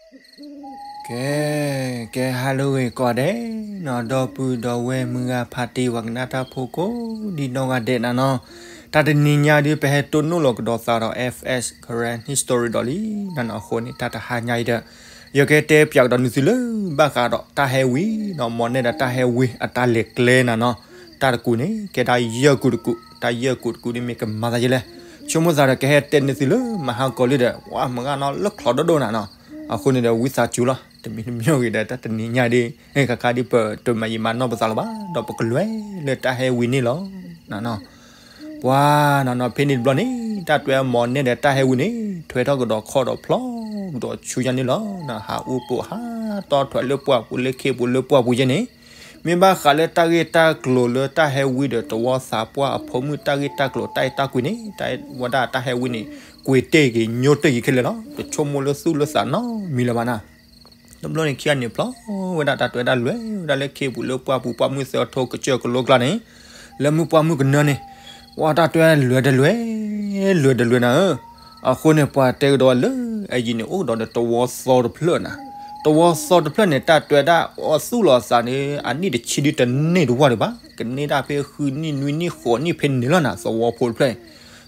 ကဲ, ကဲဟါလၢအဂ့ၤကိးဂၤဒဲးနီၤ, ဒီပုၢ်ဒီဝဲၢ်မုၢ်ဂၤဖးတံၢ် ပှၤကနၣ်တၢ်ဖိကိးဒံနီၢ်ဂၤဒဲးနၤနီၤ, တၢ်တနံၤညါဒုး ပဟဲတိၢ်နီၣ်လီၤကဒီးသးဒီး F S Karen History ဒီးလံနၤနီၤ. အဃိန့ၣ် တၢ်တဟါညါအံၤဒီး ယကတဲပၠးကဒီးနသုလၢ ဘၣ်ဃးဒီးတၢ်ဟဲဝံၤနီၤ, မီၢ်နဲၣ်ဒီးတၢ်ဟဲဝံၤအတၢ်လဲၤကျဲနၤနီၤ. တၢ်တကူးန့ၣ် ကဲဒၣ်ယဲၢ်ကူးတကူး, တၢ်ယဲၢ်ကူးတကူးဒ်မ့ၢ်ကမၤသးယဲလဲၣ်. ဆိကမိၣ်သးဒီးကဟဲတဲနသုလၢမဟါကီၤလံဒီး ဝဲမုၢ်ဂၤနီၤ လၢချီးဒိၣ်ဒိၣ်နၤနီၤ. အဃိန့ၣ်ဒီး ဝံသးစူၤလီၤ, တမံၤတမံၤဂ့ၤဒီး တၢ်တနံၤညါဒ် ခါခါဒ်ပတမၤယံာ်မၤနီၢ်ပသးလၢၤဘၣ်, ဒီးပကလဲၤလၢတၢ်ဟဲဝံၤန့ၣ်လီၤနၤနီၤ. ပှၤနၤနီၤ ဖဲန့ၣ်တဘျီန့ၣ် တၢ်တွဲမီၢ်နဲၣ်ဒီးတၢ်ဟဲဝံၤန့ၣ် ထွဲထီၣ်ကဒီးခီၣ်ဒီးဖျီကဒီးဆူညါန့ၣ်လီၤ. ဟးအူပိာ်ဟးတီထွဲလၢပှၢ်ပူၤ လၢခ့ပူၤလၢပှၢ်ပူၤယဲန့ၣ် မ့ၢ်ဘၣ်ဃးလၢတၢ်ဂ့ၢ်တၢ်ကျိၤလၢတၢ်ဟဲဝံၤဒီး သဝီသးပှၢ်အဖိမုၣ် တၢ်ဂ့ၢ်တၢ်ကျိၤ တၢ်အဲၣ်တၢ်ကွံန့ၣ် တၢ်ဝဲဒၣ်တၢ်ဟဲဝံၤန့ၣ် ကွံာ်တ့ၢ်က့ၤညိတ့ၢ်က့ၤခဲလၢာ်လီၤ. တဆိကမိၣ်လၢသူၣ်လၢသးနီတမံၤလၢၤဘၣ်နၤ. တဘျီန့ၣ်ခံဂၤန့ၣ် ဖျီဝဲဒၣ်တၢ်တွဲဒၣ်လဲၤဝဲဒၣ်လၢခ့ပူၤလၢပှၢ်ပူၤ ပှၢ်မုၢ်သၢထီကစၢၢ်ကလိကျါန့ၣ် လၢမုၢ်ပှၢ်မုၢ်ကနၢန့ၣ် ပှၤတၢ်တွဲလဲၤတလဲၤ လဲၤတလဲၤနၤဧၢ. အဃိန့ၣ် ပှၤတဲကဒီးလၢအယံၤန့ၣ် အိၣ်ကဒီးဒီးသဝီသီတဖျၢၣ်နၤ. သဝီသီတဖျၢၣ်န့ၣ် တၢ်တွဲဒၣ်အီၣ်သူၣ်လီၤသးန့ၣ် အနံၣ်တဆံဒုတန့ၢ်တဝၢ်ဒံးဘၣ်, ကန့ၢ်ဒၣ်ဖဲဃုနံၣ်နွံနံၣ်ဃိးနံၣ်ဖဲန့ၣ်လီၤနၤ သဝီဖိတဖျၢၣ်.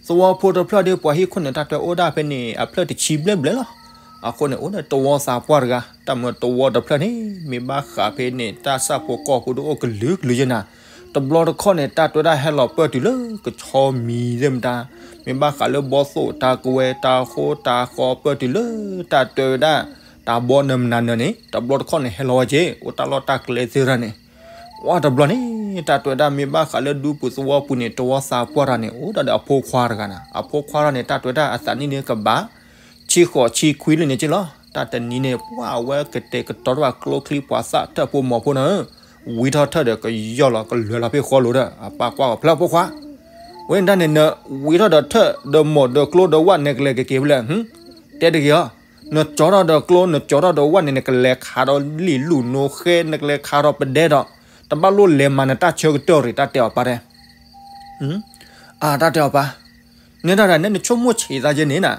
သဝီဖိတဖျၢၣ်ဒီး ပှၤဟံၣ်ခိၣ်န့ၣ် တၢ်တွဲအိၣ်ဒၣ်ဖဲန့ၣ် အဖျၢၣ်တဆံဘျဲၣ်ဘျဲၣ်လီၤ. အဃိန့ၣ် အိၣ်ဒီးသဝီသးပှၢ်တဂၤ, တၢ်မၤသဝီတဖျၢၣ်န့ၣ် မ့ၢ်ဘၣ်ဃးဖဲန့ၣ် တၢ်ဆၣ်ဖိကီၢ်ဖိဒုးအိၣ်ကလုာ်ကလုာ်ယဲနၤ. တဘျီတခီၣ်န့ၣ် တၢ်တွဲဒၣ်ဟဲလီၤပၢၢ်တုၤလၢကဆီမံၤသ့ၣ်မတၤ, မ့ၢ်ဘၣ်ဃးလၢဘီသိၣ်တၢ်ကဝဲၤ တၢ်ဃိတၢ်ဃီ ပၢၢ်တုၤလၢတၢ်တွဲဝဲဒၣ် တၢ်ဘီနၢမနၤနၢန့ၣ် တဘျီတခီၣ်န့ၣ် ဟဲလီၤဝဲက့ၤ အိၣ်တၢ်လီၢ်တၢ်ကျဲသ့ၣ်တဖၣ်န့ၣ် ဝဲတဘျီန့ၣ် တၢ်တွဲဒၣ်မ့ၢ်ဘၣ်ဃးလၢဒူပူၤသဝီပူၤန့ၣ် သဝီသးပှၢ်တဂၤန့ၣ် အိၣ်ဒီးအဖိခွါတဂၤနၤ. အဖိခွါတဂၤန့ၣ် တၢ်တွဲဒၣ်အသးနံၣ်န့ၣ်ကဘၣ် ဆံဃိးဆံခွံလၢန့ၣ်က့လီၤ. တၢ်တနံၤန့ၣ် ပှၤအဝဲကတဲာ်ကတီၤတၢ်ဘၣ်ကျိချံမျိာ်သၣ်ထၢၣ်ဖိမီၤဖိနၤဧၢ, ဝံထီၣ်ထၢၣ်ဒီးကယီၢ်လီၤကလဲၤလီၤဖဲဃီလိၤဒီး အပၢ်ကွၢ်အီၤ ဖျၢၣ်ဖိခွါ, ဝဲဒၣ်န့ၣ် နဝံထီၣ်ဒီးထၢၣ်ဒီးမိၢ်ဒီးကျိဒီးဝၣ် နကလဲၤကက့ၤဖဲလဲၣ်. တဲတဂ့ၤအီၤ, နကၠီထီၣ်ဒီးကျိ နကၠီထီၣ်ဒီးဝၣ်န့ၣ် နကလဲၤခးဒီးလံာ်လူၢ်နိဃဲ နကလဲၤခးဒီးပဒဲဒီး တဘၣ်လိၣ်လဲၤမၤနတၢ်ဆၢကတီၢ်ရ့ၣ် တၢ်တဲအီၤပၢ်တဲ အတၢ်တဲအီၤပၢ်, နဲဒၣ်ဒၣ်နဲနဆိကမိၣ်ဆံးသးယဲန့ၣ်နၤ,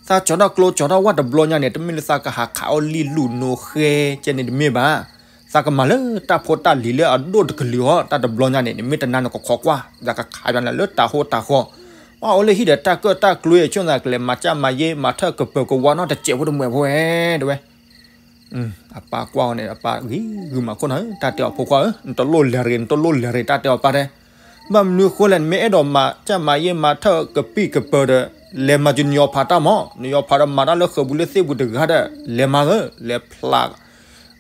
သးကၠီထီၣ်ကျိကၠီထီၣ်ဝၣ်တဘျီညါန့ၣ် တမ့ၢ်လၢသးကဟးခးအီၣ်လံာ်လူၢ်နိဃဲကဲန့ၣ်တမ့ၢ်ဘၣ်. သးကမၤလၢတၢ်ဖိတၢ်လံၤလၢအဒိၣ်တကလုာ်အီၤ တၢ်တဘျီညါန့ၣ် နမ့ၢ်တနာ်နကခိးကွၢ် သးကခးပၠးနၤလၢတၢ်ဟိတၢ်ဃီ, ပှၤအိၣ်လၢဟံၣ်ဒီးတၢ်ကၢၣ်တၢ်ကျူ ဆိသးကလဲၤမၤကၢ်မၤယဲ မၤထၢၣ်ကပၢၤကဝါနီတစဲးဖိတမှဲးဖိဝဲ တဲဝဲ အပၢ်ကွၢ်အီၤန့ၣ် အပၢ်ဂံၢ်ဂုာ်မၤခိၣ်နၤဧၢ, တၢ်တဲအီၤဖိခွါဧၢ, နတလိၣ်လဲၤတဂ့ၤ နတလိၣ်လဲၤတဂ့ၤ တၢ်တဲအီၤပၢ်တဲ, ဘၣ်မနုၤဃိလဲၣ် နမ့ၢ်အဲၣ်ဒိးမၤကၢ်မၤယဲမၤထၢၣ်ကပံၣ်ကပၢၤဒီး လဲၤမၤကၢၤနယီၤဖးတၢ်မး, နယီၤဖးဒီးမၤတၢ်လၢဃၢၤပူၤလၢသ့ၣ်ပူၤတဂၤဒီး လဲၤမၤဧၢ, လဲၤဖျး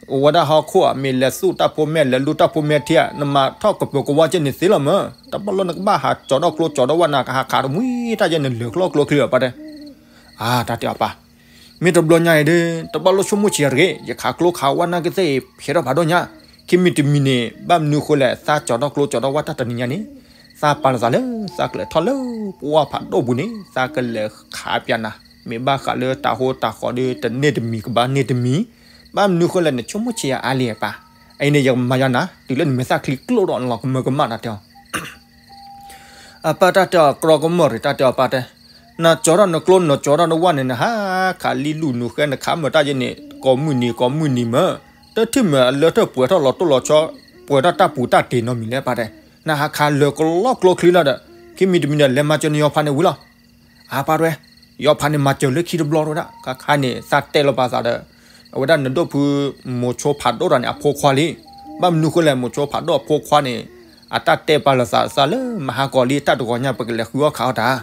အိၣ်ဝဲဒၣ်ဟီၣ်ခိၣ်ဧါ, မ့ၢ်လဲၤသူၣ်တၢ်ဖိမဲာ် လဲၤလူတၢ်ဖိမဲာ်ထံဧါ, နမၤထီၣ်ကပၢၤကဝါကဲန့ၣ်သ့လီၤမး, တဘၣ်လိၣ်နကဘၣ်ဟးကၠီထီၣ်ကျိကၠီထီၣ်ဝၣ် နကဟးခးတမှံၤတၢ်ယဲန့ၣ် လဲၤကျိကျိချံလီၤပၢ်တဲ, အတၢ်တဲအီၤပၢ် မ့ၢ်တဘျီညါအံၤဒီး တဘၣ်လိၣ်ဆိကမိၣ်ဆံးတဂ့ၤ, ယခးကျိခးဝၣ်နာ်က့သ့ၣ်အံၤ ဖဲထီၣ်ဖးဒိၣ်ညါ, ခံမံၤတမံၤန့ၣ် ဘၣ်မနုၤဃိလဲၣ် သးကၠီထီၣ်ကျိကၠီထီၣ်ဝၣ်တၢ်တနံၤညါန့ၣ်, သးပာ်လီၤသးလၢ သးကလဲၤထီၣ်လၢပဝၢ်ဖးဒိၣ်ပူၤန့ၣ် သးကလဲၤခးပၠးနၤ, မ့ၢ်ဘၣ်ဃးလၢတၢ်ဟိတၢ်ဃီဒီး တန့ၢ်တမံၤကဘၣ်န့ၢ်တမံၤ, ဘၣ်မနုၤဃိလဲၣ် နဆိကမိၣ်ဆံးယၤအါလံအပၢ်, အအံၤန့ၣ် ယကမၤယၤနၤ တုၤလၢနမဲာ်သၣ်ချံကျိဒီးနလီၤကမၢကမၣ်တၢ်တဲအီၤ အပၢ်တၢ်တဲအီၤ ကြီကမၢၢ်ရ့ၣ် တၢ်တဲအီၤပၢ်တဲ, နကၠီထီၣ်နကျိ နကၠီထီၣ်နဝၣ်န့ၣ် နဟးခးလံာ်လူၢ်နူၤဃဲ နခးမၢတၢ်ယဲန့ၣ် ကိးမုၢ်နံၤ ကိးမုၢ်နံၤမၢ, တထံၣ်မၢအလၢထၢၣ်ပှဲၤထီၣ်လီၤတိၢ်လီၤဆီ ပှဲၤထီၣ်တၢ်ပူၤတၢ်တ့ၢ်နီတမံၤလဲၣ်ပၢ်တဲ, နဟးခးလၢာ်ကလီကျိချံလီၤဒီး ခံမံၤတမံၤဒီး လဲၤမၤစၢၤနယီၤဖးန့ၣ်ဝံၤလီၤ အပၢ်တဲဝဲ, ယီၤဖးန့ၣ်မၤစၢၤလၢခံတဘျီတဝဲဒၣ် ခါခါန့ၣ် သးတဲလီၤပာ်သးဒီး အဝဲဒၣ်နဒိၣ်ဖု မိၤဆိဖးဒိၣ်တဂၤန့ၣ် အဖိခွါလံ. ဘၣ်မနုၤဃိလဲၣ် မိၤဆိဖးဒိၣ်အဖိခွါန့ၣ် အတၢ်တဲပာ်လီၤသးသးလၢမဟါကီၤလံ တၢ်တဂီၤညါ ပကလဲၤဃုအီၣ်ခးအီၣ်တၢ်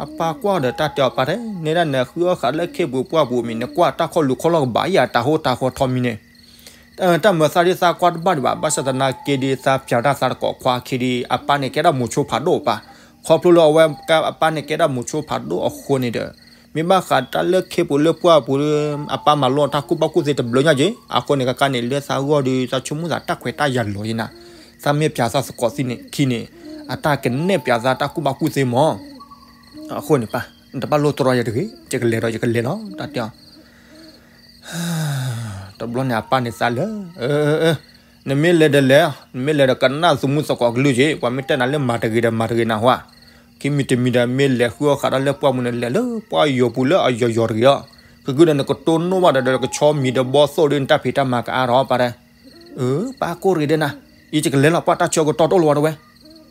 အပၢ်ကွၢ်ဒီးတၢ်တဲအီၤပၢ်တဲ, နဲဒၣ်နဃုအီၣ်ဃးလၢခ့ပူၤပှၢ်ပူၤမံၤ နကွၢ်တၢ်ခီၣ်လူၤခီၣ်လီၢ်ကဘၣ်ယၤ တၢ်ဟိတၢ်ဃီထီမံၤန့ၣ် တၢ်မၤသးဒ်သးကွၢ်တဘၣ်ဒံးဘၣ်, ဘၣ်ဆၣ်သနာ်က့ဒီး သးပျးတၢ်သးတကိးခွါခံဒီး အပၢ်န့ၣ်ကဲဒၣ်မိၤဆိဖးဒိၣ်အပၢ်, ခီဖျိလၢအဝဲအပၢ်န့ၣ်ကဲဒၣ်မိၤဆိဖးဒိၣ်အဃိန့ၣ်ဒီး မ့ၢ်ဘၣ်ဃးတၢ်လၢခ့ပူၤလၢပှၢ်ပူၤဒီး အပၢ်မၤလိတၢ်ကူၣ်ဘၣ်ကူၣ်သ့တဘျီညါက့ၤ, အဃိန့ၣ် ကကါန့ၣ် လၢသးဂီၢ်ဒီး သးဆိကမိၣ်သးတၢ်ခွဲးတၢ်ယာ်လီၤယဲနၤ, သးမ့ၢ်ပျးသးသကိးသ့ၣ်န့ၣ်ခံန့ၣ် အတၢ်ကနဲၣ်ပျးသးတၢ်ကူၣ်ဘၣ်ကူၣ်သ့မး အဃိန့ၣ်ပၢ် နတဘၣ်လိၣ်တြီယၤတဂ့ၤ, ယကလဲၤဒီးယကလဲၤလီၤ တၢ်တဲအီၤ တဘျီန့ၣ်အပၢ်န့ၣ်သးလၢ နမ့ၢ်လဲၤဒီးလဲၤ, နမ့ၢ်လဲၤဒီးကနၣ်သမူသကိးကလုၢ်က့ၤ, ပှၤမ့ၢ်တဲနၤလၢမၤတဂ့ၤဒီးမၤတဂ့ၤနၤဟါ, ခံမံၤတမံၤဒီး မ့ၢ်လဲၤဃုအီၣ်ဃးဒီးလၢပှၢ်မူန့ၣ် လဲၤလၢပှၢ်ယိာ်ပူၤလၢအယိာ်ယိာ်တဂ့ၤအီၤ, ကဂုာ်ဒီးနကတိၢ်နီၣ်ဘၣ်ဒီး ဒီးကဆီမံၤဒီးဘီသိၣ်ဒီး နတၢ်ဖံးတၢ်မၤကအါထီၣ်ပၢ်တဲ. အၢ ပၢ်ကိၢ်ရ့ၣ်ဒဲနၤ, ယကလဲၤလီၤ ပှၤတၢ်ဆၢကတီၢ်တအိၣ်လၢၤဝဲတဝဲ.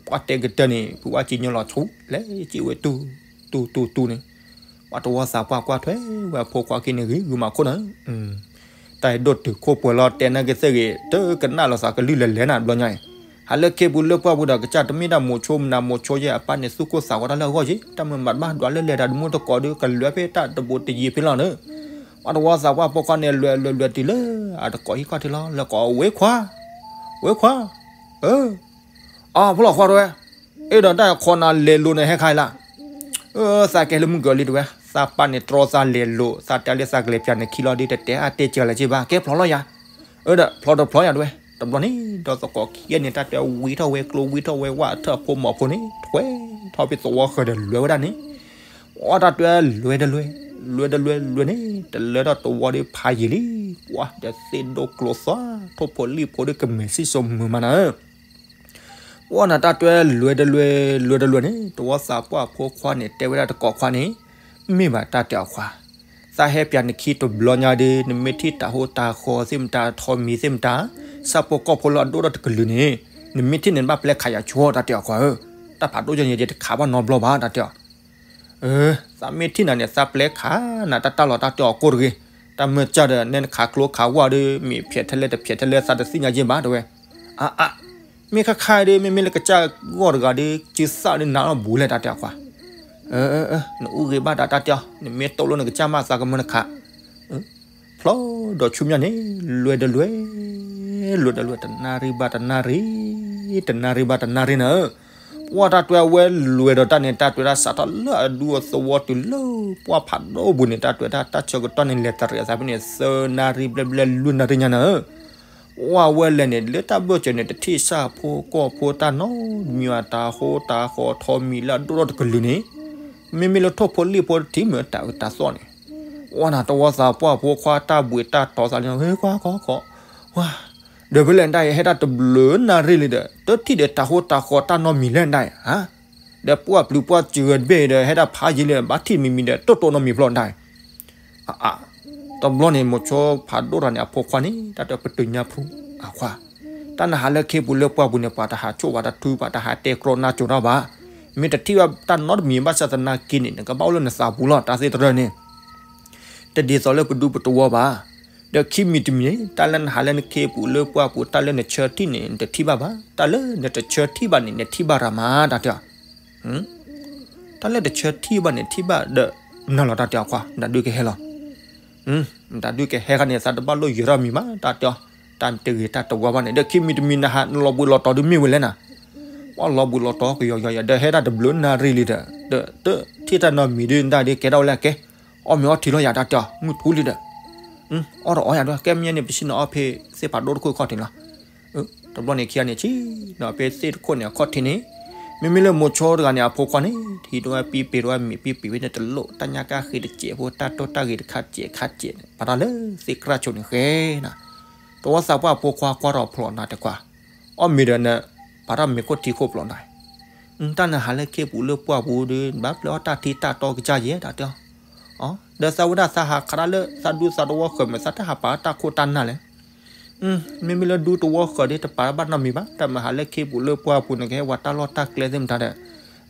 ပှၤတဲကတၢၢ်န့ၣ် ဖုဝါစံညိလီၤဆူ လဲၤစံးဝဲတူၢ် တူၢ်တူၢ်တူၢ်န့ၣ်, ပှၤတဝီသးပှၢ်ကွၢ်ထွဲဝဲအဖိခွါခံန့ၣ် ဂ့ၤဂုာ်မၤခိၣ်နၤ တၢ်အဲၣ်ဒိၣ်တုာ်ခိၣ်ပှဲၤလီၤ တဲနၢ်က့ၤသ့ၣ်ဂ့ၤ တကနၣ်လီၤသးကလုၢ်လဲၤလဲၤနၤတဘျီညါအံၤ, ဟးလၢခ့ပူၤလၢပှၢ်ပူၤဒီး ကစၢ်တမ့ၢ်ဒၣ်မိၤဆိမနၤမိၤဆိယဲၢ်အပၢ်န့ၣ် သူၣ်ကိၢ်သးဂီၤတၢ်လၢအဂီၢ်ယ့ၣ် တၢ်မၤမၤတဘၣ်ဒွးလၢလဲၤတၢ်တမူတကိးဒီး ကလဲၤဖဲတၢ်တဘူးတယံၤဖဲလီၤန့ၣ်, ပှၤတဝီသးပှၢ်ဖိခွါန့ၣ် လဲၤလဲၤလဲၤတုၤလၢ အတကိးဟံၣ်ခီၣ်ထံးလီၤ လဲၤကိးဝဲခွါ, ဝဲခွါ, အၢ အၢ ဖျီၣ်ခွါတဝဲ, အဲၣ်ဒိးတၢ်ခီနၤလဲၤလိၤန့ၣ်ဟဲခါအံၤလၢ်, အၢ သးကဲလၢမုၢ်ကၢၤလံတဝဲ, သးပၢ်န့ၣ်တြီသးလဲၤလိၤ သးတဲလၢသးကလဲၤပၠးနခံလီၤဒီး တတဲအါတဲစှၤလၢၤက့ဘၣ် ကဲဖျီၣ်လီၤယၤ, အၢ ဒီးဖျီၣ်တဖျီၣ်ယၤတဝဲ, တဘျီန့ၣ် ဒီးသကိးခံဂၤန့ၣ် တၢ်တဲဝံထီၣ်ဝဲကျိဝံထီၣ်ဝဲဝၣ်ထၢၣ်ဖိမီၤဖိန့ၣ် ထွဲထီၣ်ဖဲသဝီဃၢၤဒီးလဲၤဝဲဒၣ်န့ၣ် အီၣ်တၢ်တဲလဲၤတလဲၤ, လဲၤတလဲၤလဲၤန့ၣ် တလဲၤထီၣ်သဝီဒီးဖးယံာ်လံ, ပှၤဒီးသ့ၣ်ဒိၣ်ကျိသီ ထိၣ်ဖိလံၣ်ဖိဒီးကမဲာ်စံၣ်စိၤမုာ်မးနၤဧၢ, ပှၤနၤတၢ်တဲလဲၤတလဲၤ, လဲၤတလဲၤန့ၣ် တဝီသးပှၢ်ဖိခွါန့ၣ် တဲဝဲဒၣ်တကိးခွါန့ၣ်, မ့ၢ်ဘၣ်တၢ်တဲအီၤခွါ သးဟဲပၠးနခံတဘျီညါဒီး နမ့ၢ်ထံၣ်တၤဟိတၤဃီသ့ၣ်မတၤ ထီမံၤသ့ၣ်မတၤ, ဆၣ်ဖိကီၢ်ဖိလၢအဒိၣ်ထီၣ်တကလုာ်န့ၣ်, နမ့ၢ်ထံၣ်န့ၣ် နဘၣ်ပျဲခးယၤဆိတၢ်တဲအီၤခွါဧၢ, တၢ်ဖးဒိၣ်ယဲန့ၣ် ယတခးဘၣ်နီတဘျီဘၣ်တၢ်တဲအီၤ, သးမ့ၢ်ထံၣ်နၤန့ၣ် သးပျဲခးနၤတၢ်တၢ်လီၤတၢ်တဲအီၤကိၢ်တဂ့ၤ, တၢ်မၢၢ်ကၢ်ဒီး နဲနခးကျိခးဝၣ်ဒီး မ့ၢ်ဖျဲးထဲလဲၣ်တဖျဲးထဲလဲၣ် သးတသ့ၣ်ညါယဲဘၣ်တဝဲ, အါအါ မ့ၢ်ခါခါဒီး မ့မ့ၢ်လၢကစၢ်ဂီၢ်တဂၤဒီး စုသၣ်ဒီးနးလီၤဘူးလဲၣ်တၢ်တဲအီၤခွါ, နအူဂ့ၤဘၣ်တၢ်တၢ်တဲအီၤ နမ့ၢ်တိၢ်လိာ်နကစၢ်မးသးကမၢနခး, ဖျီဒီးဆူမဲာ်ညါန့ၣ် လဲၤတလဲၤ, လဲၤတလဲၤ တနၣ်ရံၣ်ဘၣ်တနၣ်ရံၣ်, တနၣ်ရံၣ်ဘၣ်တနၣ်ရံၣ်နၤဧၢ, ပှၤတၢ်တဲအဝဲလဲၤဒီးတၢ်န့ၣ် တၢ်တဲဝဲဒၣ်စးထီၣ်လၢအဒူအသဝီတုၤလၢပှၢ်ဖးဒိၣ်ပူၤန့ၣ် တၢ်တဲဝဲဒၣ်တၢ်ဆၢကတီၢ်န့ၣ် လဲၤတရံးအသးဖဲန့ၣ် သၢနၣ်ရံၣ်ဘျဲၣ်ဘျဲၣ်လွံၢ်နၣ်ရံၣ်ညါနၤဧၢ ပှၤဝဲလဲၤန့ၣ် လၢတၢ်ဘၢၣ်စၢၤန့ၣ် တထံၣ်ဆၣ်ဖိကီၢ်ဖိတၢ်နီတမံၤဘၣ် တၤဟိတၤဃီထီမံၤလၢအဒိၣ်ထီၣ်တကလုာ်န့ၣ်, မ့မ့ၢ်လၢထိၣ်ဖိလံၣ်ဖိတထံၣ်မ့ၢ်တၢ်အၢတၢ်သီန့ၣ်, ပှၤနၤတဝီသးပှၢ်ဖိခွါတၢ်ဘှံးတၢ်တီၤသးလံ ဝဲခွါခီခီ, ဝါ, ဒီးဖဲလဲၣ်ဒၣ်အံၤ ဟဲဒၣ်တဘျုးနၣ်ရံၣ်လံဒီး တထံၣ်ဒီးတၤဟိတၤဃီတၢ်နီတမံၤလဲၣ်ဒၣ်အံၤ, ဒီးပှၢ်ပျုၤပှၢ်စှၤတဘ့ၣ်ဒီး ဟဲဒၣ်ဖးယံာ်လံ ဘၣ်ထံၣ်မံၤမံၤဒီး တိၢ်တိၢ်နီတမံၤဖျီဒၣ်အံၤ အါအါ, တဘျီန့ၣ် မိၤဆိဖးဒိၣ်တဂၤန့ၣ် အဖိခွါန့ၣ် တၢ်တဲပတုာ်ညါဖုအခွါ, တၢ်နဟးလၢခ့ပူၤလၢပှၢ်ပူၤန့ၣ် ပှၤတဟးဆိၣ်ပှၤတထုပှၤတဟးတဲကြီနၢ်ကၠိၤတၢ်ဘၣ်, မ့ၢ်တထံၣ်ဘၣ်တၢ်နီတမံၤဘၣ်ဆၣ်သနာ်က့န့ၣ် နကဘၣ်အိၣ်လၢနသးပူၤလီၤ တၢ်သ့ၣ်တရၢန့ၣ် တဒ်သိးလၢပဒူပတဝီဘၣ်, ဒီးခံမံၤတမံၤန့ၣ် တၢ်လၢနဟးလၢနခ့ပူၤလၢပှၢ်ပူၤ တၢ်လၢနဆၢထံၣ်န့ၣ် နတထံၣ်ဘၣ်ဘၣ်, တၢ်လၢနတဆၢထံၣ်ဘၣ်န့ၣ် နထံၣ်ဘၣ်ရၤမး တၢ်တဲအီၤ တၢ်လၢတဆၢထံၣ်ဘၣ်န့ၣ် ထံၣ်ဘၣ်ဒီး နၤလီၤတၢ်တဲအီၤခွါ နဒုးကဟဲလီၤ. နတၢ်ဒုးကဟဲခါန့ၣ် သးတဘၣ်လိၣ်ယၢၤထီၣ်မံၤဘၣ် တၢ်တဲအီၤ, တၢ်တဂ့ၤတၢ်တဝါဘၣ်န့ၣ် ဒီးခံမံၤတမံၤနဟးနလီၤဘှံးလီၤတီၤဒုးမ့ၢ်ဝဲလဲၣ်နၤ, ပှၤလီၤဘှံးလီၤတီၤကယီယီယီ ဒီးဟဲဒၣ်တဘျုးနၣ်ရံၣ်လံဒီး ဒီးတထံၣ်တၢ်နီတမံၤဒုးနတၢ်ဒုးကဲထီၣ်ဝဲလဲၣ်ကဲ, အီၣ်မ့ၤအီထံလီၤယၤတၢ်တဲအီၤ မုၢ်ထူလံဒီး အီၣ်တအီယၤဒုး ကဲမ့ၢ်န့ၣ် ပစံးနၤအီၣ်ဖဲသ့ၣ်ဖးဒိၣ်တခိၣ်ခီၣ်ထံးလီၤ. တဘျီန့ၣ်ခံဂၤန့ၣ် ဆံးနီၤဖဲသ့ၣ်တခိၣ်န့ၣ်အခီၣ်ထံးန့ၣ်, မ့မ့ၢ်လၢမိၤဆိတဂၤန့ၣ် အဖိခွါန့ၣ် ဟံးဒိဝဲပံပ့ၤဒိဝဲမ့ၤပံပ့ၤဝဲန့ၣ်တလိၣ် တၢ်ညါကၣ်ဃ့တစဲးဖိ တၢ်တိၢ်တၢ်ဂ့ၤတခါစဲးခါစဲးန့ၣ် ပာ်ထီၣ်လၢသ့ၣ်ကြၢ်ဆိးန့ၣ်ဃဲနၤ, တဝီသးပှၢ်ဖိခွါကွၢ်ထီၣ်ဖျိးနၤတခွါ, အီၣ်မ့ၤဒီးန ပာ်ထီၣ်မ့ၤခိၣ်ထံခိၣ်ဖျိးနၤ တၢ်နဟးလၢခ့ပူၤလၢပှၢ်ပူၤဒီး နဘၣ်ပျဲအီၣ်တၢ်ထံတၢ်တီကစၢ်ယဲၢ်တၢ်တဲအီၤ, ဒီးသးဝဲဒၣ်သးဟးခးတၢ်လၢသးဒူသးတဝီဃၢၤမ့ၢ်သးတဟးပာ်တၢ်ခိၣ်တၢ်နၢ်လဲၣ်, မ့မ့ၢ်လၢဒူတဝီဃၢၤဒီး တပာ်ဘၣ်နီတမံၤဘၣ် တၢ်မဟးလၢခ့ပူၤလၢပှၢ်ပူၤန့ၣ် ကဟဲဝဲတၢ်လီၢ်တၢ်ကျဲသ့ၣ်မတၤဒီး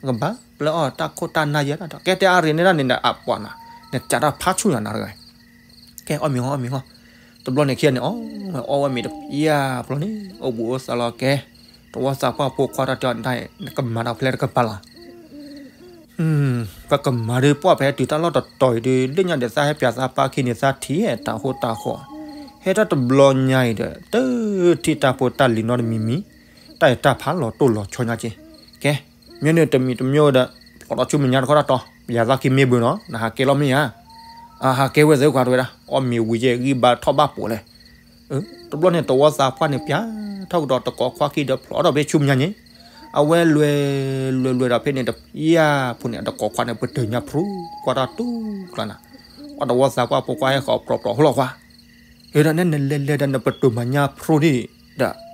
ကဘၣ်ပျဲအီၣ်တၢ်ခိၣ်တၢ်နၢ်ယဲၢ်တၢ်တဲအီၤ ကဲတဲအါရ့ၤန့ၣ်ဒၣ်န့ၣ်ဒီးအပှၤနၤ နကးတၢ်ဖးဆူၣ်ယၤနၤတဂၤ ကဲအီၣ်မ့ၤအီၣ်မ့ၤအီၣ်, တဘျီန့ၣ်ခံဂၤန့ၣ် အီၣ်ဝဲမ့ၤတပျၢ်ဖျီန့ၣ် အိၣ်ဘူးအိၣ်သးလီၤကဲ, တဝီသးပှၢ်ဖိခွါတၢ်တဲအီၤဒၣ် နကမၤတၢ်ဖဲလဲၣ်တကပၤလီၤ, ပကမၤဒီးပှၢ်ဖဲတုၤတၢ်လီၢ်တတီၤအံၤဒီး လၢညါဒီးသးဟဲပၠးသးပၢ်ခံန့ၣ် သးထံၣ်တၤဟိတၤဃီ, ဟဲထီၣ်တဘျီညါအံၤဒီး တထံၣ်တၢ်ဖိတၢ်လံၤနီတမံၤမံၤ, တၢ်အံၤတၢ်ဖးလီၤတိၢ်လီၤဆီညါက့, ကဲ, မ့ၢ်န့ၣ်တမံၤတမံၤဒီး ဖျိးထီၣ်ဆူမဲာ်ညါတခီတၢ်တီၤ, ယၤသးခံမ့ၢ်ဘၢနီၤ နဟးကဲလီၤမ့ၢ်ဧါ, အဟးကဲဝဲသ့ၣ်ခွါတဝဲဒၣ် အီၣ်မ့ၤဝံၤယဲၢ်ဂံၢ်ဘါထီၣ်ဘၣ်ပိာ်လဲၣ် တဘျီန့ၣ် တဝီသးပှၢ်န့ၣ် ပၠးထီၣ်ကဒီးတကိးခွါခံဒီးဖျိးထီၣ်ဖဲဆူမဲာ်ညါန့ၣ်, အဝဲလွဲၢ်လွဲၢ်လွဲၢ်ဒီးဖဲန့ၣ်တပျၢ်ဖျိန့ၣ် အတကိးခွါန့ၣ် ပတုာ်ညါဖျိ ကွၢ်တၢ်တူၢ်ကျါနၤ, ပှၤတဝီသးပှၢ်ဖိခွါဟဲဃီၤပြီပြီဟီၣ်လီၤခွါ, ဟဲဒီးနဲနလဲၤလဲၤဒီးနပတုာ်မၤညါဖျိဒံးဒီး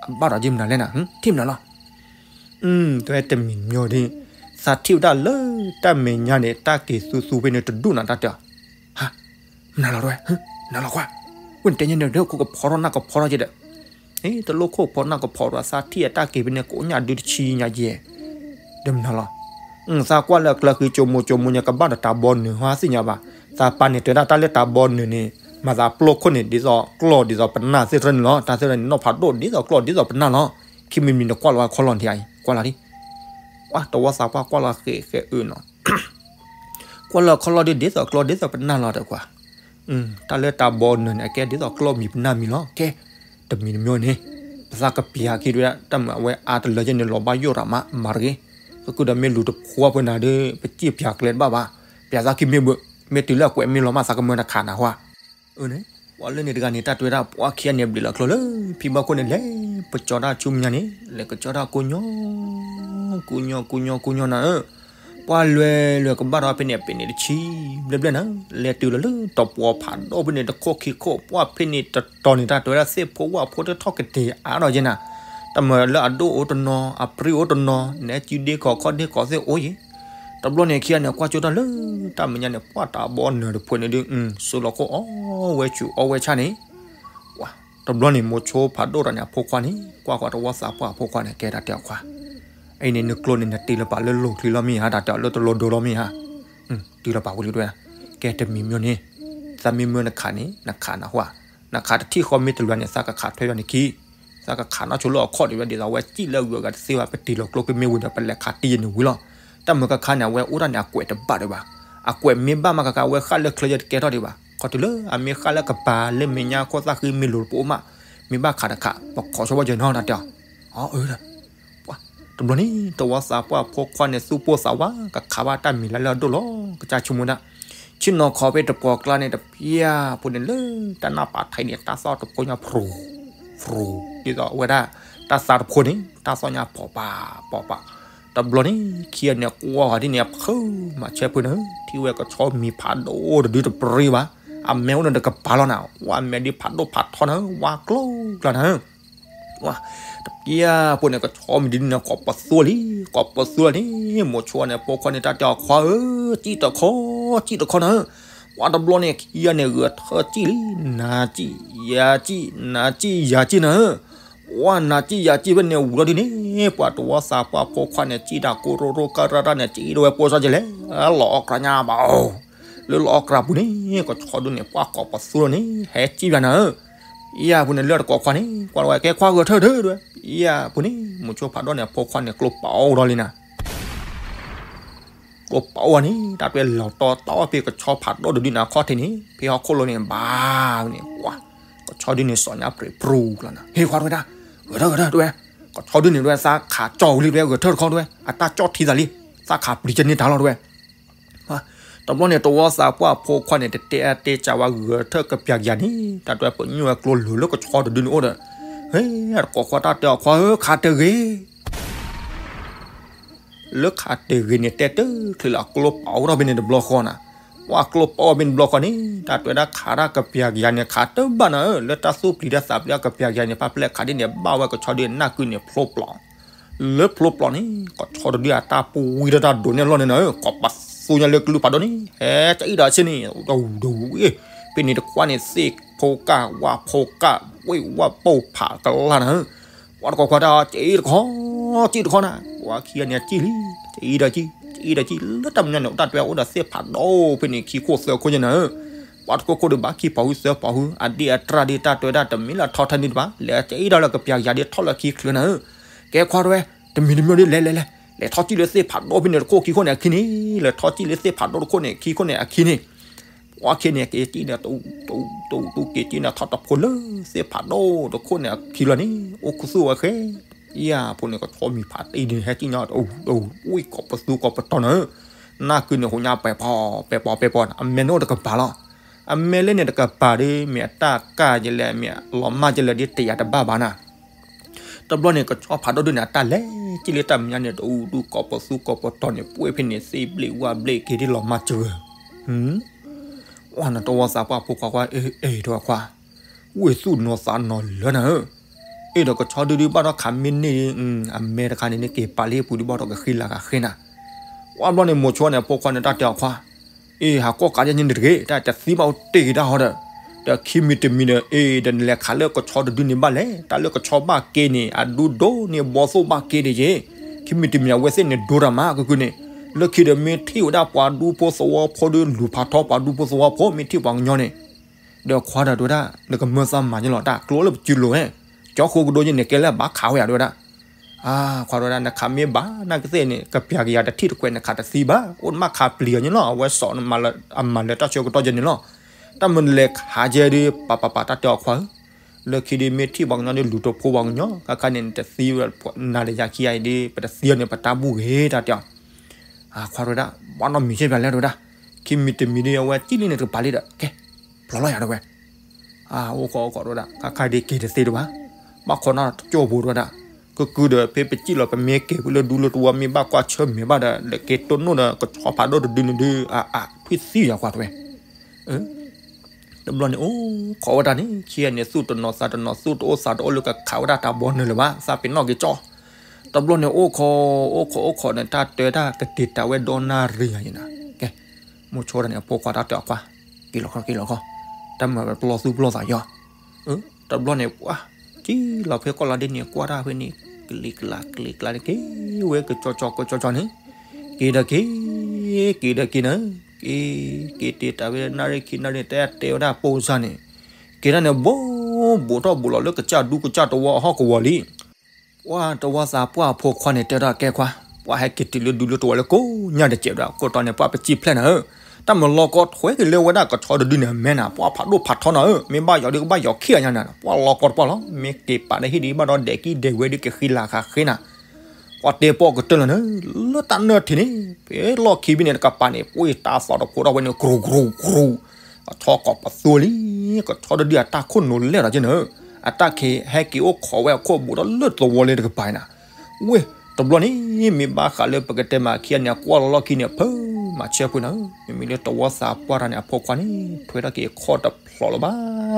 အဘၣ်ဒီးယမနုၤလဲၣ်နၤ ထံၣ်မနုၤလီၤ တဲတမံၤညီဒ်, သးထံၣ်ဝဲဒၣ်လၢတၢ်မဲာ်ညါန့ၣ် တၢ်က့ၤသူသူဖဲန့ၣ်တဒူၣ်နၤတၢ်တဲအီၤ, ဟါ, မနုၤလီၤတဝဲ, မနုၤလီၤခွါ, ဝဲန့ၣ်တဲညါန့ၣ် ဒီးခိၣ်ကဖီထီၣ်နၢ်ကဖီထီၣ်က့ဒီး, တလိၣ်ခိၣ်ဖီနၢ်ကဖီထီၣ် သးထံၣ်အတၢ်က့ၤဖဲန့ၣ် ကိးညၣ်ဒုတဆံညါယဲၢ်, ဒီးမနုၤလီၤ, သးကွၢ်လၢအကျါဃံ ကၠိမိၤကၠိမိၤညါ ကဘၣ်ဒီးတၢ်ဘီနုာ်ဟီသ့ၣ်ညါဘၣ်, သးပာ်န့ၣ်တဲဒၣ်တၢ်လၢတၢ်ဘီနုာ်န့ၣ် မၤသးပျိခိၣ်န့ၣ် ဒ်သိးကျီၢ်ဒ်သိးပနၢ်သ့ၣ်တဖၣ်န့ၣ်လီၤ, တၢ်သ့ၣ်တဖၣ်န့ၣ် နီၢ်ဖးဒိၣ်ဒ်သိးကျီၢ်ဒ်သိးပနၢ်လီၤ, ခံမံၤမံၤန့ၣ်ကွၢ်လီၤအခီၣ်လီၢ်ဒ်အံၤ ကွၢ်လီၤဒ်, ဝဲတဝီသးပှၢ်ကွၢ်လီၤဃဲးဃဲးအၢနီၤ ကွၢ်လၢခီၣ်လီၢ်ဒ် ဒ်သိးကျီၢ်ဒ်သိးပနၢ်လီၤတကွၢ်, တၢ်လၢတၢ်ဘီနုာ်န့ၣ် အကဲဒ်သိးကျီၢ်မံၤပနၢ်မံၤလီၤ, ကဲ, တမံၤတမံၤန့ၣ်, ပသးကပျၤခံဒ်ဝဲဒၣ် တၢ်မၤအဝဲအါတလၢယဲၢ်န့ၣ် လီၤဘၣ်ယိၣ်ရၤမး မၤတဂ့ၤ, ကကုၢ်ဒီးမ့ၢ်လူၤတဖိအပှဲၤနၤဒီး ပစံၣ်ပျၤကျဲတဘၣ်ဘၣ်, ပျၤသးခံမ့ၢ်ဘၣ်, မ့ၢ်တုၤလၢအကွဲးမ့ၢ်လီၤမး သးကမၢနခးနၤဟါ အၢန့ၣ်, ပှၤလၢန့ၣ်တဂၤန့ၣ် တၢ်တဲဝဲဒၣ် ပှၤခံဂၤန့ၣ် ဘျံးလီၤကျိၤလၢ ဖံဘၣ်ခိၣ်န့ၣ် လဲၤပကၠီတၢ်ဆူမဲာ်ညါန့ၣ် လဲၤကကၠီတၢ်ကိးညီ, ကိးညီ ကိးညီ ကိးညီနၤဧၢ, ပှၤလွဲလွဲကဘၣ်ဒီးဖဲန့ၣ် အပဲန့ၣ်တဆံဘျဲၣ်ဘျဲၣ်နၤ, လဲၤတုၤလီၤလၢတပှီၤဖးဒိၣ်ဖဲန့ၣ် တခိၣ်ခံခိၣ် ပှၤဖဲန့ၣ်တတီၤန့ၣ် တၢ်တဲဝဲဒၣ် သ့ၣ်ဖိဝၣ်ဖိတထီၣ်ကတဲာ်အါဒီးယဲၢ်နၤ, တၢ်မၤလၢအဒိၣ်အိၣ်တနီၤ အပြံအိၣ်တနီၤ နဲကံဒ့ကီးခီၣ်ဒ့ကီးသ့ၣ်အိၣ်ယဲၢ် တဘျီန့ၣ်ခံဂၤန့ၣ် ကွၢ်ကၠိတၢ်လၢ တၢ်မဲာ်ညါန့ၣ် ပှၤတၢ်ဘီနုာ်တဖိန့ၣ်ဒုး စိလီၤခိၣ်အီၣ်ဝဲဆူးအီၣ်ဝဲဆၣ်န့ၣ်, တဘျီန့ၣ် မိၤဆိဖးဒိၣ်တဂၤန့ၣ် အဖိခွါန့ၣ် ကွၢ်ကွၢ်တဝီသးပှၢ်အဖိခွါန့ၣ် ကဲတၢ်တဲအီၤခွါ, အအံၤန့ၣ် နကျိန့ၣ် နတ့လၢၤပာ်လၢလိၤချံလီၤမ့ၢ်ဧါ, တၢ်တဲအီၤလၢတလိၤဒိလီၤမ့ၢ်ဧါ, တ့လၢၤပာ်ဝံၤလံတဝဲ, ကဲတမံၤမ့ၢ်န့ၣ်, သးမ့ၢ်မၢနခးန့ၣ် နခးနၢ်ဟူဧါ, နခးတထံၣ်ဃီမ့ၢ်တလၢာ်န့ၣ် သးကခးထွဲယွၤန့ၣ်ခံ သးကခးနီၣ်ဆိလၢအခီၣ်ဒံးဝဲဒ်သိးဝဲစံၣ်လၢအဂုၤအဂၤတသ့ဘၣ် ပတ့လီၤကျိဖဲမ့ၢ်ဝံၤဒီး ပလဲၤခးတံၢ်ယဲၢ်န့ၣ်ဝံၤလီၤ. တၢ်မုာ်ခါခါန့ၣ် အဝဲအိၣ်ဒၣ်န့ၣ် အကွဲးတဘၣ်ဒံးဘၣ်. အကွဲးမ့ၢ်ဘၣ်မးခါခါ အဝဲဃၣ်လၢချၢယဲၢ်တကဲထီၣ်ဒံးဘၣ်. ခီတုၤလၢအမ့ၢ်ဃၣ်လၢကပၤလၢမဲာ်ညါခိၣ်သၣ်ဃံမ့ၢ်လိၤတပအိၣ်မး, မ့ၢ်ဘၣ်ခးတခး ပခိးဆိဝဲယဲၢ်နီတၢ်တဲအီၤ. အၢ တဘျီန့ၣ် တဝီသးပှၢ်ဖိခွါန့ၣ် သူၣ်ပိၢ်သးဝး ကခးဘၣ်တၢ်မံၤလၢ်လၢအဒိၣ်လီၤ ကစၢ်ဆိကမိၣ်ဒၣ် ဆ့ၣ်နီၤခီဖဲတပှီၤကျါန့ၣ် တပျၢ်ဖိန့ၣ်လၢတၢ်နၢ်ပာ်ထံးန့ၣ် တၢ်သီၣ်တဖိညါဖြူၤ ဖြူၤ ဒ်သိးအဝဲဒၣ် တၢ်သးတဖိန့ၣ် တၢ်သီၣ်ညါဖီၣ်ပာ် ဖီၣ်ပာ်. တဘျီန့ၣ် ခံဂၤန့ၣ် ကွၢ်ဃီၤဒ်န့ၣ် အဖုမၤဆဲးဖုန့ၣ် ထံၣ်ဝဲကဆီမံၤဖးဒိၣ်တဒုတပြံဘၣ်. အမဲအိၣ်န့ၣ်တကပၤလီၤနၤ, ဝဲအမဲဒ်ဖးဒိၣ်ဖးထီနၤ, ဝါကျိၤကျါနၤ တပျၢ်ဖိန့ၣ် ကဆီမံၤဒ်န့ၣ် ကိးပသူလံ, ကိးပသူလီၤန့ၣ် မိၤဆိန့ၣ် ဖိခွါန့ၣ် တၢ်တဲအီၤခွါဧၢ, စံၣ်တခီ, စံၣ်တခီနၤ. ပှၤတဘျီန့ၣ် ခံဂၤန့ၣ် ဂဲၤထၢၣ်စံၣ်လံ, နၤစံၣ်, ယၤစံၣ်, နၤစံၣ်, ယၤစံၣ်နၤဧၢ. ပှၤနၤစံၣ်ယၤစံၣ်ဖဲန့ၣ် ဝံၤလီၤဒ်န့ၣ် ပှၤတဝီသးပှၢ်ဖိခွါန့ၣ် စံၣ်တၢ်ကိရိရိကရၢ်တၢ်န့ၣ် စံၣ်ဒၣ်ဝဲပိာ်စၢ်ကလဲၣ်, လီၤအီၣ်ကြၢးညါဘၣ်. လၢလီၤအီၣ်ကြၢးပူၤန့ၣ် ကဆီဒုန့ၣ် ပှၤကိးပသူလီၤန့ၣ် ဟဲစံၣ်ဘၣ်နၤဧၢ. ယၤပူၤန့ၣ် လၢတကိးခွါန့ၣ် ကွၢ်ဝဲ ကဲခွါဂဲၤထၢၣ်ထၢၣ်တဝဲ. ယၤပူၤန့ၣ် မိၤဆိဖးဒိၣ်န့ၣ် အဖိခွါန့ၣ် ကျိပာ်အိၣ်ဒီးလံနၤ ကျိပာ်အိၣ်န့ၣ် တၢ်တွဲလီၤတီတီဖဲကဆီဖးဒိၣ်တဒုန့ၣ် အခီၣ်ထံးန့ၣ် ဖဲဟီၣ်ခိၣ်လိၤန့ၣ် ဘၣ်န့ၣ် ကွၢ် ကဆီဒုန့ၣ် စီၤညါပြံးပြူလီၤနၤ. ဟ့ၣ်ခွါတဝဲဒၣ် ဂဲၤထၢၣ်ဂဲၤထၢၣ်တဝဲ, ကဆီဒုန့ၣ်တဝဲ သးခးကၠီဝံၤလံတဝဲ ဂဲၤထၢၣ်တခီတဝဲ အတၢ်ကၠီထံသးလံ, သးခးပျံၤကန့ၢ်တၢ်လီၤတဝဲ တဘျီန့ၣ် တဝီသးပှၢ်ဖိခွါန့ၣ် တတဲအါတဲစှၤဝဲ ဂဲၤထၢၣ်ကပျၢ်ကယၤန့ၣ် တၢ်တွဲပညိၣ်ဝဲကျိလိၤလၢကဆီတဒုန့ၣ်အိၣ်ဒီး ဟ့ၣ် တကိးခွါတၢ်တဲအီၤခွါဧၢ ခးတဂ့ၤ လၢခးတဂ့ၤန့ၣ် တဲတချုးလၢအကျိပာ်အိၣ်ထီၣ်ဖဲန့ၣ်တဘျီဃီနၤ. ပှၤကျိပာ်အိၣ်ဖဲန့ၣ်တဘျီဃီန့ၣ် တၢ်တွဲဒၣ်ခးတၢ်ကပျၢ်ကယၤန့ၣ် ခးတဘၣ်နၤဧၢ, လၢတၢ်သူၣ်ပျံၤတၢ်သးပျံၤအကပျၢ်ကယၤန့ၣ် ပၢ်ဖျဲၣ်ခးဒ်န့ၣ် ဘၣ်ဝဲကဆီဒုန့ၣ် နၢ်ကုန့ၣ်ဖျိပျီ လၢဖျိပျီန့ၣ် ကဆီတဒုအတၢ်ပူၤဝံၤဒီးတၢ်ဒိးန့ၢ်လီၢ်န့ၣ်နၤဧၢ, ကိးပသူညါလၢကလုၢ်ဖးဒိၣ်န့ၣ် ဟဲကအံၣ်ဒီးဆ့န့ၣ် တဝူတဝူအ့ၣ်, ဖဲန့ၣ်တခွါန့ၣ် သ့ၣ်ဖိကၢ်ဝၣ်ဖိကၢ် ဝ့ၢ်ဝၣ်ပိၢ်ဖးကလါနၤဧၢ. ပှၤတကိးခွါတၢ် ကအံၣ်တခီ ကံၣ်တခီနၤ, ပှၤခံဂၤန့ၣ်ကံၣ်လံ, ကအံၣ်ဒီးကံၣ် ကအံၣ်ဒီးကံၣ် လၢတၢ်မဲာ်ညါန့ၣ် အိၣ်တၢ်တွဲအိၣ်ဒီးသ့ၣ်ဖးဒိၣ်ဖဲန့ၣ် ခံခိၣ်သၢခိၣ်ညါနၤဧၢ. ပှၤတခိၣ်ခိၣ်ဒီးဘၣ်ခံပီၤဟုသၢပီၤဟု အဒ့ၣ်အတြၢ်ဒ်တၢ်တွဲဒၣ်တမ့ၢ်လၢထီထဲန့ၣ်တဘၣ်, လဲၤကအံၣ်ဒီးလၢကပျၢ်ကယၤဒ်ထီၣ်လၢခံချုးနၤဧၢ. ကဲခွါတဝဲ တမံၤတမံၤဒ်လဲၤလဲၤလဲၤ လဲၤထီၣ်ကံၣ်လၢသ့ၣ်ဖးဒိၣ်ဖဲန့ၣ်တခိၣ်ခံခိၣ်န့ၣ်အခံန့ၣ်, လဲၤထီၣ်ကံၣ်လၢသ့ၣ်ဖးဒိၣ်တခိၣ်န့ၣ်ခံခိၣ်န့ၣ်အခံန့ၣ် ပှၤခံန့ၣ် က့ၤကံၣ်န့ၣ် တူတူတူက့ၤကံၣ်န့ၣ် ထီၣ်တဖိလၢသ့ၣ်ဖးဒိၣ်တခိၣ်န့ၣ်အခံလီၤန့ၣ် အိၣ်ခူသူၣ်ဝဲဃဲ, ယၤဖိန့ၣ် ကဆီမံၤဖးတံၢ်ဒ်န့ၣ် ဟဲကံၣ်ညါတအိၣ်တအိၣ် ဝံၣ်ကိးပသူကိးပတီၤနၤဧၢ. နၢ်ကုန့ၣ် ဟူညါပဲၤပီၤပဲၤပီၤပဲၤပီၤန့ၣ် အမဲာ်န့ၣ်အိၣ်တကပၤလီၤ. အမဲာ်လၢန့ၣ်တကပၤဒီး မ့ၢ်အတၢ်ကၢ်ယလဲၣ် မ့ၢ်လီၤမၢ်ယလဲၣ်ဒ်တယာ်တဘၣ်ဘၣ်နၤ တဘျီန့ၣ် ကဆီဖးဒိၣ်ဒုန့ၣ် အတၢ်လဲၤကံၣ်လၢတၢ်မဲာ်ညါန့ၣ် တအူဒူကိးပသူကိးပတီၤန့ၣ် ပှ့ၢ်ဖဲန့ၣ် သ့ၣ်ဘျ့ၣ်ဝၣ်ဘျ့ၣ်က့ၤဒ်လီၤမၢ်စှၤ ဝဲနတဝီသးပှၢ်ဖိခွါခွါ အ့ၣ်အ့ၣ်တဝဲခွါ, ဝ့ၢ်သူၣ်နီၤသးနီၤလၢနၤဧၢ. အ့ၣ်ဒီးကဆီဒုဒုဘၣ်ထီၣ်ခးမ့ၢ်န့ၢ် အမဲာ်တခါန့ၣ် န့ၢ်က့ၤပာ်လၢဟံၣ်ပူၤဒုဘၣ်ထီၣ်ကဃံလၤဂၤဃ့နၤ. ဝဲဘျီန့ၣ် မိၤဆိန့ၣ် အဖိခွါန့ၣ် တၢ်တဲအီၤခွါ, အ့ၣ် ဟးကိးကးယဲၢ်န့ၣ်တဂ့ၤ, တၢ်တသံဘၣ်အိၣ်တ့ၢ်က့ၤတၢ်ဟီဒီး, ဒီးခံမံၤတမံၤဒီး အ့ၣ် ဒီးနလဲၤခးလၢကဆီတဒုန့ၣ်ဘၣ်လဲၣ်, တၢ်လၢကဆီဘၣ်က့ၤန့ၣ် အဒူဒိၣ်န့ၢ် ဘီသိၣ်ဘၣ်က့ၤဒ်က့ၤ, ခံမံၤတမံၤအဝဲသ့ၣ်န့ၣ်ဒိတၢ်မး ကကုန့ၣ်, လၢခံဒီးမ့ၢ်ထံၣ်ဝဲဒၣ်ပှၤဒူဖိသဝီဖိဒီး လူၤဖးထီပှၤဒူဖိသဝီဖိ မ့ၢ်ထံၣ်ပှၤကညီန့ၣ်, ဒီးခွါဒီးတဲဝဲဒၣ် နကမၢသးမၤန့ၣ်လီၤ, တၢ်ကျိလၢပစုလိၤဝဲ, ကၠီဃိကဒိယဲၢ်န့ၣ် ကဲလၢအဘၣ်ခးဝဲယၤတဲဝဲဒၣ် အါ ခွါတဲဝဲဒၣ် နခးမ့ၢ်ဘၣ်နာ်ကသ့ၣ်န့ၣ် ကပျၢ်က့ၤယၤတထံၣ်တခွဲး နခးတသံဘၣ်, အိၣ်နမ့ၢ်ခးပျံၤအီၤန့ၣ်လီၤ, အဝဲစီၤအမၤလၢတၢ်ဆၢကတီၢ်ယဲၢ်န့ၣ်လီၤ, တၢ်မနုၤလဲၤခးယဲၢ်ဒီး ပပပ တၢ်တဲအီၤခွါဧၢ, လၢခံဒီးမ့ၢ်ထံၣ်ပှၤကညီဒီး လူၤတဖိပှၤကညီ ခါခါန့ၣ် နတသံဝဲ နၤဒီးယၤခံဂၤအံၤဒီး ပတသံအီၤန့ၣ် ပတၢ်ဘူၣ်ဂ့ၤတၢ်တဲအီၤ အါ ခွါတဲဝဲဒၣ် ဘၣ်နီတမံၤဆ့ၣ်ပျၢၤလဲၣ်တဲဝဲဒၣ်, ခံမံၤတမံၤဒီး အဝဲကံၣ်လံန့ၣ်တကပၤလံဒီး ကဲ ဖျိးလီၤယၤတဲဝဲ အါ အိၣ်ခိးအိၣ်ခိးတဲဝဲဒၣ် ခါခါဒ်က့ၤတသ့တဘၣ်, ဘၣ်ခိးနီၣ်တကၠိၢ်ဖိတဲဝဲဒၣ်, ကကုဒီး ဖဲပစံၣ်လီၤ ပမ့ၢ်က့ၤဖဲလၢဒူလၢတဝီ မ့ၢ်ဘၣ်ကွၢ်ဆၢၣ်မဲာ်ဘၣ်ဒီး လဲၤက့ၤတိၢ်နီၣ်ဒီး ကဆီဖးဒိၣ်တဒုန့ၣ်ဒုး အါအါ ထွံၣ်သံယၤကွၢ်တဲဝဲ တဘျီန့ၣ်အိၣ်ခိးဝဲဒၣ်န့ၣ် ခံဂၤန့ၣ် သူၣ်တနီၤသးတနီၤ သူၣ်တအိၣ်သးတအိၣ်လၢကခးဝဲဒၣ်တၢ်ဘီနုၤလၢၤဘၣ် သးပ့ၤနီၣ်က့ၤကၠီ, တဘျီန့ၣ်အိၣ်ခိး အိၣ်ခိးအိၣ်ခိးန့ၣ် တၢ်တဲတၢ်ကတ့ၤတၢ်ဝဲဒီနၣ်ရံၣ်ယၤန့ၣ်, ကဲ မိၤဆိဒၣ်န့ၣ် အဖိခွါတၢ်တဲအီၤခွါ, က့ၤလီၤခီ က့ၤလီၤခီ, တၢ်မၤပျီသူၣ်ပျီသးယီၤ, တဘျီန့ၣ် ပှၤ ကံၣ်လီၤဖဲကီၢ်လီၤဒ်န့ၣ် ကွၢ်တၢ်ဖဲန့ၣ် ကလံၤကျါကလံၤကျါန့ၣ် က့ၤဝဲကကၠီကၠီကၠီကၠီန့ၣ်, က့ၤဒီးက့ၤ က့ၤဒီးက့ၤနၤ, က့ၤ က့ၤတ့ၤတၢ်ဝဲနၣ်ရံၣ်ခံနၣ်ရံၣ် တဲတဲဝဲဒၣ်ပိစၢ်န့ၣ်, က့ၤဒၣ်န့ၣ် ဘိ ဘူးထီၣ်ဘူးလီၤလၢကစၢ်ဒူကစၢ်တဝီအဟီၣ်ကဝီၤလံ ပှၤတဝီသးပှၢ်ဖိခွါန့ၣ် တဲဒၣ်ကဲခွါ, ပှၤဟဲက့ၤတုၤလၢဒူလၢတဝီလၢကိးညါတစဲးဒီး ကိးတီၤန့ၣ် ပှၤပစံၣ်ဖျဲၣ်နၤဧၢ, တၢ်မၤလီၤကီထွဲက့ၤလၢဝဲဒၣ်ကဆီတဒုန့ၣ် အမဲနၤ ပှၤဖးဒိၣ်ဖးထီနၤဧၢ, မ့ၢ်ဘၣ်ယီၤဒုးကဘၣ်ယီၤခံဂၤညါနၤ ပှၤလီၤကီတပှၢ်လီၤ, မ့ၢ်က့ၤပာ်ဒီးဟံၣ်ဒံးဘၣ်ဒီး ဒဲးကံၣ်ဒဲးဝဲဒုးကဃံလၤဃာ်ဃ့နၤ ပှၤတဲပိာ်ကတၢၢ်လီၤနၤ, လၢတၢ်နၢထံးန့ၣ် ဖဲလီၢ်ခံဖဲန့ၣ် တကပၤန့ၣ် ပှၤတၢ်သီၣ်တဖိးထီၣ်ဝဲန့ၣ် ကြူးကြူးကြူး, ကဆီကိးပသူလံ, ကဆီတဒုအတၢ်ခိၣ်နူာ်လဲၢ်ဒီးက့နၤဧၢ, အတၢ်ခံးဟဲက့ၤအိၣ်ခိးဝဲအခိၣ်ဘူးဒီးလၢသဝီလၢတကပၤနၤ, ဝ့ၢ် တဘျီန့ၣ် မ့ၢ်ဘၣ်ဃးလၢပကတဲမးခံဂၤန့ၣ် အကွၢ်လီၤလီၢ်ခံန့ၣ် အဖၢမၤဆၢဖိနၤဧၢ, မ့မ့ၢ်လၢတဝီသးပှၢ်တၢ်န့ၣ် အဖိခွါန့ၣ် ထွဲထီၣ်က့ၤခီၣ်တဖျိးလၢၤဘၣ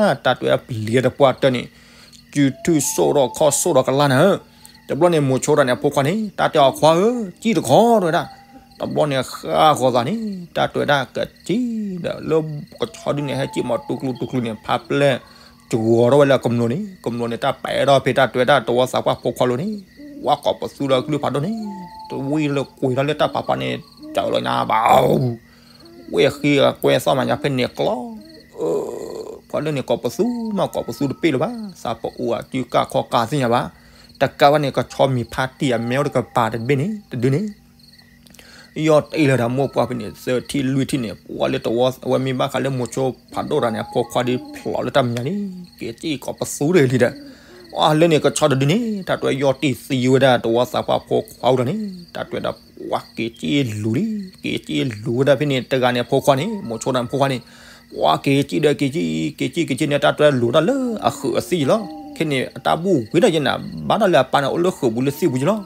်, တၢ်တွဲအပျံၤတပှၢ်တၢၢ်န့ၣ် စုထုၣ်စိၣ်ထီၣ်ခီၣ်စိၣ်ထီၣ်ကလါနၤဧၢ, တဘျီန့ၣ် မိၤဆိတၢ်န့ၣ် အဖိခွါန့ၣ် တၢ်တဲအီၤခွါဧၢ, ကံၣ်တခီတဲဝဲဒၣ်, တဘျီန့ၣ်ဃၣ်ဃီၤသးန့ၣ် တၢ်တဲဝဲဒၣ်ကစံၣ်ဒီး လၢကဆီဒုန့ၣ် ဟဲကံၣ်မီၤတူၢ်ကျူတူၢ်ကျူန့ၣ် ဖးပျဲၢ် စှီၤထီၣ်ဝဲလၢကမျိာ်န့ၣ် ကမျိာ်န့ၣ် တၢ်ပဲာ်ထီၣ်ဖဲတၢ်တွဲဒၣ်တဝီသးပှၢ်ဖိခွါလိၤန့ၣ်, ဝဲကိးပသူလၢကလုၢ်ဖးဒိၣ်န့ၣ် တဝံၤလၢကွံာ်ထီၣ်လၢတၢ်ဖးဖီန့ၣ် စၢၤလီၤညါဘၣ် ဝဲဃ့ကွဲသီၣ်မၤညါဖဲန့ၣ်ကျီ, ပှၤလၢန့ၣ်ကိးပသူမးကိးပသူတပ့ၢ်လၢၤဘၣ်, သးပအိၣ်အစုကၢ်ခီၣ်ကၢ်သ့ၣ်ညါဘၣ်, တကးဘၣ်န့ၣ် ကဆီမံၤဖါတံၢ်အမဲအိၣ်တကပၤတဘ့ၣ်န့ၣ် တဒုန့ၣ် ယီၢ်တ့ၢ်လၢၤဒီးမိၢ်ပှၢ်ဖဲန့ၣ် သၢထံၣ်လွံၢ်ထံၣ်န့ၣ် ပှၤလၢတဝီ အဝဲမ့ၢ်ဘၣ်ဃးလၢမိၤဆိဖးဒိၣ်တၢ်န့ၣ် အဖိခွါဒီးဖျိးလၢတၢ်မဲာ်ညါလံ, က့ၤကံၣ်ကိးပသူတဂ့ၤလံဒီး, အလၢန့ၣ် ကဆီတဒုန့ၣ် တၢ်တွဲယီၢ်တ့ၢ်သံဝဲဒၣ်တဝီသးပှၢ်ဖိခွါအိၣ်ဒီးန့ၣ် တၢ်တွဲဒီးပှၤက့ၤကံၣ်လူၤလံ, က့ၤကံၣ်လူၤဝဲဒၣ်ဖဲန့ၣ် တဂၤန့ၣ် အဖိခွါန့ၣ် မိၤဆိတၢ်ဖိခွါန့ၣ် ပှၤက့ၤကံၣ်ဒီးက့ၤကံၣ် က့ၤကံၣ်က့ၤကံၣ်န့ၣ် တၢ်တွဲလူၤတၢ်လၢအဃုးအသံၣ်လီၤ, ခဲန့ၣ် အတၢ်ဘူၣ်ဝံၤဒီးယဲနၤ ဘၣ်တၢ်လၢအပၢ်န့ၣ် အိၣ်လၢဃုးပူၤလၢသံၣ်ပူၤက့လီၤ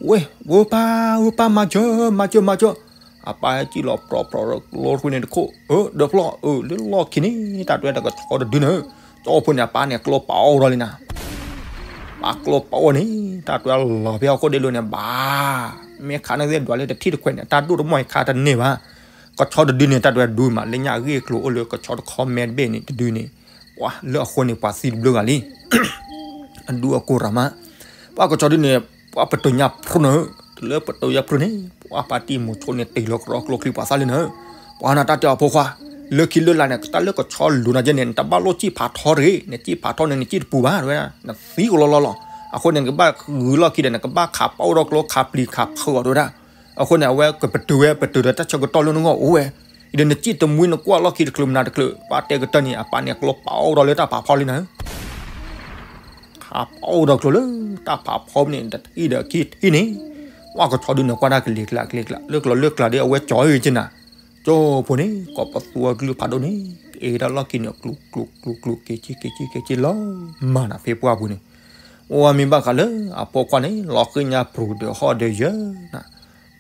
ဝ့ၢ် ဝဲပၢ် ဝဲပၢ် မၤစၢၤ မၤစၢၤ မၤစၢၤ, အပၢ်ဟဲကံၣ်လီၤပြီပြီကျိတဖုန့ၣ်တခိၣ်, အၢ ဒီးဖျီၣ် အၢ လၢလီၢ်ခံန့ၣ် တၢ်တွဲဒီးကဆီတဒုန့ၣ်, ကၠီဖိန့ၣ် အပၢ်န့ၣ်ကျိပာ်အီၣ်ဒီးလံနၤ, ပၢ်ကျိပာ်အီၣ်န့ၣ် တၢ်တွဲလီၤဖဲဟီၣ်ခိၣ်ဒ့လိၤန့ၣ် ဘၣ်, မ့ၢ်ခးန့ၢ်သ့ၣ်ဒွးလၢတထံၣ်တခွဲးန့ၣ် တၢ်ဒိၣ်တမီၢ်အံၤခးတန့ၢ်ဘၣ်, ကဆီတဒုန့ၣ် တၢ်တွဲဒုးမး လၢညၣ်အဂ့ၢ်အကျိၤအိၣ်လၢကဆီတခီမဲတဘ့ၣ်န့ၣ်တဒုန့ၣ်, ပှၤလၢအဃိန့ၣ် ပှၤသံတဘျုးဂၤလံ အဒူအကိၢ်ရၤမး, ပှၤကဆီဒုန့ၣ် ပှၤပတုာ်ညါဖျိနၤဧၢ, တုၤလၢပတုာ်ညါဖျိန့ၣ် ပှၤပၢ်တံၢ်မိၤဆိန့ၣ် တ့ၢ်လီၤကရီကျိချံပှၤသးလံနၤဧၢ, ပှၤနၤတၢ်တဲအီၤဖိခွါ, လၢခံလၢလာ်န့ၣ် တၢ်လၢကဆီလူၤနၤကဲန့ၣ် နတဘၣ်လိၣ်ကံၣ်ဖးထီတဂ့ၤ, နကံၣ်ဖးထီန့ၣ် နကံၣ်တပူၤဘၣ်ဝဲ, နသံကလီလီလီၤ, အဃိန့ၣ် နကဘၣ်ဂုၤလီၢ်ခံဒီး နကဘၣ်ခးပာ်အိၣ်ဒီးကျိခးပျံၤခးဖုးအီၤတဝဲဒၣ်, အဃိန့ၣ် အဝဲကပတုာ်ဝဲ ပတုာ်ဒီးတၢ်ဆၢကတီၢ်လၢနဂီၢ်အိၣ်ဝဲ, ဒီးနကံၣ်တမှံနကွၢ်လီၢ်ခံတချုးမနုၤတချုး ပှၤတဲကတၢၢ်န့ၣ် အပၢ်န့ၣ်ကျိပာ်အိၣ်ဒီးလၢတၢ်ဖးဖီလံနၤဧၢ ခးပာ်အိၣ်ဒီးကျိလၢတၢ်ဖးဖီန့ၣ် တထံၣ်ဒီးခံထံၣ်န့ၣ်, ပှၤကဆီဒုန့ၣ် ကွၢ်တၢ်ကလံၤကျါကလံၤကျါ လၢကျိၤလၢကျါဒီး အဝဲကၠီၤအၢက့နၤ, ကၠီဖိန့ၣ် ကိးပသူအကလုၢ်ဖးဒိၣ်န့ၣ် က့ၤဒၣ်လီၢ်ခံန့ၣ် ကျူၤကျူၤကျူၤကျူၤ က့ၤက့ၤက့ၤက့ၤက့ၤလီၤ, မၤနၤဖဲပှၢ်ပူၤန့ၣ်, အိၣ်မ့ၢ်ဘၣ်ဃးလၢ အဖိခွါန့ၣ် လီၤဃ့ၢ်ညါပြူၤဒီးဟီၣ်ဒီးယၢၤနၤ,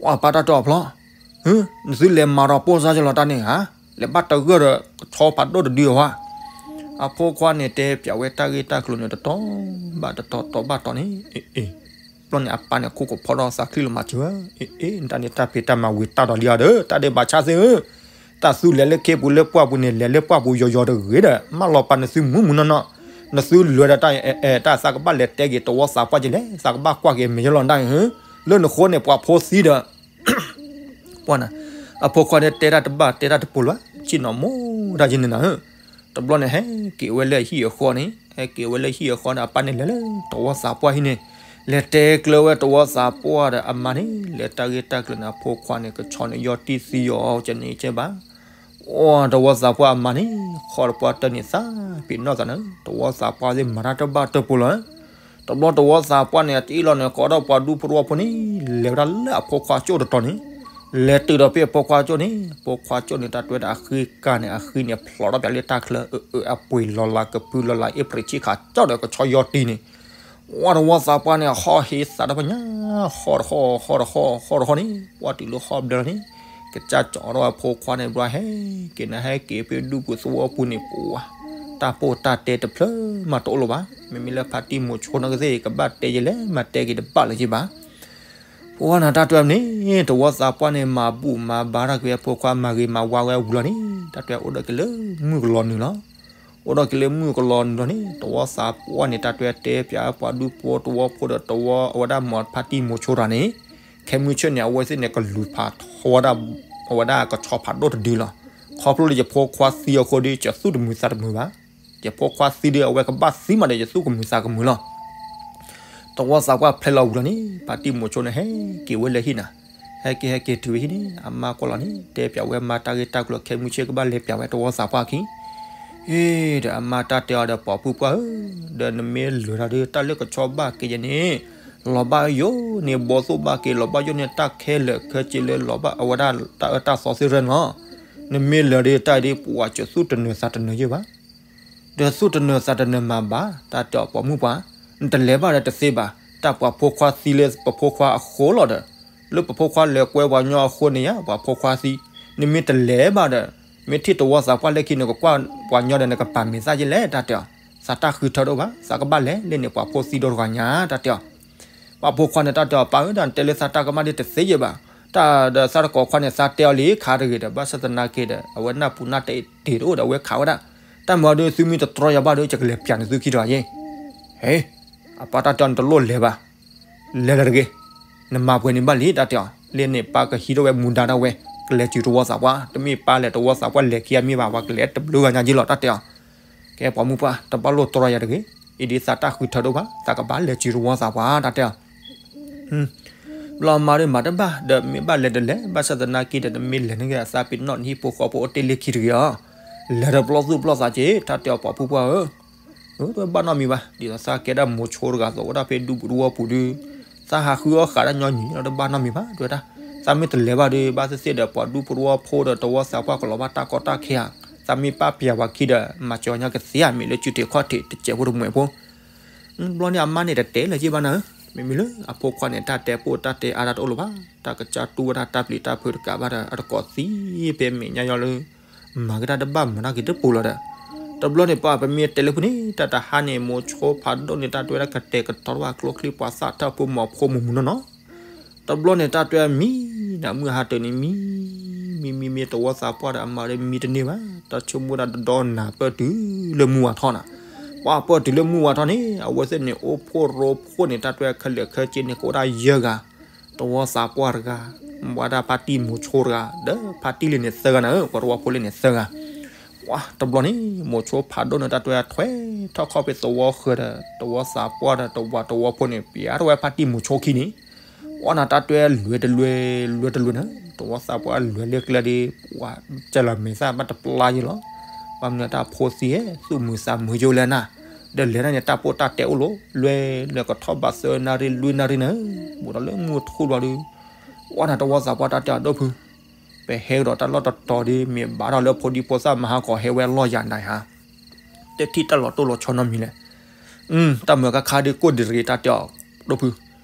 ပှၤပၢ်တၢ်တီၢ်ဖျီ နသုလဲၤမၤဒီးပိၢ်စါယလီၤတၢ်န့ၣ်ဧါ, လဲၤဘၣ်တဂၢၢ်ဒီးကဆီဖးဒိၣ်တဒုအဝါ, အဖိခွါန့ၣ် တဲပျးဝဲတၢ်ဂ့ၢ်တၢ်ကျိၤန့ၣ် တတီၤဘၣ်တတီၤ တီၤဘၣ်တီၤန့ၣ်, အ့ၣ်, ဘျီန့ၣ် အပၢ်န့ၣ် ခိၣ်ကဖီထီၣ်သးချံလီၤမၤစၢၤဧၢ, အ့ၣ် အ့ၣ် တၢ်န့ၣ်တၢ်ဖံးတၢ်မၤဝံၤတၢ်ဒီးလံဧါဒီး တၢ်ဒဲးဘးဆါသ့ၣ်ဧၢ, တ တၢ်သုလဲၤလၢခ့ပူၤလၢပှၢ်ပူၤန့ၣ် လဲၤလၢပှၢ်ပူၤယီၤယီၤတဂ့ၤဒီး မၢလီၤပာ်နသုမုၢ်မုၢ်နီၢ်နီၢ်, နသုလဲၤဒီးတၢ်အဲၣ်တၢ်သးကဘၣ်လဲၤတဲက့ၤတဝီသးပှၢ်က့ၤလဲၣ်, သးကဘၣ်ကွၢ်က့ၤမဲာ်ယလီၤဒၣ်ဧၢ, လၢနဃိန့ၣ် ပှၤဖိသံဒီး ပှၢ်နၤ, အဖိခွါန့ၣ်တဲတၢ်တဘၣ်တဲတၢ်တပိာ်လၢၤဘၣ်, ဆ့ၣ်နီၤမိၢ်တၢ်ယဲန့ၣ်နၤဧၢ, တဘျီန့ၣ်ဟဲက့ၤဝဲလၢဟံၣ်အဃီန့ၣ်, ဟဲက့ၤဝဲလၢဟံၣ်အဃီန့ၣ် အပၢ်န့ၣ်လဲၤလၢတဝီသးပှၢ်ဟံၣ်န့ၣ်, လဲၤတဲကျၢၤဝဲတဝီသးပှၢ်ဒီးအမါန့ၣ်, လဲၤတၢ်ဂ့ၢ်တၢ်ကျိၤန့ၣ် အဖိခွါန့ၣ် ကဆီန့ၣ်ယီၢ်တံၢ်သံယီၤကန့ၣ်ကဲဘၣ် အိၣ်တဝီသးပှၢ်အမါန့ၣ် ခီၣ်တပှၢ်တၢၢ်န့ၣ်သးပ့ၤနီၣ်သးန့ၣ် တဝီသးပှၢ်သ့ၣ်မၤတၢ်တဘၣ်တၢၢ်ပူၤလီၤ. တဘျီတဝီသးပှၢ်န့ၣ် အတအ့ၣ်လီၤန့ၣ် ကိးထီၣ်ပှၤဒူဖိတဝီဖိန့ၣ် လဲၤဝဲဒၣ်လၢအဖိခွါကၠိၣ်တတီၤန့ၣ်, လဲၤတုၤဒီးဖဲအဖိခွါကၠိၣ်န့ၣ် အဖိခွါကၠိၣ်န့ၣ် တၢ်တွဲဒီးအဃ့ကၤန့ၣ် အဃံန့ၣ်ဖျိးထီၣ်ပၠးလၢတၢ်ချၢ အၢအၢအပှ့ၤလီၤလးကပုလီၤလး အ့ဖြ့ၣ်ဆံးခးကၠီၣ်ဒီးကဆီယီၢ်တံၢ်န့ၣ် ဝဲတဝီသးပှၢ်န့ၣ် ဟီၣ်ဟ့သးတဖၣ်ညါ, ဟီၣ်တဟီၣ် ဟီၣ်တဟီၣ် ဟီၣ်တဟီၣ်န့ၣ် ပှၢ်တုၤလၢဟီၣ်ဘျၢလီၤန့ၣ်, ကစၢ်ကၠီထီၣ်အဖိခွါန့ၣ်ဘျီ ဟဲက့ၤနၤ ဟဲက့ၤဖဲဒူပူၤသဝီပူၤန့ၣ် ပှၢ်တၢ်ပိၢ်တၢ်တဲတဖျၢၣ်မးတအိၣ်လၢၤဘၣ်. မ့မ့ၢ်လၢဖါတံၢ်မိၤဆိနီၢ်ကသ့ၣ် ကဘၣ်တဲယဲလဲၣ် မၤတဲက့ၤတဘၣ်လၢၤက့ၤဘၣ်. ပှၢ်နၤတၢ်တွဲန့ၣ် တဝီသးပှၢ်န့ၣ် မၤဘူၣ်မၤဘါထီၣ်က့ၤအဖိခွါ မၤဂ့ၤမၤဝါဝဲဝံၤလီၤန့ၣ် တၢ်တွဲအိၣ်ဒီးက့ၤလၢမုၢ်ကလီၤနုာ်လီၤ. အိၣ်ဒီးက့ၤလၢမုၢ်ကလီၤနုာ်လီၤန့ၣ် တဝီသးပှၢ်န့ၣ် တၢ်တွဲတဲပၠးပှၤဒူဖိတဝီဖိဒီးတဝီအဝဲဒၣ်မ့ၢ်ဖါတံၢ်မိၤဆိတဂၤန့ၣ်, ခဲမုၢ်ဆ့ၣ်န့ၣ် အဝဲသ့ၣ်န့ၣ် ကလူၤဖးထီဝဲဒၣ် အဝဲဒၣ်ကဆီဖးဒိၣ်တဒုလီၤ. ခီဖျိလၢယဖိခွါသံအဃိဒီး ယသူၣ်တမုာ်သးတမုာ်ဘၣ်. ယဖိခွါသံဒီး အဝဲကဘၣ်သံမးဒီး ယသူၣ်ကမုာ်သးကမုာ်လီၤ. တဝီသးပှၢ်ဖျဲလီၤဝံၤလီၤန့ၣ် ဖါတံၢ်မိၤဆိန့ၣ် ဟဲက့ၤဝဲလၢဟံၣ်နၤ, ဟဲက့ၤဟဲက့ၤတုၤဝဲဟံၣ်န့ၣ် အမါကွၢ်လီၤန့ၣ် တဲပၠးဝဲမါတၢ်ဂ့ၢ်တၢ်ကျိၤ ခဲမုၢ်ဆ့ၣ်ကဘၣ်လဲၤပၠးဝဲတဝီသးပှၢ်အခံ အ့ ဒီးအမါတၢ်တဲအီၤဒီး ပိာ်ဖုပှၢ်ဧၢ, ဒီးနမ့ၢ်လဲၤတၢ်ဒီး တၢ်လၢကဆီဘၣ်က့ၤယဲန့ၣ် လီၤဘၣ်ယိၣ်န့ၢ်ဘီသိၣ်ဘၣ်က့ၤ လီၤဘၣ်ယိၣ်န့ၢ်တၢ်ခဲလၢာ်ခဲဆ့လၢလီၤဘၣ်အဝဲဒၣ်တၢ်အၢတၢ်သီသ့ၣ်ရၢန့ၣ်လီၤ. နမ့ၢ်လဲၤဒီးတၢ်အံၤဒီး ပှၤကသူၣ်တနၢၤသးတနၢၤယဲၢ်ဘၣ် ဒီးသူၣ်တနၢၤသးတနၢၤမးဘၣ် တၢ်တဲအီၤပိာ်မုၣ်ပှၢ်, နတလဲၤဘၣ်ဒီးတသ့ဘၣ်, တၢ်ပှၤဖိခွါသံလၢပဖိခွါအဃိလီၤဒီး, လၢပဖိခွါလဲၤကွဲပှၤညီအဃိန့ၣ်ယါ ပှၤဖိခွါသံ, နမ့ၢ်တလဲၤဘၣ်ဒီး, မ့ၢ်ထံၣ်တဝီသးပှၢ်လၢခံန့ၣ် ကကွၢ်ပှၤညီဒီး နကပာ်မဲာ်သၣ်ယဲလဲၣ် တၢ်တဲအီၤ, သးတၢ်ဃုထၢတအိၣ်ဘၣ် သးကဘၣ်လဲၤလၢန့ၣ် ပှၤဖိသံဒီတဂၤညါ တၢ်တဲအီၤ ပှၤဖိခွါန့ၣ် တၢ်တဲအီၤ ပၢ်ဧၢ ဒီးနတဲလၢသးတၢ်ကမၣ်ဒ်တသ့ယဲၢ်ဘၣ်, တၢ်ဒီးသးတကိးခွါန့ၣ် သးတဲအီၤလံခါတဂ့ၤဒီး ဘၣ်ဆၣ်သနာ်က့ဒီး အဝဲနၢ်ပူၤနၢ်တဲတ့ၢ်တအိၣ်ဒီး အဝဲခးဝဲဒၣ်, တၢ်မၤဒီးသုမ့ၢ်တတြီယၤဘၣ်ဒီး ယကလဲၤပၠးန့ၢ်သုခံတဂၤယဲၢ်, ဟ့ အပၢ်တၢ်တဲအီၤ နတလိၣ်လဲၤဘၣ်, လဲၤလၢၤတဂ့ၤ, နမၤပှဲၤန့ၣ်ဘၣ်လံ တၢ်တဲအီၤ, လၢန့ၣ်ပၢ်ကဟံးထီၣ်ဝဲမူဒါဒၣ်ဝဲ, ကလဲၤစုၤတဝီသးပှၢ်, တမ့ၢ်ပၢ်လဲၤတဝီသးပှၢ်လဲၤခံအမ့ၢ်ဘၣ် ပှၤကလဲၤတဘျုးဂၤညါယဲၢ်လီၤ တၢ်တဲအီၤ ကဲပှၤမုၣ်ပှၢ် တဘၣ်လိၣ်တြီယၤတဂ့ၤ, အံၤဒ်သးတၢ်ဃုထၢတအိၣ်ဘၣ် သးကဘၣ်လဲၤစုၤတဝီသးပှၢ် တၢ်တဲအီၤ, ဘျီမၤဒီးမၤတဘၣ် ဒီးမ့ၢ်ဘၣ်လဲၤတလဲၤ ဘၣ်ဆၣ်သနာ်က့ဒီး နမ့ၢ်လဲၤန့ၢ်က့ၤသးပ့ၤနီၣ်နဟံၣ်ဖိဃီဖိအိၣ်တ့ၢ်လၢခံတဂ့ၤအီၤ, လဲၤဒီးပလီၢ်သူၣ်ပလီၢ်သးက့ၤ တၢ်တဲအီၤပှၤမုၣ်ပှၢ်ဧၢ တဘၣ်နီတမံၤဘၣ်, ဒ်သိးသးကဲဒၣ်မိၤဆိတဂၤသိး အိၣ်ဒၣ်ဖဲဒူပူၤတဝီပူၤဒီး, သးဟးဃုအီၣ်ဃာ်ဒၣ်ညီနုၢ်လီၤ တဘၣ်နီတမံၤဘၣ် တဲဝဲဒၣ်, သးမ့ၢ်တလဲၤဘၣ်ဒီး ဘၣ်သ့ၣ်သ့ၣ်ဒီး ပှၤဒူဖိတဝီဖိဒီးတဝီသးပှၢ်ကလီၤဘၣ်တၢ်ကီတၢ်ခဲဧါ, သးမ့ၢ်ပၢ်ပၠးပှၤခံဒီး မၤစၢၤညီကသ့ဧါ မ့ၢ်လၢစုတ့ၢ်ခီၣ်ထံးတစဲးဖိတမှဲးဖိ ဘျီန့ၣ်အမါန့ၣ်တတဲလၢၤက့ဘၣ်နၤဧၢ, မ့မ့ၢ်လၢအဖိခွါန့ၣ် တၢ်တဲပိာ်တၢ်တဲအါတၢ်တအိၣ်လၢၤဘၣ်, တၢ်ကစၢ်တူၢ်ဝဲဒၣ်တၢ်ပျံၤတၢ်ဖုးတကးဘၣ်ဒီး အတကိးသံဖဲမဲာ်ညါယီၤလၢ မၤက့ၤတၢ်တဘၣ်မၤတၢ်က့ၤတပူၤလီၤဒီး, တဘျီန့ၣ်ပှၤပမ့ၢ်တဲလၢဖုန့ၣ် တၢ်တဟါန့ၣ် မိၤဆိဖးဒိၣ်န့ၣ် တၢ်တွဲဒၣ်ကတဲာ်ကတီၤတၢ်ဘၣ်ကျိချံပှၤသၣ်ထၢၣ်ဖိမီၤဖိမုၢ်မုၢ်နီၢ်နီၢ် တဘျီန့ၣ်တၢ်တွဲမံ, နမုၢ်ဟါတၢၤန့ၣ်မံ, မံမံမံတဝီသးပှၢ်ဒီးအမါဒီးမံတန့ၢ်ဘၣ်, တၢ်ဆိကမိၣ်ဒၣ်တဒီနၤပၢၢ်တုၤလၢမုၢ်ဝၤထီၣ်နၤ, ပှၤပၢၢ်တုၤလၢမုၢ်ဝၤထီၣ်န့ၣ် အဝဲသ့ၣ်န့ၣ် အိၣ်ဖှိၣ်ရိဖှိၣ်န့ၣ် တၢ်တွဲခဲလၢာ်ခဲဆ့န့ၣ် ကအိၣ်ဒၣ်ယဲၢ်ဂၤ, တဝီသးပှၢ်တဂၤ, ဝဲဒၣ်ဖါတံၢ်မိၤဆိတဂၤ, ဒီးဖါတံၢ်လံန့ၣ်သၢဂၤနၤဧၢ ပှၤတဝီဖိလံန့ၣ်သၢဂၤ ပှၤတဘျီန့ၣ် မိၤဆိဖးဒိၣ်န့ၣ် တၢ်တွဲထွဲထီၣ်ခီၣ်ဖဲသဝီဃၢၤဒီး တဝီသးပှၢ်ဒီးတဝီတဝီဖိန့ၣ် ပျးထီၣ်ဝဲဖါတံၢ်မိၤဆိခံန့ၣ်, ပှၤနၤတၢ်တွဲလွဲတလွဲ, လွဲတလွဲန့ၣ် တဝီသးပှၢ်လွဲလၢကျဲဒီး ပှၤကလီၤမဲာ်သၣ်ဘၣ်တပျၢ်ယဲၢ်လီၤ, ပှၤမနုၤတၢ်ဖိသံဟဲ သူၣ်မုာ်သးမုာ်ယိၣ်လဲၣ်နၤ, ဒီးလဲၤဒၣ်န့ၣ် တၢ်ပိာ်တၢ်တဲအိၣ်လီၤ, လွဲလၢကထီၣ်ဘးသၢနၣ်ရံၣ်လွံၢ်နၣ်ရံၣ်န့ၣ်, ဘူးဒီးလၢမုၢ်ထူၣ်ဘျီဒီး ပှၤနၤတဝီသးပှၢ်တၢ်တဲအီၤဒီပုၢ် ပဟဲကဒီးတၢ်လီၢ်တတီၤဒီး မ့ၢ်ဘၣ်ထီၣ်လၢဖိဒံဖိသၣ်မဟါကီးဟဲဝဲလီၢ်ယၤနၤဧါ, တထံၣ်တၢ်လီၤတိၢ်လီၤဆီနီတမံၤလဲၣ်, တၢ်မုာ်ခါခါဒီးကိၣ်ဒံးတဂ့ၤတၢ်တဲအီၤ, ဒီပုၢ်,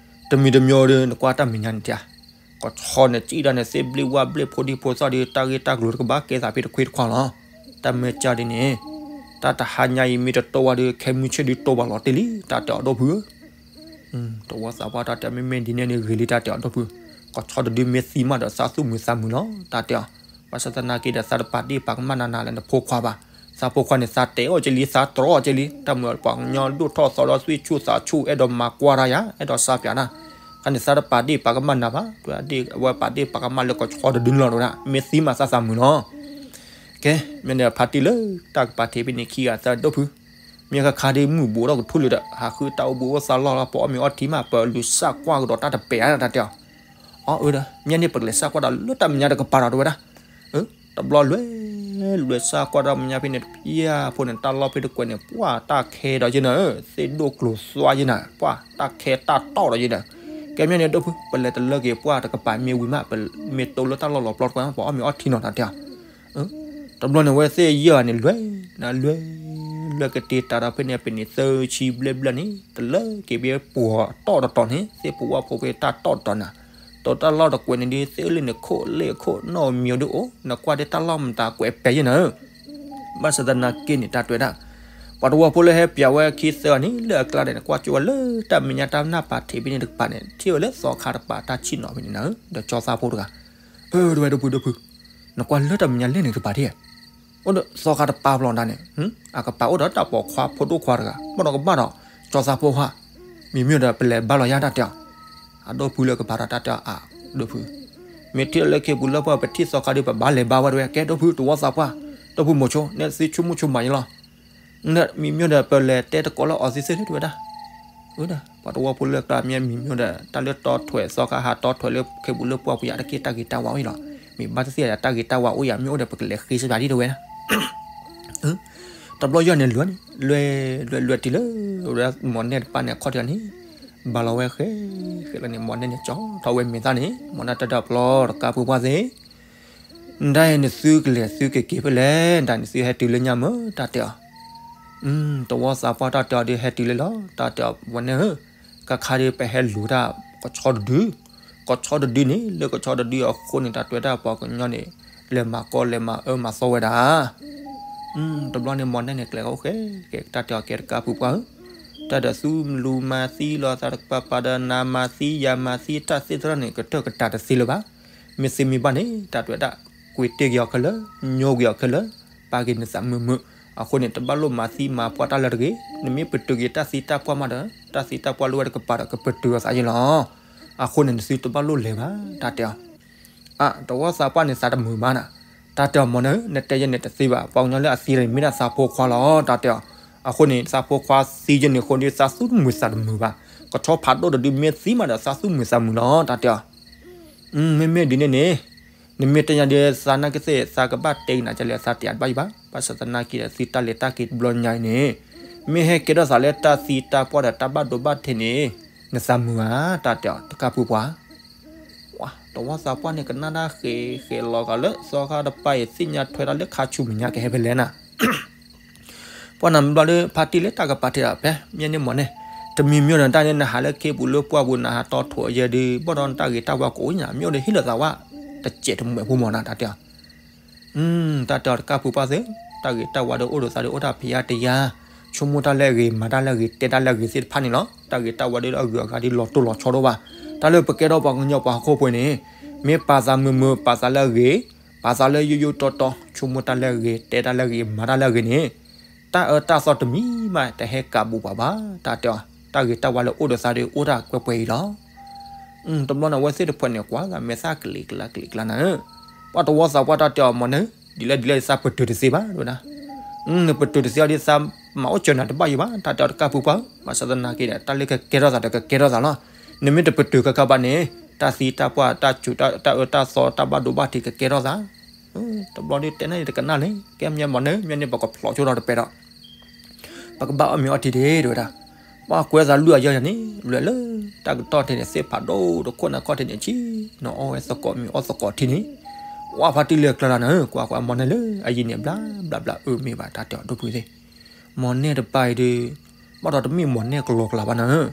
တမံၤတမံၤဒီး နကွၢ်တၢ်မဲာ်ညါန့ၣ်တၢ်, ကဆီန့ၣ်စံၣ်ဒၣ်န့ၣ် သ့ၣ်ဘျ့ဝၣ်ဘျ့ဖိဒံဖိသၣ်ဒီး တၢ်ဂ့ၢ်တၢ်ကျိၤတကဘၣ်ကဲသးဖဲတခွ့တခွါလီၤ, တၢ်မ့ၢ်ကၢ်ဒ်န့ၣ်, တၢ်တဟါညါအံၤမ့ၢ်တတိၢ်ဝဲဒီး ခဲမုၢ်ဆ့ၣ်ဒုးတိၢ်ဘၣ်လီၤတ့ၢ်လံ တၢ်တဲအီၤဒီပုၢ်ဧၢ တဝီသးပှၢ်တၢ်တဲမ့မ့ၢ်ဒ်န့ၣ်န့ၣ်ဂ့ၤလံတၢ်တဲအီၤဒီပုၢ်, ကဆီတဒုမ့ၢ်သံမးဒီးသးသူၣ်မုာ်သးမုာ်လီၤ တၢ်တဲအီၤ, ဘၣ်ဆၣ်သနာ်က့ဒီး သးတပာ်ဒ့ၣ်ပာ်ကမၣ်နးနးလၢနဖိခွါဘၣ်. သးဖိခွါန့ၣ် သးတဲအီၣ်က့လံ သးတြီအီၣ်က့လံ, တၢ်မုၢ်ပှၤကညီဒိၣ်ထီၣ်သီဒီးသွံၣ်ဆူၣ်သးဆူၣ် အဲၣ်ဒိးမၤကွၢ်တၢ်ယၤ အဲၣ်ဒိးစးပၠးနၤ, ခါန့ၣ် သးတပာ်ဒ့ၣ်ပာ်ကမၣ်နၤဘၣ်, ဒ်အဝဲပာ်ဒ့ၣ်ပာ်ကမၣ်လၢကဆီတဒုန့ၣ်လီၤ တဲဝဲဒၣ်, မ့ၢ်သံမးသးသးမုာ်လီၤ. ကဲ, မ့ၢ်န့ၣ်ဖါတံၢ်လၢတၢ်ကပၤထံးဖဲန့ၣ် ခံဂၤသၢဒိၣ်ဖု, မ့ၢ်ခါခါဒ်မုၢ်ဘူးထီၣ်ကထူၣ်လၢၤဒီး ဟးဃုတၢ်အိၣ်ဘူးအိၣ်သးလီၢ်လီၤ ပအီၣ်မ့ၤအီထံမး ပလူၤစၢ်ကွၢ်ကဒီးတၢ်တပဲာ်ဧါ တၢ်တဲအီၤ. အီၣ်အၢဒီး မ့ၢ်န့ၣ် ပကလဲၤစၢ်ကွၢ်ဒီးလၢတၢ်မဲာ်ညါတကပၤဒီး တဲဝဲဒၣ်. တဘျီလွဲၢ်, လွဲၢ်စၢ်ကွၢ်တၢ်မဲာ်ညါဖဲန့ၣ် တပျၢ်ဖိန့ၣ် တၢ်လီၢ်ဖဲတကွဲးန့ၣ် ပှၢ်တၢ်ခဲဒီးယဲၢ်နၤ, သ့ၣ်ဒိၣ်ကျိၤသွါယဲၢ်နၤ, ပှၢ်တၢ်ခဲတၢ်တီၢ်ဒီးယဲၢ်နၤ. ကဲမ့ၢ်န့ၣ်ဒိၣ်ဖု ပလဲၤတလၢက့ၤပှၢ်တကပၤမ့ၢ်ဝံၤမး ပမ့ၢ်တိၢ်လၢတၢ်လီၢ်လီၤပျီတကွဲး ပအီၣ်မ့ၤအီထံနီၤ တၢ်တဲအီၤ. တဘျီန့ၣ်ဝဲသ့ၣ်ယဲၢ်ဂၤန့ၣ် လွဲၢ်နၤလွဲၢ်, လွဲၢ်ကတ့ၤတၢ်ဒီးဖဲန့ၣ် ပန့ၣ်သၢဆံဘျဲၣ်ဘျဲၣ်န့ၣ် တလၢက့ၤဘၣ်ပှၢ်တီၢ်တတီၤန့ၣ် သ့ၣ်ပဝၢ်ဖိဖဲတၢ်တီၢ်တတီၤနၤ, တိၢ်တၢ်လီၢ်တကွဲးန့ၣ်ဒ် သ့ၣ်အိၣ်လၢန့ၣ်ခိၣ်လ့ၣ်အခိၣ် နီၣ်မံၤဒ်အိၣ် နကွၢ်ဒ်တၢ်လီၢ်မတၤကွဲးပဲာ်ယဲၢ်နၤ. ဘၣ်ဆၣ်သနာ်က့န့ၣ် တၢ်တဲဝဲဒၣ်, ပှၤတဝီဖိလၢဟဲပၠးဝဲခံသၢဂၤန့ၣ် လၢအကျါဒီးန့ၣ် ကွၢ်ကၠိဝဲလၢတၢ်မဲာ်ညါတၢ်နၢ်ပာ်ထံးဖဲန့ၣ်တကပၤန့ၣ် ထံၣ်ဝဲလၢသီခါတပၤတၢ်ဆံၣ်နီၤဖဲန့ၣ်နၤ, ဒီးကၠီသးဖိတဂၤ, အၢ တဲဝဲဒိၣ်ဖုဒိၣ်ဖု, နကွၢ်လၢတၢ်မဲာ်ညါလဲၣ်န့ၣ်တကပၤဒ် အိၣ်ဒီးသီခါတပၤဘျီဒၣ်န့ၣ်, အကပၤအိၣ်ဒီးတၢ်ပိာ်ခွါဖိဒိၣ်ခွါတဂၤ ဘၣ်ဒီးကဘၣ်ဒီး ကၠီသးဖိဟါ, မံၤမ့ၢ်ဒီးပလဲၤဘါလီၤယါ တၢ်တဲအီၤ. အဒိၣ်ဖုလၢကပၤဒီးတၢ်တဲအီၤ အဒိၣ်ဖု, မ့ၢ်ထံၣ်လၢခ့ပူၤလၢပှၢ် ပထံၣ်သီခါဒီး ပဘၣ်လဲၤဘါဝဲတဝဲ ကဲဒိၣ်ဖု တဝီသးပှၢ်, ဒိၣ်ဖုမိၤဆိ နဲၣ်သုဆိကမိၣ်ဆိကမးယလီၤ. မံၤမ့ၢ်ဒီးပလဲၤတဲတကိးလၢအီၤသ့သ့လၢ တဲဝဲဒၣ်. ပှၤတဝီဖိလၢကျါမ့ၢ်မံၤမ့ၢ်ဒီး တၢ်လၢတီထွဲသီခါဟးတီထွဲလၢခ့ပူၤလၢပှၢ်ပူၤယါတက့ၢ် တၢ်ဂ့ၤတၢ်ဝါအိၣ်အံၤလီၤ. မ့ၢ်ဘၣ်တသ့ၣ်ဒီးတၢ်ဂ့ၤတၢ်ဝါအိၣ်ယါ မ့ၢ်အိၣ်ဒီးပကလဲၤဃ့စၢ်ယါဒ်တဝဲဒၣ်. တဘျီယဲၢ်န့ၣ် လွဲၢ်န့ၣ် လွဲၢ်လွဲၢ်လွဲၢ်တုၤလၢ ဝဲဒၣ်မိၢ်နဲၣ်တပၢ်န့ၣ် အခီၣ်ထံးန့ၣ် ဘၣ်လီၤဝဲဃဲ ဃဲလီၤန့ၣ် မိၢ်နဲၣ်န့ၣ် ကၠီထီၣ်ဝဲမဲာ်သၣ်န့ၣ် မိၢ်နဲၣ်တၢ်ဒီးပျီတကါပှၤသ့ၣ်, နဒၣ်အံၤနသုကလဲၤသုကက့ၤဖဲလဲၣ် နဒၣ်နသုဟဲတုၤလၢညါမ့ၢ် တၢ်တဲအီၤ. တဝီသးပှၢ်တၢ်တဲအီၤဒ်ဟဲတုၤလၢလီၤ တၢ်တဲအီၤ ဝဲန့ၣ်ဧၢ, ကခါဒ်ပဟဲလူၤတၢ် ကဆီတဒု, ကဆီတဒုန့ၣ် လၢကဆီတဒုအဃိန့ၣ် တၢ်တဲဝဲဒၣ်ပှၤကညီန့ၣ် လဲၤမၤကီလဲၤမၤအၢမၤသီဝဲဒၣ် တဘျီန့ၣ် မိၢ်နဲၣ်န့ၣ် ကျဲၤအိၣ်ဃဲ ကဲတၢ်တဲအီၤကဲတကါပှၤဧၢ, တၢ်ဒီးသုလူၤမၤသံလီၤသးတကပၤပၤဒီး နၤမၤသံယၤမၤသံတၢ်သ့ၣ်တဖၣ်န့ၣ် ကတၢၢ်ကတၢၢ်တသ့လၢၤဘၣ်. မ့ၢ်သ့မ့ၢ်ဘၣ်န့ၣ် တၢ်တဲဝဲဒၣ် ကွံာ်တ့ၢ်က့ၤအီၤခဲလၢာ်, ညိကွံာ်အီၤခဲလၢာ်, ပာ်က့ၤနသးမုာ်မုာ်, အဃိန့ၣ် တဘၣ်လိၣ်မၤသံမၤပှၢ်တၢ်လၢတဂ့ၤ, နမ့ၢ်ပတုာ်က့ၤတၢ်သံတၢ်ပှၢ်မးဒီး တၢ်သံတၢ်ပှၢ်လၢဝဲတကပၤဒီး ကပတုာ်အသးယဲၢ်လီၤ. အဃိန့ၣ် နသုတဘၣ်လိၣ်လဲၤဘၣ် တၢ်တဲအီၤ. အ တဝီသးပှၢ်န့ၣ် သးတမုာ်ဘၣ်နၤ, တၢ်တဲအီၤ မိၢ်နဲၣ်ဧၢ နတဲယဲန့ၣ်တသ့ဘၣ်, ပှၤကညီလၢအသံဒီးန့ၣ် မ့ၢ်ဒၣ်သးဖိခွါလီၤ တၢ်တဲအီၤ. အဃိန့ၣ် သးဖိခွါသံယဲန့ၣ်အဃိဒီး သးသူၣ်မုာ်သးတမုာ်ဘၣ်, ကဆီဖးဒိၣ်တဒုမ့ၢ်သံမးဒီး သးသူၣ်မုာ်သးမုာ်လီၤ တၢ်တဲအီၤ. မ့မ့ၢ်ဒ်န့ၣ်န့ၣ် နမ့ၢ်တဲယၤဒီးသးနာ်က့သ့ၣ် သးကဘၣ်တဲက့ၤနၤကလဲၣ် သးတဲအတဘၣ်ယံၤဘၣ်, ဘၣ်ဆၣ်သနာ်က့ဒီး သုတၢ်လဲၤတၢ်က့ၤတဘျီညါအံၤန့ၣ် မ့ၢ်ဟဲကဲထီၣ်သးလၢတၢ်သံတၢ်ပှၢ်ဒီးတၢ်ဘၣ်ဒိဘၣ်ထံးန့ၣ် နသးမုာ်ဧါ တၢ်တဲအီၤ တကါပှၤပှၤ တဝီသးပှၢ်န့ၣ် ကနၣ်တၢ်ဃဲၤဃဲၤလီၤဂာ်လၢ သီခါတပၤအံၤ သ့ၣ်ညါထွဲတၢ်လၢခါဆူမဲာ်ညါကဟဲဖဲလဲၣ်နၤ. ပှၤနၤမ့ၢ်ဘျီလၢဖါတံၢ်လၢတၢ်ကပၤထံးဒီး ဖဲမ့ၢ်န့ၣ်မိၢ်နဲၣ်, တမံၤမံၤဒီးတၢ်န့ၣ် နဟးလၢခ့ပူၤလၢပှၢ်ပူၤ နဟးတီထိးယဲဒုး ဘၣ်ဒီးနတၢ်ဂ့ၤတၢ်ဝါကအိၣ်ညါ မ့ၢ်အိၣ်ဒီးဟ့ၣ်လီၤသးဝဲ တစဲးတမှဲးဖိမးနၤ တၢ်တဲအီၤ. တၢ်တဲအီၤတကါပှၤပှၤသ့ၣ်, တၢ်ဂ့ၤတၢ်ဝါဒီးအိၣ်ဒီးသးဒီးအိၣ်တၢ်ဖံးအါတယါ, ဆိကမိၣ်တၢ်လၢအဂ့ၤ မၤတၢ်လၢအဂ့ၤ တဲတၢ်လၢအဂ့ၤသ့ၣ်တဖၣ်န့ၣ်လီၤ. တၢ်ဂ့ၤတၢ်ဝါဒီးအဂုၤအဂၤဒ်လီၤတိၢ်လီၤဆီဒိၣ်ဘၣ်. တၢ်လၢပကဲထီၣ်ပှၤကညီပှၤဟီၣ်ခိၣ်ဖိန့ၣ် မ့ၢ်ပာ်သးမုာ်မုာ် ပာ်သးလၢအဂ့ၤ, ပာ်သးလၢယိယိတီတီ, ဆိကမိၣ်တၢ်လၢအဂ့ၤ တဲတၢ်လၢအဂ့ၤ မၤတၢ်လၢအဂ့ၤန့ၣ် တၢ်အၢတၢ်သီတမံၤမး တဟဲကးဘူးပှၤဘၣ် တၢ်တဲအီၤ. တၢ်ဂ့ၤတၢ်ဝါလၢအိၣ်ဒီးသးဒီးအိၣ်တၢ်ကွဲးပှဲၤအံၤလီၤ. တဘျီန့ၣ် အဝဲသ့ၣ်တဖၣ်န့ၣ် ကွၢ်သးမဲာ်သၣ်ကလံၤကျါကလံၤကျါနၤဧၢ, ပှၤတဝီသးပှၢ်တၢ်တဲအီၤ မိၢ်နဲၣ်ဧၢ, ဒ်လဲၣ်ဒ်လဲၣ်သးပတုာ်တသ့ဘၣ် တဲဝဲဒၣ်. နပတုာ်တသ့အီၤဒီးသးမၤအိၣ်စၢၤနၤတဘၣ်ယံၤဘၣ် တၢ်တဲအီၤတကါပှၤပှၤဧၢ, ဘၣ်ဆၣ်သနာ်က့ဒီး တၢ်လၢကကဲထီၣ်သးဒီးကကဲထီၣ်သးလီၤ. နမ့ၢ်တပတုာ်ခဲခါဘၣ်န့ၣ် တၢ်သံတၢ်ပှၢ် တၢ်စူၤ တၢ်အၢတၢ်သီ တၢ်ဘၣ်ဒိဘၣ်ထံးကကဲထီၣ်သး တဘျီဒီးတဲန့ၣ်တကနၣ်လဲၣ်, ကဲမ့ၢ်မိၢ်နဲၣ်ဧၢ, မ့ၢ်န့ၣ်ပကဖျိးဆိဒီးတပဲဒီး ပကဘၣ်အီၣ်မ့ၤအီထံတ့ၢ် တဲဝဲဒၣ်. ပှၤကွဲသးလွံၢ်အယီၢ်ယၤန့ၣ် လွဲၢ်လၢတၢ်ကတီၢ်ထံးန့ၣ် သ့ၣ်ဖးဒိၣ်တခိၣ်နၤခီၣ်ထံးန့ၣ် ဆံးနီၤအီၣ်ဝဲသကိးမ့ၤအီၣ်သကိးထံန့ၣ် ဝဲဖါတံၢ်လၢအကျါလီၤနၤဧၢ, ကွၢ်ကွၢ်မိၢ်နဲၣ်လၢအယံၤန့ၣ် ဘျါဘျါဘျါအၢမ့ၤဘၣ် တၢ်တဲအီၤဒိၣ်ဖုသ့ၣ်. မိၢ်နဲၣ်တပၤအံၤဒီး ဘၣ်ဒီးတမ့ၢ်မိၢ်နဲၣ်ကလီကလီဘၣ်နၤဧၢ,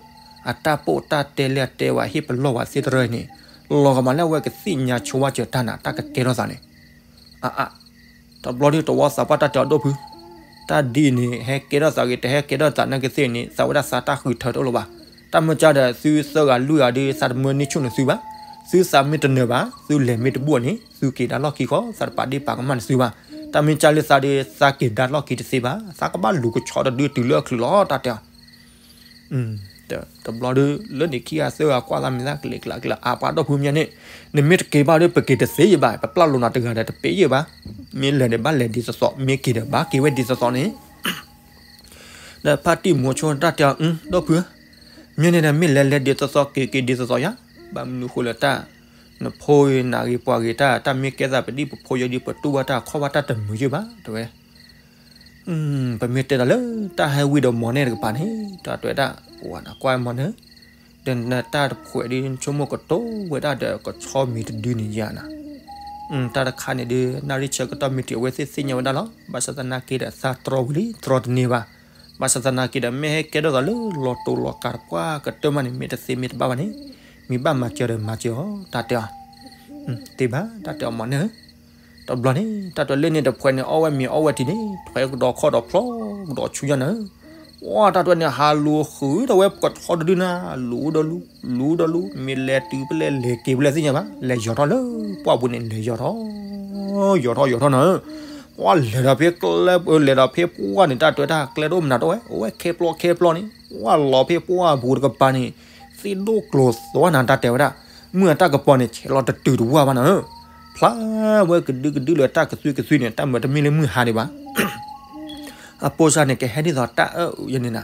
အတၢ်ပိာ်တၢ်တဲလၢအတဲဝဲဟ့ၣ်ပလီၢ်ဝဲသ့ၣ်တရၢအံၤန့ၣ် လီၤကမၤလၢအဝဲကသ့ၣ်ညါဆိဝဲစၢၤတၢ်နၤ တၢ်ကကဲထီၣ်သးန့ၣ် အအါ, တဘျီဒီးတဝီသးပှၢ်တၢ်တဲအီၤဒိၣ်ဖု, တၢ်ဒ်အံၤန့ၣ် ဟဲကဲထီၣ်သးဂ့ၤ တဟဲကဲထီၣ်သးနာ်က့သ့ၣ်န့ၣ် သးဝဲဒၣ်သးတၢ်ဃုထၢတအိၣ်လၢၤဘၣ်. တၢ်မ့ၢ်ကါဒီးသုသၢဂၤလွံၢ်ဂၤဒီး သးတမၢန့ၢ်ဆူၣ်န့ၢ်သုဘၣ်. သုသးမ့ၢ်တနၢၤဘၣ်, သုလဲၤမ့ၢ်တဘူၣ်န့ၣ် သုက့ၤဒါလီၢ်ခံဃီ, သးတပာ်ဒ့ၣ်ပာ်ကမၣ်န့ၢ်သုဘၣ်. တၢ်မ့ၢ်ကၢ်လၢသးဒီး သးက့ၤဒါလီၢ်ခံတသ့ဘၣ်, သးကဘၣ်လူၤကဆီတဒုတုၤလၢအချုးလီၤ တၢ်တဲအီၤ. တဘျီဒုး လၢန့ၣ်ခံဂၤသၢဂၤကွၢ်သးမ့ၢ်သးကလဲၤကျးကျး အါပှၤဒီပုၢ်မၢန့ၣ်, နမ့ၢ်တက့ၤဘၣ်ဒီး ပက့ၤတသ့ယဘၣ်, ပပျၢ်လိာ်နၤတဂၤဒီးတပ့ၤယဘၣ်, မ့ၢ်လဲၤဒီးဘၣ်လဲၤဒ်သိးသိး, မ့ၢ်က့ၤဒီးဘၣ်က့ၤဝဲဒ်သိးသိးန့ၣ် ဒီးဖါတံၢ်မိၤဆိတၢ်တဲအီၤ, ဒီပုၢ်, မ့ၢ်န့ၣ်ဒီးမ့ၢ်လဲၤလဲၤဒ်သိးသိး က့ၤက့ၤဒ်သိးသိးယါ, ဘၣ်မနုၤဃိလၢတၢ်, နဖိအံၤနဂ့ၤပှၤဂ့ၤတၢ်, တၢ်မ့ၢ်ကဲသးပဒံၣ်ပဖိယီဒ် ပတူၢ်ဘၣ်တၢ်ခီၣ်ဘၣ်တၢ်တမုာ်ယဘၣ် တဲဝဲ. ပမ့ၢ်တဲတၢ်လၢတၢ်ဟဲဝံၤဒီးမီၤန့ၣ်တကပၤန့ၣ် တၢ်တဲဝဲဒၣ်, ပှၤနကွၢ်မီၤန့ၣ်, ဒီးနတၢ်တဖှဲးဒ်ဆိကမိၣ်ကတိၤဝဲဒၣ်ဒီးကဆီမံၤတဒုန့ၣ်ယါနၤ, တၢ်တခါန့ၣ်ဒုး နၣ်ရံၣ်ဆၢကတီၢ်မ့ၢ်တုၤ အဝဲသ့ၣ်သ့ၣ်ညါဝဲဒၣ်လီၤ. ဘၣ်ဆၣ်သနာ်က့ဒီး သးတြီဝံၤလံ တြီတန့ၢ်ဘၣ်. ဘၣ်ဆၣ်သနာ်က့ဒီး မ့ၢ်ဟဲကဲထီၣ်သးလၢလီၤတိၤလီၤကၤတပှၢ်ကတၢၢ်မးန့ၣ် မ့ၢ်တသ့မ့ၢ်တဘၣ်ဘၣ်န့ၣ်, မ့ၢ်ဘၣ်မၤစၢၤဒီးမၤစၢၤအီၤ တၢ်တဲအီၤ. တ့ၢ်ဘၣ် တၢ်တဲအီၤမီၤန့ၣ်ဧၢ. တဘျီန့ၣ် တၢ်တဲလၢန့ၣ်တဖှဲးန့ၣ် အီၣ်ဝဲမ့ၤအီၣ်ဝဲထံန့ၣ် ထွဲကဒီးခီၣ်ဒီးဖျီကဒီးဆူညါနၤဧၢ. ပှၤတၢ်တဲန့ၣ် ဟးလူၤဃုာ်ဒီးဝဲကဆီတဒုနၤ, လူၤဒီးလူၤ, လူၤဒီးလူၤ, မ့ၢ်လဲၤတုၤဖဲလဲၣ်လဲၤက့ၤဖဲလဲၣ်သ့ၣ်ညါဘၣ်, လဲၤယီၤထီၣ်လၢပှၢ်ပူၤန့ၣ် လဲၤယီၤထီၣ်, ယီၤထီၣ်ယီၤထီၣ်နၤဧၢ. ပှၤလဲၤဒီးဖဲကျဲ, လဲၤဒီးဖဲပှၢ်န့ၣ် တၢ်တဲတၢ်ကျဲတအိၣ်မနုၤတအိၣ်ဝဲ, အိၣ်ဝဲခဲပျီခဲပျီန့ၣ်, ပှၤလီၤဖဲပှၢ်ပူၤတကပၤန့ၣ် သ့ၣ်ဒိၣ်ကျိၤသွါနၤ တၢ်တဲဝဲဒၣ်. မုၢ်အတၢ်ကပီၤန့ၣ် ဆဲးလီၤတတုၤတဝၢ်ဘၣ်နၤဧၢ. ဖျါဝဲကဒုကဒုလၢတၢ်ကသွံကသွံန့ၣ် တၢ်မၤတမ့ၢ်လၢမုၢ်ဟါဒံးဘၣ်. အပိစါန့ၣ် ကဟဲဒ်သိးတၢ်အၢၣ်အုးယဲန့ၣ်နၤ,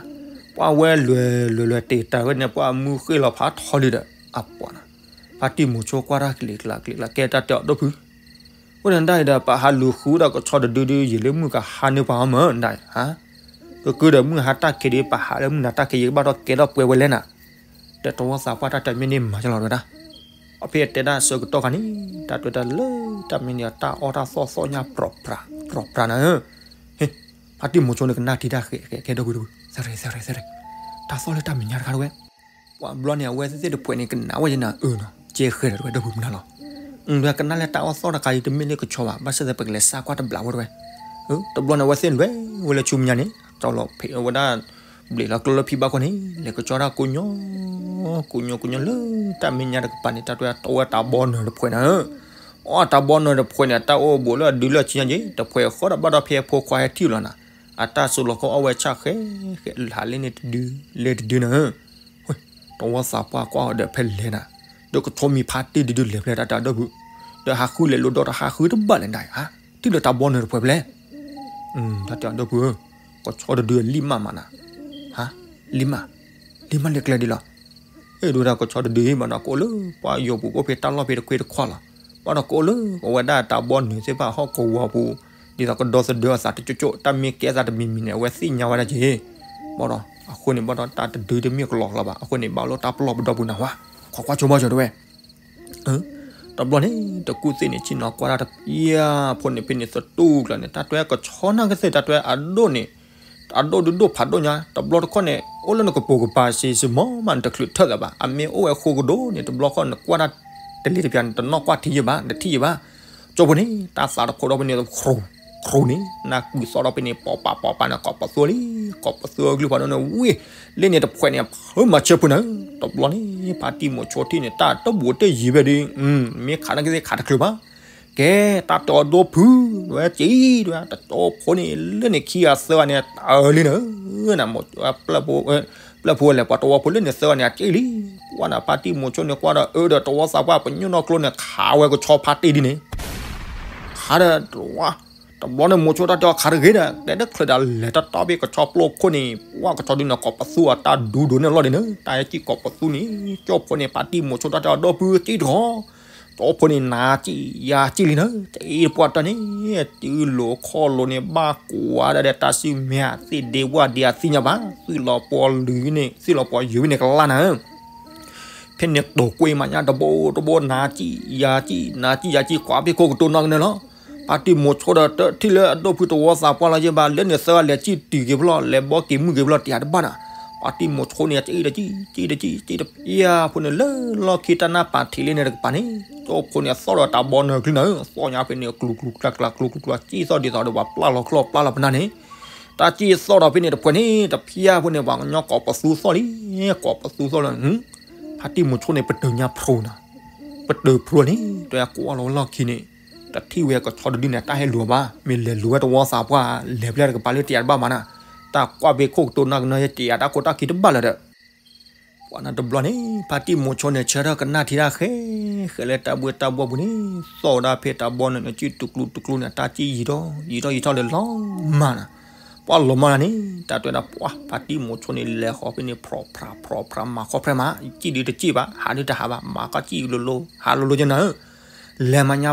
ပှၤဝဲလွဲၤလွဲၤလွဲၤတ့ၢ်တၢ်ဝဲန့ၣ် ပှၤမူဃ့ၢ်လီၤဖးထီလံဒီး အပှၤနၤ. ဖါတံၢ်မိၤဆိကွၢ်တၢ်ကလံၤကျါကလံၤကျါ ကဲတၢ်တဲအီၤဒီပုၢ်, အိၣ်ဒီးဒၣ်အံၤဒီး ပဟးလူၤဃုာ်ဒီးကဆီတဒုဒု ယံာ်လၢမုၢ်ကဟါန့ၢ်ပှၤအီၤမၢ်ဒၣ်ဧါ. ကကုဒီးမုၢ်ဟါတၢ်ခံးဒီး ပဟးလၢမုၢ်နၤတၢ်ခံး ယကဘၣ်ဒီးကဲထီၣ်ပှဲၤဝဲလဲၣ်နၤ. ဒီးတဝီသးပှၢ်တၢ်တဲမ့ၢ်န့ၢ်မၤကလီၤဝဲဒၣ်. အဖဲတဲဒၣ်ဆၢကတီၢ်ခါန့ၣ် တၢ်တဲတၢ်လၢတၢ်မ့ၢ်န့ၢ်တၢ်အီၣ်တၢ်သီၣ်သီၣ်ညါ ပြီၤပြၤ ပြီၤပြၤနၤဧၢ. ဟ့, ဖါတံၢ်မိၤဆိန့ၣ်ကနၣ်ထံတၢ်ဃဲးဃဲး ကဲဒီပုၢ်ဒီပုၢ်, သရ့သရ့သရ့, တၢ်သီၣ်လၢတၢ်မဲာ်ညါတခါတဝဲ. ပှၤဘျီန့ၣ် အဝဲသ့ၣ်သ့ၣ်တဖှဲးန့ၣ် ကနၣ်ဝဲယနၤအၢနီၤ, ကဲဃဲးဒီးတဝဲဒီပုၢ်မနုၤလီၤ. ဒီးကနၣ်လၢတၢ်အီၣ်သီၣ်တခါအံၤ တမ့ၢ်လၢကဆီဘၣ်, ဘၣ်ဆၣ်သးပကလဲၤစးကွၢ်တဘျီဝဲတဝဲ. တဘျီန့ၣ် အဝဲသ့ၣ်လွဲၤဝဲလၢဆူမဲာ်ညါန့ၣ် တၢ်လီၤဖံးဝဲဒၣ် ဘျ့းလီၤကျိလၢဖံဘၣ်ခိၣ်န့ၣ် လဲၤကဆီတၢ်ကိးညီ ကိးညီကိးညီလၢတၢ်မဲာ်ညါတကပၤန့ၣ် တၢ်တဲအီၤဝဲတၢ်ဘီနၢၤတဖှဲးနၤဧၢ. အီၣ်တၢ်ဘီနၢၤတဖှဲးန့ၣ် အတၢ်အိၣ်ဘူးလၢအဒုလၢအဆံညါက့ၤ တဖှဲးဃီဒီးဘၣ်ဒီးဖဲအဖိခွါဟဲထံၣ်လီၤနၤ, အတၢ်စိၤလီၤခီၣ်အီၣ်ဝဲဆၣ်ဃဲဃဲ ဟးလၢန့ၣ်တဒု လဲၤတဒုနၤဧၢ. တဝီသးပှၢ်ကွၢ်အီၤဒီးဖဲလဲၣ်နၤ, ဒီးကဆီမံၤဖါတံၢ်တဒုလဲၤဖဲလဲၣ် တၢ်တဲအီၤဒီပုၢ်, ဒီးဟးဃုလဲၤလိာ်ဒီးတဟးဃုတဘၣ်လဲၣ်ဒၣ်ဧါ, ထံၣ်လၢတၢ်ဘီနၢၤတဖှဲးဖဲလဲၣ်. တၢ်တဲအီၤဒီပုၢ်ဧၢ, ကဆီတဒုလံၣ်မးမးနၤ, ဟါ, လံၣ်မး, လံၣ်မးလၢကျဲဒ်လီၤ. အဲၣ်ဒိးဒၣ်ကဆီတဒုဘၣ်ဒီးကအိၣ်လၢ ပှၤယိၤပူၤအိၣ်ဖဲတၢ်လီၢ်ဖဲတခွ့တခွါလီၤ. ဘၣ်ဒီးကအိၣ်လၢအဝဲဒၣ်တၢ်ဘီနၢၤသ့ၣ်တဖၣ်ဟီၣ်ကဝီၤပူၤ, ဒ်သိးကဒီသဒၢအသးတကၠိကၠိ တၢ်မ့ၢ်ကဲသးတမံၤမံၤန့ၣ် အဝဲသ့ၣ်ညါဝဲဒၣ်က့ၤ. ဘၣ်ဒီးအဃိန့ၣ် ဘၣ်ဒီးတၢ်တဒုတမ့ၢ်ကလီကလီဘၣ်, အဃိန့ၣ် ဘၣ်လၢတၢ်ပလီၢ်ပဒီပူၤနၤဝဲ, ခိးကွၢ်ဆိဘၣ်ဆိတဝဲ တဘျီန့ၣ် တကူၣ်သ့ၣ်န့ၣ် ဆ့ၣ်နီၤကွၢ်တၢ်တပျၢ်ဖိန့ၣ် ဖဲန့ၣ်သတူၢ်ကျါန့ၣ် တၢ်တွဲကဆီနၢ်ကသ့ၣ် တၢ်တွဲအဒိၣ်န့ၣ်, အဒိၣ်ဒုဒိၣ်ဖးဒိၣ်ညါ တဘျီတခီၣ်န့ၣ် အိၣ်လၢနကပိာ်ကပၤစ့စ့မီၤမး နတချုးထၢၣ်သးဘၣ်. အမ့ၢ်အိၣ်ဝဲဃိကဒိၣ်န့ၣ် တဘျီခီၣ်နကွၢ်တၢ်တလ့ၤတပျၢ်န့ၣ် တနီၣ်ကွၢ်ထံယဲၢ်ဘၣ် နထံၣ်ယဲၢ်ဘၣ်. ကၠိဖိန့ၣ် တၢ်သးတခိးဒီးဖဲန့ၣ် ခရူး, ခရူးန့ၣ် နၢ်ကုာ်သီၣ်ဒီးဖဲန့ၣ် ပိာ်ပာ်ပိာ်ပာ်န့ၣ် ကိးပသူလံ, ကိးပသူအကလုၢ်ဖးဒိၣ်န့ၣ် ဝ့ၢ်, လၢန့ၣ်တဖှဲးန့ၣ် ဖုမၤဆၢဖိနၤ, တဘျီန့ၣ် ဖါတံၢ်မိၤဆိထံၣ်န့ၣ် တၢ်တဘူၣ်တယံၤဘၣ်ဒီး, မ့ၢ်ခးနၢ်ကသ့ၣ်ခးတချုးဘၣ်. ကဲ တၢ်တဲအီၤဒီပုၢ်, ဝဲကၠံၣ်, တကၠိဖိန့ၣ် လၢန့ၣ်ခံဂၤသၢဂၤန့ၣ် တၢ်လံနၤ, ပျဲၢ်ဖိဝဲလဲၣ် ပှၤတဝီဖိလၢန့ၣ်သၢဂၤန့ၣ် အကၠံၣ်လံ. ကွၢ်နၤဖါတံၢ်မိၤဆိန့ၣ် ကွၢ်ဒီးအၢဒီး တဝီသးပှၢ်ပညိၣ်နီၢ်ကျိန့ၣ် ခးဝဲကဆီဖါတံၢ်ဒ်န့ၣ် ခးဒီး တဘျီန့ၣ် မိၤဆိတၢ်တဲအီၤခးတဂ့ၤဒီး တဲတချုးဒီးလဲၤတတီဘၣ်ကဆီပျိခိၣ်န့ၣ် ပှၢ်ကဆီဒုန့ၣ် ကိးပသူအတၢ်ဒူဒိၣ်န့ၣ်လီၤဒ်န့ၣ် တၢ်ဟဲကံၣ်ကိးပသူန့ၣ် ကၠိဖိန့ၣ် ဖါတံၢ်မိၤဆိတၢ်တဲအီၤ ဒီပုၢ်ကံၣ်တဂီၤ, ကၠိဖိန့ၣ် နၤကံၣ်ယၤကံၣ်လံနၤ, တအံၤတပှၢ်တၢၢ်န့ၣ် တုၤလိာ်ခီၣ်လိာ်န့ၣ် ဘၣ်ကွၢ်ဒၣ်ဒီးတၢ်စုမဲာ်သ့ၣ်ဒ့ဝၣ်ဒ့အသ့ၣ်ညါဘၣ်, သွံၣ်လီၤပှီၤလုၢ်န့ၣ် သွံၣ်လီၤပှီၤယုၢ်န့ၣ်ကလါနၤ ဖဲန့ၣ်တိာ်ကွံာ်မးညါတဘိတဘိ နၤကံၣ်ယၤကံၣ် နၤကံၣ်ယၤကံၣ် ကွၢ်ဖဲခိၣ်ကတိၤနီၢ်ကန့ၣ်လီၤ. ဖါတံၢ်မိၤဆိဒီးတထံၣ်လၢအဒိၣ်ဖုတဝီသးပှၢ်လီၤယဲၢ်ဘၣ်, လၢန့ၣ်သၢဂၤလဲၤကံၣ်တုၤက့ၤဖဲလီၤ လဲၤဘီက့ၤမုၢ်က့ၤဖဲလီၤ တယၤတဘၣ်နၤ. ဖါတံၢ်မိၤဆိန့ၣ် ကံၣ်တကံၣ် ကံၣ်တကံၣ် ကံၣ်တပျၢ်ဖိန့ၣ် လၢလီၢ်ခံတၢ်နၢ်ပာ်ထံးလံန့ၣ်တကပၤန့ၣ် ကၠိဖိန့ၣ် သီၣ်ဒီးတၢ်ဘီနၢၤချုးနၤ, သီၣ်ညါဖဲန့ၣ် ကျူၤကျူၤကျါကျါ ကျူၤကျူၤကျါ ကံၣ်သီၣ်ဒ်သိးဒီးပှၤပျၢ်လီၤချီၣ်ပျၢ်လီၤပနၢ်န့ၣ် တၢ်ကံၣ်သီၣ်ဒီးဖဲန့ၣ်တဖှဲးန့ၣ် တပျၢ်ဖိန့ၣ် ပှၤကညီကိးပသူသီၣ်လံ, ကိးပသူသီၣ်လၢ ဖါတံၢ်မိၤဆိန့ၣ် ပတုာ်ညါဖျိနၤ, ပတုာ်ဖျိန့ၣ် တဲကွၢ်လီၤဝဲလီၢ်ခံန့ၣ် တထံၣ်ဝဲကဆီတဒုန့ၣ် တၢ်ဟဲလူၤအီၤဘၣ်. မ့ၢ်လဲၤလူၤဝဲတဝီသးပှၢ် လဲၤဖဲတကပၤလၢတယးတဘၣ်မးနၤ, တၢ်ကွၢ်ဖဲခိၣ်ကတိၤနၢ်ကနီၤ ဟဲတယးတၢ်ကိးတၢ်ခံတဘၣ်လၢၤဒီး ပှၤနၤတဘျီန့ၣ် ဖါတံၢ်မိၤဆိန့ၣ် ဆၢထၢၣ်ကနၣ်ထံတၢ်ဃဲ ဃဲလၢတၢ်ဘှ့ၣ်တၢ်ဘှီၣ်ပူၤန့ၣ် သီၣ်ဝဲဒၣ်ဖဲတၢ်ဘီန့ၣ် နစုတူၢ်ကျူတူၢ်ကျူန့ၣ် အတၢ်စံၣ်ယံၤထီၣ် ယံၤထီၣ်ယံၤထီၣ်လၢလီၤမၢ်နၤ. ပှၤလီၤမၢ်နၤန့ၣ် တၢ်တဲဝဲဒၣ် ပှၤဖါတံၢ်မိၤဆိန့ၣ် လဲၤဃီၤဖဲန့ၣ် ဖြီၣ်ဖြၣ်ဖြီၣ်ဖြၣ် မၤခီဖျိမး စံၣ်ဒုတစံၣ်ဘၣ် ဟးဒုတဟးဘၣ် မၤကီၢ်စံၣ်လိၤလိၤ ဟးလိၤလိၤကနၤဧၢ လဲၤမၤည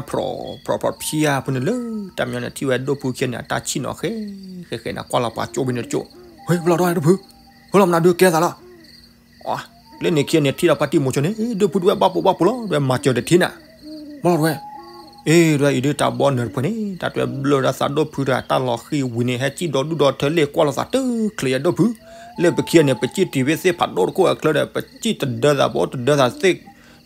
ါဖြီၣ်ဖြီၣ်ဖြီၣ်ဖံးအါဖုန့ၣ်လၢ တၢ်မညီန့ၣ် ထံၣ်ဝဲဒိၣ်ဖုခံဂၤန့ၣ် အတၢ်ဆံၣ်နီၤဃဲ ဃဲဃဲန့ၣ် ကွၢ်လီၤပှၤကၠိဖဲန့ၣ်တကၠိ, ဟ့ၣ် ပလီၢ်တဝဲဒိၣ်ဖု, ဟ့ၣ်လီၤမနုၤဒုးကဲသးလီၤ. လၢန့ၣ်ခံဂၤန့ၣ် ထံၣ်ဒီးဖါတံၢ်မိၤဆိန့ၣ် ဒိၣ်ဖုတဝဲဘၣ်ပိာ်ဘၣ်ပူၤလီၤ တဝဲမၤစၢၤတထံၣ်နၤ, ဘၣ်လီၤတဝဲ, အ့ တဝဲအံၤဒုးတၢ်ဘီနၢၤတဖုန့ၣ် တၢ်တဝဲဘျၢၣ်ဒၣ်သးဒိၣ်ဖုဒီးတၢ်လီၤဃံၤဝံၤန့ၣ် ဟဲစံၣ်ဒီဒူၣ်ဒီထၢလ့ၣ်ကွၢ်လိာ်သးတချုးယၤဒိၣ်ဖု, လၢပခံဂၤန့ၣ် ပစံၣ်တံၢ်ဖဲသ့ၣ်ဖးဒိၣ်တခိၣ်အချၢဒီး ပစံၣ်တဒၢသး ပအိၣ်တဒၢသးသ့ၣ်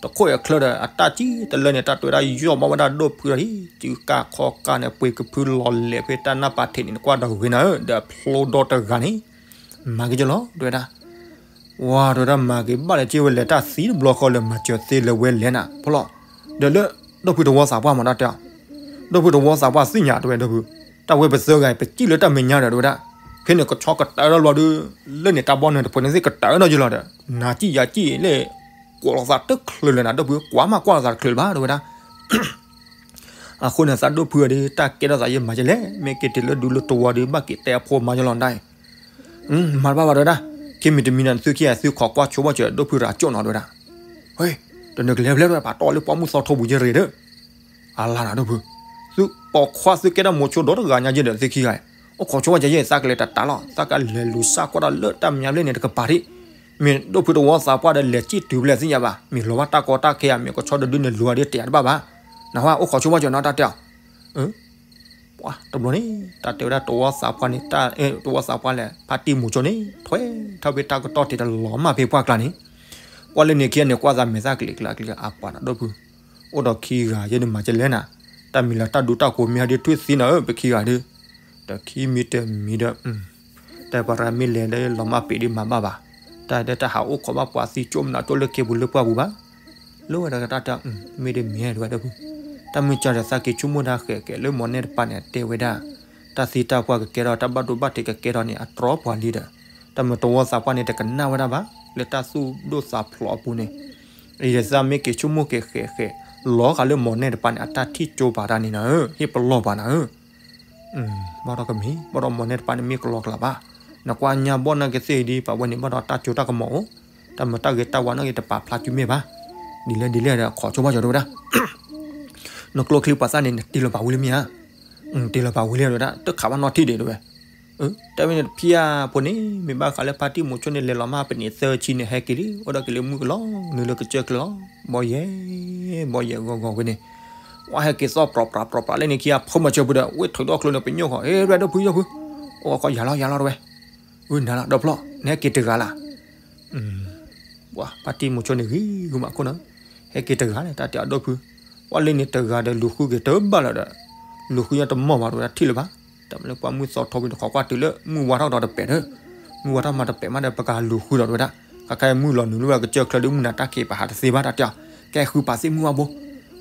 တခိၣ်အချၢဒီး အတၢ်စံၣ်တလၢန့ၣ် တၢ်တဝဲဒၣ်ယီၢ်ဘၣ်ဝဲဒၣ်ဒိၣ်ဖုဒီး စုကၢ်ခီကၢ်န့ၣ် ပှ့ၤကဖုလီၤလဲၤဖဲတၢ်နၢ်ပၤထံးန့ၣ် နကွၢ်ဒီးဂ့ၤနၤဧၢ ဒီးဖျိဒီတဂၤန့ၣ် မၤက့ၤကလီၤ တဝဲဒၣ် ဝါ တဝဲဒၣ်မၤက့ၤဘၣ်လၢက့ဝဲလဲၤတၢ်သံတဘျီဃီလၢမၤစၢၤသ့လၢဝဲလဲၤနၤ ဖီလီၤ, ဒီးလၢ ဒိၣ်ဖုတဝီသးပှၢ်မၤတၢ်တဲအီၤ, ဒိၣ်ဖုတဝီသးပှၢ်သ့ၣ်ညါ တဝဲဒိၣ်ဖု, တၢ်ဝဲပသၢဂၤ ပစံၣ်လၢတၢ်မဲာ်ညါဒီး တဝဲဒၣ်, ဖဲန့ၣ်ကဆီကတၢၢ်ထီၣ်ဘျီဒုး လၢန့ၣ်တၢ်ဘီနၢၤတဖုန့ၣ်သ့ၣ်ကတၢၢ်ထီၣ်ယလီၤဒီး နၤစံၣ်ယၤစံၣ်လၢ ကွၢ်လိာ်သးတချုးလၢၤနၤ ဒိၣ်ဖု ကွၢ်မးကွၢ်လိာ်သးတချုးလၢၤဘၣ် တဝဲဒၣ် အဃိန့ၣ် သးဒိၣ်ဖုအံၤဒီး တၢ်ကဲထီၣ်သးယဲမၤကလဲၣ်, မ့ၢ်က့ၤတုၤလၢဒူလၢတဝီဒီး ဘၣ်က့ၤတဲအဖိမၤယလီၤဒၣ်အံၤ, မၤတဘၣ်ဘၣ်တဝဲဒၣ်, ခံမံၤတမံၤန့ၣ် သုခံဂၤသုခိးကွၢ်ဆိဘၣ်စၢၤ ဒိၣ်ဖုတဂၤကၠိၣ်နီၤတဝဲဒၣ်, ဟဲ, တနုၤကလဲၤဖျဲးတဝဲ ပာ်တီၢ်လၢပှၢ်မုၢ်သီထီပူၤယဲရ့ၤဒီး, အလါနၤဒိၣ်ဖု, သုပိာ်ခွါသုကဲထီၣ်မိၤဆိဒီတဂၤညါယဲဒီးသုခံဂၤ, အိၣ်ခိးဆိဘၣ်စၢၤယဲ သးကလဲၤတတးလီၤ, သးကလဲၤလူၤစၢ်ကွၢ်တၢ်လၢတၢ်မညါဘျဲၣ်န့ၣ်တကပၤဒံး, မ့ၢ်ဒိၣ်ဖုတဝီသးပှၢ်ဒီးလဲၤစံၣ်တုၤဖဲလဲၣ်သ့ၣ်ညါဘၣ်, မ့ၢ်လီၤဘၣ်တၢ်ကီတၢ်ခဲဧါ, မ့ၢ်ကဆီတဒုန့ၣ်လူၤအီၤဒီးတယၤတဘၣ်ဘၣ်, နဟါအိၣ်ခိးဆိဘၣ်စၢၤနီၤ တၢ်တဲအီၤ ပှၤတဘျီန့ၣ် တၢ်တဲဝဲဒၣ်တဝီသးပှၢ်န့ၣ် တၢ် တဝီသးပှၢ်လဲၣ် ဖါတံၢ်မိၤဆိန့ၣ် ထွဲထီၣ်ဖဲတၢ်ကတီၢ်ထံးတလီၤမၢ်ဖဲပှၢ်ကျါန့ၣ်, ကွၢ်လၢန့ၣ်ခံဂၤန့ၣ် ကွၢ်သးမဲာ်သၣ်ကျ့ၤကျါကျ့ၤအပှၤနီၤဒိၣ်ဖု, အိၣ်ဒီးခံဂၤယဲန့ၣ်မၤကလဲၣ်နၤ, တၢ်မံၤလၢတၢ်ဒူတၢ်ကိးမ့ၢ်ဟဲဒုးထွံၣ်သံနၤဧၢ ပခံဂၤဒုး, ဒီးခံမံၤတမံၤဒီး တၢ်ပှၤရၤမ့ၢ်လဲၤလၢလီၤမၢ်ပ့ၤဒုးမၤဘၣ်ဘၣ်, တၢ်ဒဲတၢ်ဟးအိၣ်ခိးဘၣ်ပှၤသံကၠိမနုၤကၠိလၢက့ပူၤလၢပှၢ်ပူၤဘၣ်, လၢဝဲဒၣ်ကတၢၢ်တၢ် မ့ၢ်တမံၤဒဝဲဒၣ်ဖု, တၢ်မုၢ်ကၢ်ဒီးသးက့ၤဆိကမိၣ်ဒၣ်ဃဲးဃဲးလၢမိၢ်နဲၣ်တပၤန့ၣ် အတဲဝဲဒၣ်, တၢ်သံတၢ်ပှၢ်ကကဲထီၣ် တၢ်ဘၣ်ဒိဘၣ်ထံးကကဲထီၣ်န့ၣ် အတြီပှၤလံဒီး, တၢ်မုၢ်တဝီသးပှၢ်န့ၣ် တကနၣ်ဝဲဒၣ်ဘၣ်, လၢတၢ်သူၣ်ဒိၣ်သးဖျိးအပူၤန့ၣ်, ယသးမ့ၢ်က့ၤဆိကမိၣ်က့ၤဃဲးဃဲး, လီၤဃာ်လၢမိၢ်နဲၣ်တပၤန့ၣ် အတၢ်ထံၣ်ကၠိပာ်တၢ်န့ၣ်နၤဧၢ, ဟ့ၣ်ပလီၢ်ပှၤနၤဧၢ ဘၣ်ဒီးကမ့ၢ် ဘၣ်ဒီးမိၢ်နဲၣ်တပၤန့ၣ်မ့ၢ်ကလီကလးဘၣ်, နကွၢ်ညါဘီၣ်နာ်က့သ့ၣ်ဒ် ပှၤဝဲန့ၣ် ဘၣ်ဒီးတၢ်ကၠိတၢ်ကမီၤအိၣ်, တၢ်မုာ်တၢ်ဂဲၤတၢ်ဝါနာ်က့တပာ်ဖျါစုမ့ၢ်ဘၣ်, ဒ်လဲၣ်ဒ်လဲၣ်ဒီး ခိးဆိဘၣ်ကၠီၤတဝဲဒၣ် နကျိချံပှၤသၣ်န့ၣ် နတ့လီၤပာ်ဝံၤလံမ့ၢ်ဧါ, တ့လီၤပာ်ဝံၤလံတဝဲဒၣ် တခးဘၣ်နီၢ်ထံၣ်ဒံးတဝဲ, တၢ်ဝဲန့ၣ်တဖျၢၣ်ဖိန့ၣ် မ့ၢ်ဘၣ်ဃးလၢဖါတံၢ်မိၤဆိန့ၣ် လဲၤလီၤမၢ်ပနံးသၢဆံန့ၣ် ဟဲက့ၤလံ အိၣ်ဒီးက့ၤလၢမုၢ်ကလီၤနုာ်လၢကစၢၢ်ချၢလီၤ, ဘီယဲၢ် ဘီယဲၢ်ဂီၤဂီၤဝဲန့ၣ်, ဝဲဟဲက့ၤသီၣ်ပြီၤပြီၤပြီၤပြီၤလၢန့ၣ်ခံဂၤ ဖိမၤစၢၤပူၤဒီး ဝဲထုးဒီကျိန့ၣ် ပညိၣ်ဃီ ဟ့ၣ် တဝဲဒိၣ်ဖုယီၢ်ဖု, အိၣ်ဃီယၤလီၤယၤလီၤတဝဲ, ဝဲနၤလီၤ ဒီဖျီၣ် နဟဲက့ၤတဂၤလၢ် ပှၤဖါတံၢ်မိၤဆိန့ၣ်ဂ့ၤဂ့ၤမးခိၣ်နၤ, ဟဲက့ၤတဂၤန့ၣ် တၢ်တဲအဒိၣ်ဖု, ပှၤလၢန့ၣ်တဂၤဒီးလူၤဃုက့ၤတဘၣ်လၢၤဒီး, လူၤဃုညါတမီၢ်ဘၣ်တဝဲဒၣ်ထံၣ်လၢၤဘၣ်, တၢ်မ့ၢ်လၢပှၢ်မုၢ်သီထီပူၤန့ၣ် ခိးကွၢ်တုၤလၢမုၢ်ဝါထီၣ်ကဒီးတပဲာ်ဒီး, မုၢ်ဝါထီၣ်မးတပဲာ်မးဒီး ပကလူၤဃုဒီးတဝဲဒၣ်, ခဲခါမုၢ်လီၤနုာ်လၢကစၢၢ်ချၢဒီး မုၢ်နၤတၢ်ခံးပဟးတသ့ဘၣ် တၢ်တဲအီၤ, ကဲဃုပာ်သ့ၣ်မုၢ်ဝါဘိ,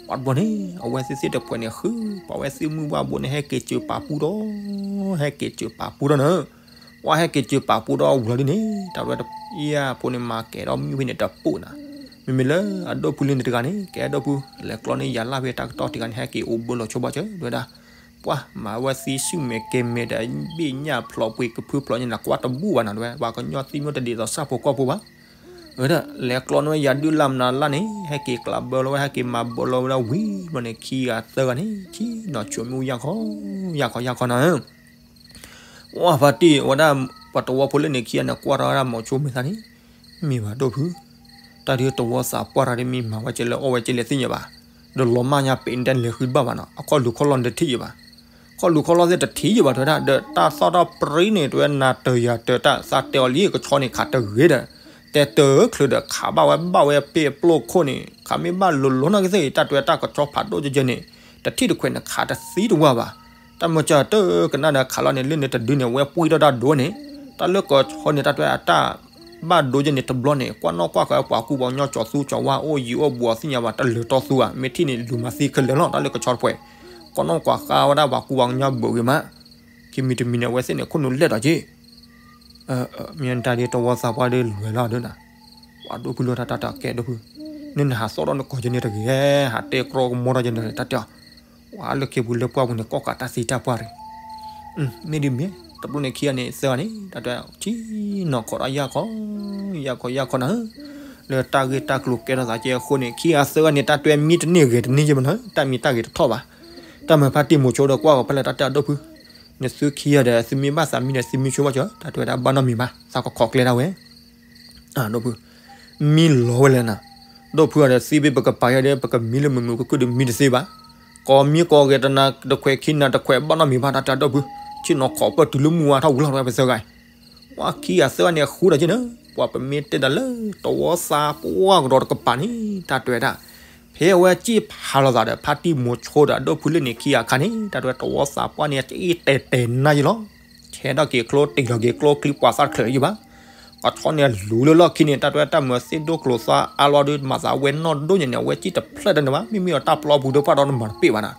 ပှၤတဘျီန့ၣ် အဝဲသ့ၣ်သ့ၣ်တဖှဲးန့ၣ် ဃုပာ်ဝဲသ့ၣ်မုၢ်ဝါဘိန့ၣ် ဟဲက့ၤစၢၤပာ်ပူၤဒီး, ဟဲက့ၤစၢၤပာ်ပူၤဒီးနၤ ပှၤဟဲက့ၤစၢၤပာ်ပူၤဒီးဝံၤလီၤဒ်န့ၣ် တၢ်ရဲတယၢ်ဖိန့ၣ် မၤကဲၤဒီးမုၢ်ဖဲန့ၣ်တပိၢ်နၤ, မ့မ့ၢ်လၢအဒိၣ်ဖုလံန့ၣ်တဂၤန့ၣ် ကဲအဒိၣ်ဖု လဲၤကျီန့ၢ်ယၤလၢ်ဖဲတၢ်ကတီၢ်တဂၤန့ၣ် ဟဲက့ၤအိၣ်ဘၢလီၤဆိဘၣ်စၢၤတဝဲဒၣ်, ပှၤမၤဝဲသံဆူၣ်မဲာ်ကဲၤမဲာ်ဒီး ဘ့ၣ်ညၣ်ဖျိးပှ့ၤကဖုဖျိးညါနၤ ကွၢ်တဘူၣ်ဘၣ်နၤတဝဲ ပှၤကညီသံမ့ၢ်တဒ်သိးဆၣ်ဖိကီၢ်ဖိဘၣ် ဝဲဒၣ် လဲၤကျီန့ၢ်ဝဲယၤဒုးလၢ်မနုၤလၢ်န့ၣ် ဟဲက့ၤကျးဘၢလီၤဝဲ ဟဲက့ၤမၤဘၢလီၤဝဲဒၣ်ဝံၤဘျီန့ၣ် ခံဂၤသၢဂၤန့ၣ် ထံၣ်နီၢ်ဆိမိၣ်ယၢ်ခီ ယၢ်ခီယၢ်ခီနၤဧၢ, ဝဲဖါတံၢ်ဝဲဒၣ် ပှၤတဝီဖိလၢန့ၣ်ခံဂၤန့ၣ် ကွၢ်ထီၣ်ဝဲဒၣ်မိၤဆိမဲာ်သၣ်န့ၣ် မ့ၢ်ဘၣ်ဒိၣ်ဖု တၢ်ဒုးတဝီသးပှၢ်တၢ်ဒ်မ့ၢ်မၤဝဲကဲလဲၣ် အီၣ်ဝဲကဲလဲၣ်သ့ၣ်ညါဘၣ်, ဒီးလီၤမၢ်ညါပ့ၤန့ၣ်တၢ်လဲၤဃုတဘၣ်ဘၣ်နီၤ အခီၣ်လူၤခီၣ်လီၢ်န့ၣ်တထံၣ်ယံၤဘၣ် ခီၣ်လူၤခီၣ်လီၢ်သ့ၣ်တထံၣ်ယံၤဘၣ် တဲဝဲဒၣ် ဒီးတၢ်သီၣ်တၢ်ပြံန့ၣ် တဲဝဲနၤတယၤတၢၤတၢ်သးတဲအီၤလံ ကဆီန့ၣ်ခးတဂ့ၤဒီး တဲတချုးဒီးခးဘၣ်ဝဲဘၣ်ဝဲပ့ၢ်အပျိၢ်ခိၣ်န့ၣ် ခးမ့ၢ်ဘၣ်လိၤလိၤနီၢ်ကသ့ၣ်အံၤ တၢ်တဲဝဲတၢ်ကဆီဖးဒိၣ်ကဲကဲန့ၣ် တထံၣ်တခွဲးန့ၣ်ခးတသံတဝၢဘၣ်, တၢ်မၤစၢၤတကနၣ်ဒီးခးလီၤန့ၣ် လၢန့ၣ်တဒုန့ၣ် ဝဲပှံၢ်ထီၣ်တၢ်ဒိၣ်န့ၣ် တၢ်လၢကဆီန့ၣ် တၢ်တဲဝဲအတၢ် ဘၣ်ဒိယဲန့ၣ်တဘျီန့ၣ် ကွၢ်နီၣ်ကွၢ်ဃာ်ပှၤကူပှၤကညီကၠီၤသူကၠီၤဝါအိၣ်ယံၤအိၣ်ဘူးအီၤသ့ၣ်ညါဘၣ် တလၢာ်တီသူဧါ, မ့ၢ်ထံၣ်န့ၣ်လူၤမၤသံခဲလၢာ်လီၤ တၢ်လၢကဆီတဖှဲး, ကွၢ်နီၣ်ကွၢ်ဃာ်ဝဲဒၣ်ပှၤကူပှၤကညီဘၢးဂ့ၤမး, ခံမံၤတမံၤန့ၣ် အဝဲသ့ၣ်န့ၣ် ခိၣ်နူာ်လဲၢ်ဒီးက့ၤ မ့ၢ်တၢ်ဒ်တဝီသးပှၢ်ဒ်လဲၤလီၤဒ်နၤ, ပှၤဒိၣ်ဖုလၢတၢ်တၢ်တၢ်ကဲဒိၣ်ဖု, နနဟးသီၣ်ထီၣ်နကိးယဲန့ၣ်တဂ့ၤ, ဟးတဲကြီကမိၢ်ထီၣ်ယဲန့ၣ်တၢ်တဲအီၤ, ပှၤလၢခ့ပူၤလၢပှၢ်ပူၤန့ၣ် ကီၣ်ကးတၢ်သံတၢ်ပှၢ်တဂ့ၤ, မ့ၢ်ဒ်မ့ၢ် တဘျီန့ၣ်ခံဂၤန့ၣ် သၢဂၤန့ၣ် တၢ်တဲ ဆံနီၤခိးဒီးယၢ်ခီ, ယၢ်ခီယၢ်ခီနၤဧၢ, လၢတၢ်ဂ့ၢ်တၢ်ကျိၤကဲထီၣ်သးကဲအဃိန့ၣ် ခံဂၤသၢဂၤန့ၣ် တၢ်တဲမံတန့ၢ်ဂ့ၤတန့ၢ်ယဲၢ်မနုၤ, တၢ်မံတၢ်ဂ့ၤတထီၣ်ဘၣ်, တၢ်မၤဖါတံၢ်မိၤဆိဒီးကွၢ်ဂီၤဖဲလဲၣ်တၢ်တဲအဒိၣ်ဖု, နသုခံဂၤဒီးသုမ့ၢ်ဘၣ်သးမံဒီးသုမံဆိဘၣ်ကၠီ, တၢ်တဲဝဲဒၣ်ဘၣ်နီတမံၤဘၣ် သးကခိးကျဲဒၣ်ဝဲ ဒိၣ်ဖု, မံလီၤဝဲလဲၣ်နၤ, ဒိၣ်ဖုအီၤဒီးသံဘ့ၣ်ပကပာ်ယဲဒီး ပကမံလၢမုာ်မုာ်ခုၣ်ခုၣ်ဒီးမံတသ့ဘၣ်, ကိးမံကိးဂဲၤတနၤတခွဲးခံနၤတခွဲးဘၣ်နီတမံၤဘၣ် တၢ်တဲဒိၣ်ဖု, ဆ့ၣ်နီၤခိးပၢၢ်တုၤလၢမုၢ်ဝါထီၣ်ဝံၤလီၤဝဲပသၢဂၤအံၤ, ပှၤခံဂၤသၢဂၤန့ၣ်အဃုဒီးက့နၤ, ပှၤပမ့ၢ်တဲဒၣ်လၢတဝီသးပှၢ်ကဒီးတကပၤန့ၣ် တၢ်တဲဝဲဒၣ်, ဖဲအဝဲစံၣ်ဖးလိာ်သးဒီး ဖါတံၢ်မိၤဆိဒီးအဒိၣ်ဖုလၢန့ၣ်ခံဂၤအခါန့ၣ် တၢ်တဲဝဲတဝီသးပှၢ်န့ၣ် အစံၣ်တဲာ်တဲာ်နါယဲလီၤ ဆဲးထီၣ်က့ၤကျိတ့ၢ်လီၤက့ၤကျိချံပှၤသၣ်တချုးယဲဘၣ်, ကဆီန့ၣ်လူၤလၢလီၢ်ခံန့ၣ် တၢ်တဲဝဲတၢ်မၤသ့ၣ်ဒိၣ်ကျိၤသါအါလီၤဒီး မၤသးဝဲနီၢ်ဒိၣ်ညါန့ၣ် အဝဲစံၣ်တဖျၢၣ်တန့ၢ်ဘၣ်, မ့မ့ၢ်အတၢ်ပျီပူၤဒီးပှၢ်ဒီးနမၤတပ့ၢ်ဘၣ်နၤ,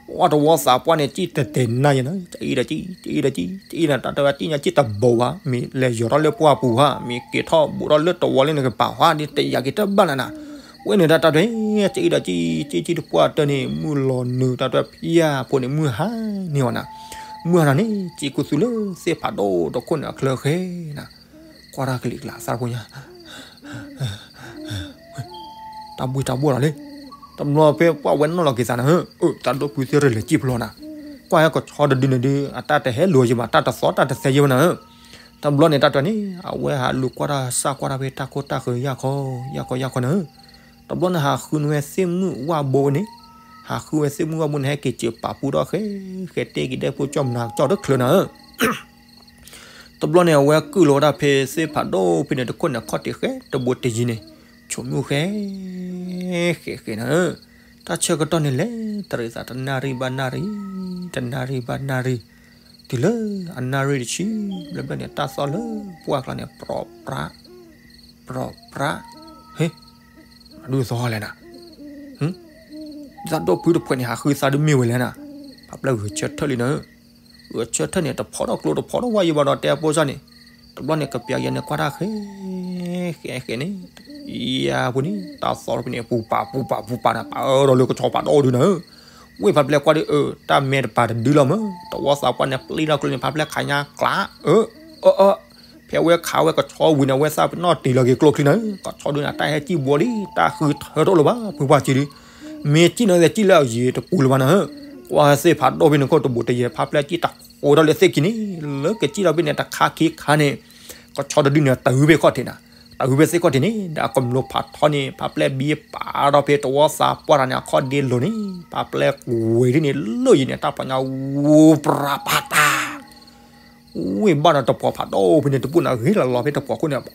ပှၤတဝီသးပှၢ်န့ၣ် စံၣ်တဲာ်တဲာ်နါယဲနၤ, စံၣ်ဒီးစံၣ် စံၣ်ဒီးစံၣ် စံၣ်နၤ တၢ်တဲဝဲစံၣ်ညါစံၣ်တဘီဘၣ်, မ့ၢ်လဲၤယီၤထီၣ်လၢပှၢ်ပူၤဧါ, မ့ၢ်က့ၤထီၣ်ဘူးထီၣ်လၢတဝီလၢနကပၤဧါ, ဒ်တယာ်က့ၤတဘၣ်နၤနၤ, ဝဲန့ၣ်တၢ်တဲဝဲ စံၣ်ဒီးစံၣ် စံၣ်စံၣ်တပှၢ်တၢၢ်န့ၣ် မုၢ်လီၤနုာ် တၢ်တဲဝဲဖံယၢ်ဖိန့ၣ် မုၢ်ဟါန့ၢ်အီၤနၤ, မုၢ်ဟါနၤန့ၣ် စံၣ်ကူၣ်သူလၢသ့ၣ်ဖးဒိၣ်တခိၣ်န့ၣ်အချၢဃဲနၤ, ကွၢ်တၢ်ကလံၤကျါသၣ်ဖိညါ တၢ်ဘှံးတၢ်ဘှီၣ်လီၤလံ, တဘျီဖဲပှၢ်ဝဲနီၣ်လီၤက့ၤသးနၤဧၢ, အၢ တၢ်ဒိၣ်ဖုသ့ၣ်ရ့ၣ်လဲၤစံၣ်ဖျီနၤ, ကွၢ်ဟဲကဆီတဒုန့ၣ်ဒုး အတၢ်တဟဲလိာ်ယဲဘၣ် တၢ်တသီတၢ်တသဲယဲဘၣ်နၤဧၢ, တဘျီန့ၣ်တၢ်တဲန့ၣ် အဝဲဟးလူၤကွၢ်တၢ်စၢ်ကွၢ်တၢ်ဖဲတၢ်ခိၣ်တၢ်ဃၢၤယၢ်ခီ, ယၢ်ခီယၢ်ခီနၤဧၢ, တဘျီန့ၣ်ဟးဃုန့ၢ်ဝဲသ့ၣ်မုၣ်ဝၣ်ဘိဝဲန့ၣ်, ဟးဃုဝဲသ့ၣ်မုၣ်ဝၣ်ဘိန့ၣ် ဟဲက့ၤစၢၤပာ်ပူထီၣ်ဃဲ, ဃဲတဲက့ၤဒဲဖိကၠီမနၤကၠီတချုးနၤဧၢ တဘျီန့ၣ် အဝဲကုၢ်လီၤဝဲဒၣ်ဖဲသ့ၣ်ဖးဒိၣ်ဖဲန့ၣ်တခိၣ်န့ၣ် ခီၣ်ထံးဃဲတဘိတယံၤန့ၣ်, ဆိမိၣ်ဃဲ ဃဲဃဲနၤဧၢ, တၢ်ဆၢကတီၢ်န့ၣ်လဲၤတရံးသးတနၣ်ရံၣ်ဘၣ်နၣ်ရံၣ်, တနၣ်ရံၣ်ဘၣ်နၣ်ရံၣ်, တုၤလၢအနၣ်ရံၣ်တဆံဘျဲၣ်ဘျဲၣ်န့ၣ် တၢ်သီၣ်လၢပှၢ်ကျါန့ၣ် ပြီၣ်ပြး, ပြီၣ်ပြး, ဟ့, မၤဒုးသီၣ်လဲၣ်နၤ တၢ်ဒိၣ်ဖုတဖှဲးန့ၣ် ဟးဃုသးဒုးမ့ၢ်ဝဲလဲၣ်နၤ, ဖးပျဲၢ်ဂဲၤဆၢထၢၣ်လံနၤဧၢ, ဂဲၤဆၢထၢၣ်န့ၣ် တဖီၣ်ထီၣ်ကျိတဖီၣ်ထီၣ်ဝါယံၤဘၣ်ဒီးတဲအဖိစၢ်န့ၣ်, တဘျီန့ၣ် ကပျးယဲန့ၣ်ကွၢ်တၢ်ဃဲ, ဃဲဃဲန့ၣ်, ယၤဖိန့ၣ် တၢ်သီၣ်တဖဲန့ၣ် ပူၤပာ်ပူၤပာ်ပူၤပာ်နၤ ပာ်အၢဒီးလၢကဆီဖးဒိၣ်ဒုနၤဧၢ, ဝ့ၢ်ဖးပျဲၢ်ကွၢ်ဒုးအၢ တၢ်မဲတပၤတဒုလီၤမၢ်, တဝီသးပှၢ်န့ၣ် ပျံၤထီၣ်ကျိန့ၣ် ဖးပျဲၢ်ခးညါကျး, အၢ, အၢ, အၢ ဖဲဝဲခးဝဲကဆီဝံၤန့ၣ် ဝဲသးပ့ၤနီၣ်တ့ၢ်လီၤက့ၤကျိချံနၤဧၢ, ကဆီဒုန့ၣ် တၢ်ဟဲစံၣ်ဘှီလံ တၢ်ဃုထၢထီၣ်လၢၤဘၣ် ဖုပှၢ်စံဒု, မ့ၢ်စံၣ်န့ၣ်စံၣ်လၢအယံၤတပူၤလၢၤဘၣ်နၤဧၢ, ကွၢ်သ့ၣ်ဖးဒိၣ်ဖဲန့ၣ်ခိၣ်တဘိးတယဲၢ် ဖးပျဲၢ်စံၣ်တဃိထီၣ်လၢသ့ၣ်ခံန့ၣ်, လၢကစံၣ်ထီၣ်ဖဲန့ၣ် တခါခံခါန့ၣ်, ကဆီတဒုန့ၣ် တၢ်ဟုဖဲခီၣ်ထံးနၤ, တၢ်ဟုဖဲသ့ၣ်ခီၣ်ထံးန့ၣ် ဒီးအကမျိဖးထီန့ၣ် ဖးပျဲၢ်ဘံပာ်ဒီးဖဲတဝီသးပှၢ်တၢ်န့ၣ် အခီၣ်ဒ့လိၤန့ၣ် ဖးပျဲၢ်ကွံာ်ဒ်န့ၣ် လၢယံၤန့ၣ် တၢ်ပီညါဝူပြးပာ်တၢ် ဝ့ၢ်ဘၣ်ဒီးတပှီၤဖးဒိၣ်ဖဲန့ၣ် တဘိၣ်န့ၣ်ဂ့ၤလီၤလီၤဖဲတပှီၤခိၣ်န့ၣ်,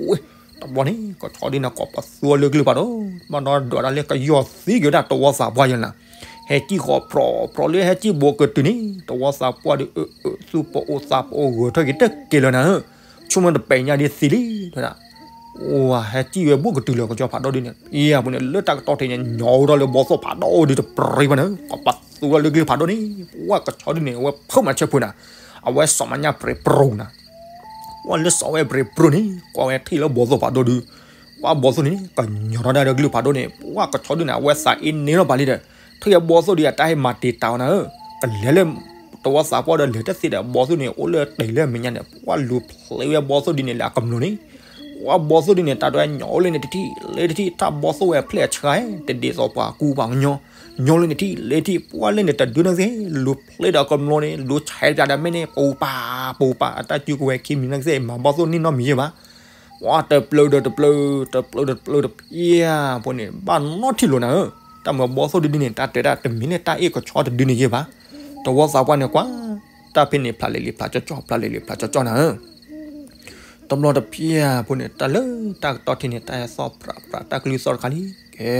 ဝ့ၢ်တဘျီန့ၣ် ကဆီဒုန့ၣ် ကိးပသူလၢကလုၢ်ဖးဒိၣ်, ဘၣ်ဒီးဒွးတၢ်လၢကယီၢ်သံက့ၤဝဲဒၣ်တဝီသးပှၢ်ယဲနၤ, ဟဲစံၣ်ဃီၤပြီၤပြီၤလၢဟဲစံၣ်ဘိးကတုၤန့ၣ် တဝီသးပှၢ်ဒီး အၢ အၢ သူၣ်ပအိၣ်သးပအိၣ်ဂဲၤထီၣ်က့ၤတက့ၢ်လၢနၤဧၢ, ဆိကမိၣ်တပဲာ်ညါဒ်သံလံ, တဲဒၣ် ဝဲဟဲစံၣ်ဝဲဘိးကတုၤလၢကဆီဖးဒိၣ်ဒ်န့ၣ် အံၤအပူၤန့ၣ် လၢတၢ်ကတီၢ်ထဲန့ၣ် ညီဝဲဒီးလၢဘီသိၣ်ဖးဒိၣ်ဒုတပြံၤဘၣ်န့ၣ် ကိးပသူလၢကလုၢ်ဖးဒိၣ်န့ၣ် ပှၢ်ကဆီဒုန့ၣ် အဝဲဖုးမၤဆၢဖုးနၤ, အဝဲစီၤမၤညၣ်ပြံးပြူၤနၤ, ပှၢ်လၢစီၤဝဲပြံးပြူၤန့ၣ် ကွၢ်ဝဲထံၣ်လၢဘီသိၣ်ဖးဒိၣ်ဒု, ပှၢ်ဘီသိၣ်န့ၣ် ကညီထီၣ်ဒၣ်လၢကလုၢ်ဖးဒိၣ်န့ၣ် ပှၢ်ကဆီဒုန့ၣ် အဝဲသးအ့န့ၢ်လီၤပာ်လံဒီး ထံၣ်ဘီသိၣ်ဒုအတၢ်ဟဲမၤတံာ်တာ်အီၤနၤဧၢ, ကလဲၤလၢ တဝီသးပှၢ်ဒီးလဲၤတသ့ဒီး ဘီသိၣ်န့ၣ် အိၣ်လၢတ့ၢ်လၢမဲာ်ညါန့ၣ် ပှၢ်လူၤဖျ့ဝဲဘီသိၣ်ဒုန့ၣ်လၢအကမျိန့ၣ်, ပှၢ်ဘီသိၣ်ဒုန့ၣ် တၢ်ဒွဲညီအိၣ်လၢန့ၣ်တထံၣ်လၢတထံၣ် တၢ်ဘီသိၣ်ဝဲဖျဲၣ်အဆှါ တဒ်သိးပှၤကူပှၤကညီ, ညီလၢန့ၣ်ထံၣ်လၢထံၣ် ပှၢ်လၢန့ၣ်တဒုန့ၣ်က့ လူၤဖျ့ဒီးကမျိန့ၣ် လူၤဆဲးပျးဒီးမ့ၢ်န့ၣ် ပူၤပာ်ပူၤပာ် အတၢ်စုကဝဲၤခံမံၤန့ၣ်က့ မၤဘီသိၣ်န့ၢ်နီတမံၤယဲဘၣ် ပှၢ်တပျၢၤဒီးတပျၢၤ တပျၢၤဒီးတပျၢၤတပျၢၤ ပှၢ်န့ၣ် ဘၣ်နီထံၣ်လိာ်နၤဧၢ, တၢ်မၤဘီသိၣ်ဒုဒုန့ၣ် တၢ်တဲဒၣ်တမ့ၢ်လၢတၢ်အ့ၣ်ကဆီတဒုန့ၣ်ယဲဘၣ်, တဝီသးပှၢ်န့ၣ်ကွၢ် တၢ်ဖဲန့ၣ်ဖျးလဲၤလံဖျးကၠီကၠီ ဖျးလဲၤလံဖျးကၠီကၠီနၤဧၢ, တဘျီတပျၢ်ဖိန့ၣ် တၢ်လၢတၢ်ကတီၢ်ထံးန့ၣ် တၢ်ဟဲသီၣ်ပြးပြး တၢ်ကလုၢ်သီၣ်တခါလံ, ကဲ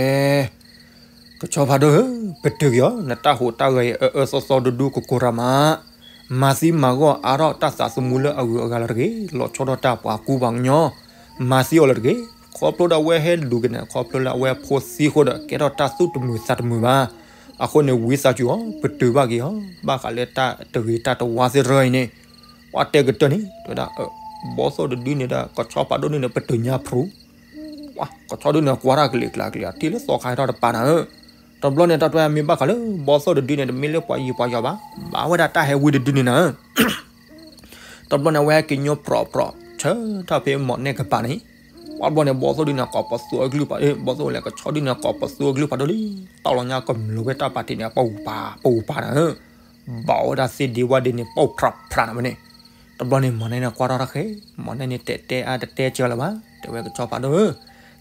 ကဆီဖးဒိၣ်ဧၢ, ပတုာ်က့ၤအီၤ နတၢ်ဟူးတၢ်ဂဲၤအံၤ အၢအၢသီသီဒူဒူကကိးရၤမး, မၤသံမၤဂီၢ်အါထီၣ်တၢ်သးသမူလၢအဂုၤအဂၤလၢတဂ့ၤ, လီၤဆီဒၣ်တၢ်ပှၤကူပှၤကညီ, မၤသံအီၤလၢတဂ့ၤ, ခီဖျိဒီးအဝဲဟဲလူၤက့ၤန့ၣ် ခီဖျိလၢအဝဲဖိသံအဃိဒီး ကဲထီၣ်တၢ်သူၣ်တမုာ်သးတမုာ်ဘၣ်. အဃိန့ၣ် ဝံသးစူၤအီၤ ပတုာ်ဘၣ်က့ၤအီၤ, ဘၣ်ဃးလၢတၢ်တဂ့ၤတၢ်တဝါသ့ၣ်တဖၣ်အံၤန့ၣ်, ပှၤတဲကတၢၢ်န့ၣ် တဲဝဲဒၣ် ဘီသိၣ်တဒုန့ၣ်ဒီး ကဆီဖးဒိၣ်န့ၣ်န့ၣ် ပတုာ်ညါဖျိ, ကဆီဒုန့ၣ် ကွၢ်တၢ်ကလံၤကျါကလံၤ အထံၣ်လၢသီခါဟဲထီၣ်တပၤနၤဧၢ. တဘျီန့ၣ် တၢ်တဲမ့ၢ်ဘၣ်ဃးလၢ ဘီသိၣ်တဒုန့ၣ် တမ့ၢ်လၢပှၤယံၤပှၤယီၤဘၣ်, ဘၣ်ဝဲဒၣ်တၢ်ဟဲဝံတဒုန့ၣ်နၤဧၢ. တဘျီန့ၣ် အဝဲဟဲက့ၤညိပြီးပြီး ဆၢထၢၣ်ဖဲမီၢ်နဲၣ်ကပၤန့ၣ်, ပှၤဘျီန့ၣ် ဘီသိၣ်ဒုန့ၣ် ကိးပသူအကလုၢ်ပှၤ, ဘီသိၣ်လဲၣ် ကဆီဒုန့ၣ် ကိးပသူအကလုၢ်ပှၤဒိၣ်လံ, တီၢ်လီၤညါကမျၢၢ်ဝဲတၢ်ပာ်တ့ၢ်န့ၣ် ပူၤပာ်ပူၤပာ်နၤဧၢ. ဘၣ်ဝဲဒၣ်သ့ၣ်ဒ့ဝၣ်ဒ့န့ၣ် ပူၤဖြးဖြးနၤဝဲန့ၣ်. တဘျီန့ၣ် မီၢ်နဲၣ်န့ၣ် ကွၢ်ထီၣ်တၢ်ဃဲ, မီၢ်နဲၣ်န့ၣ် တဲတဲအါတတဲစၢၤလၢၤဘၣ်, တဲဝဲကဆီဖးဒိၣ်ဧၢ,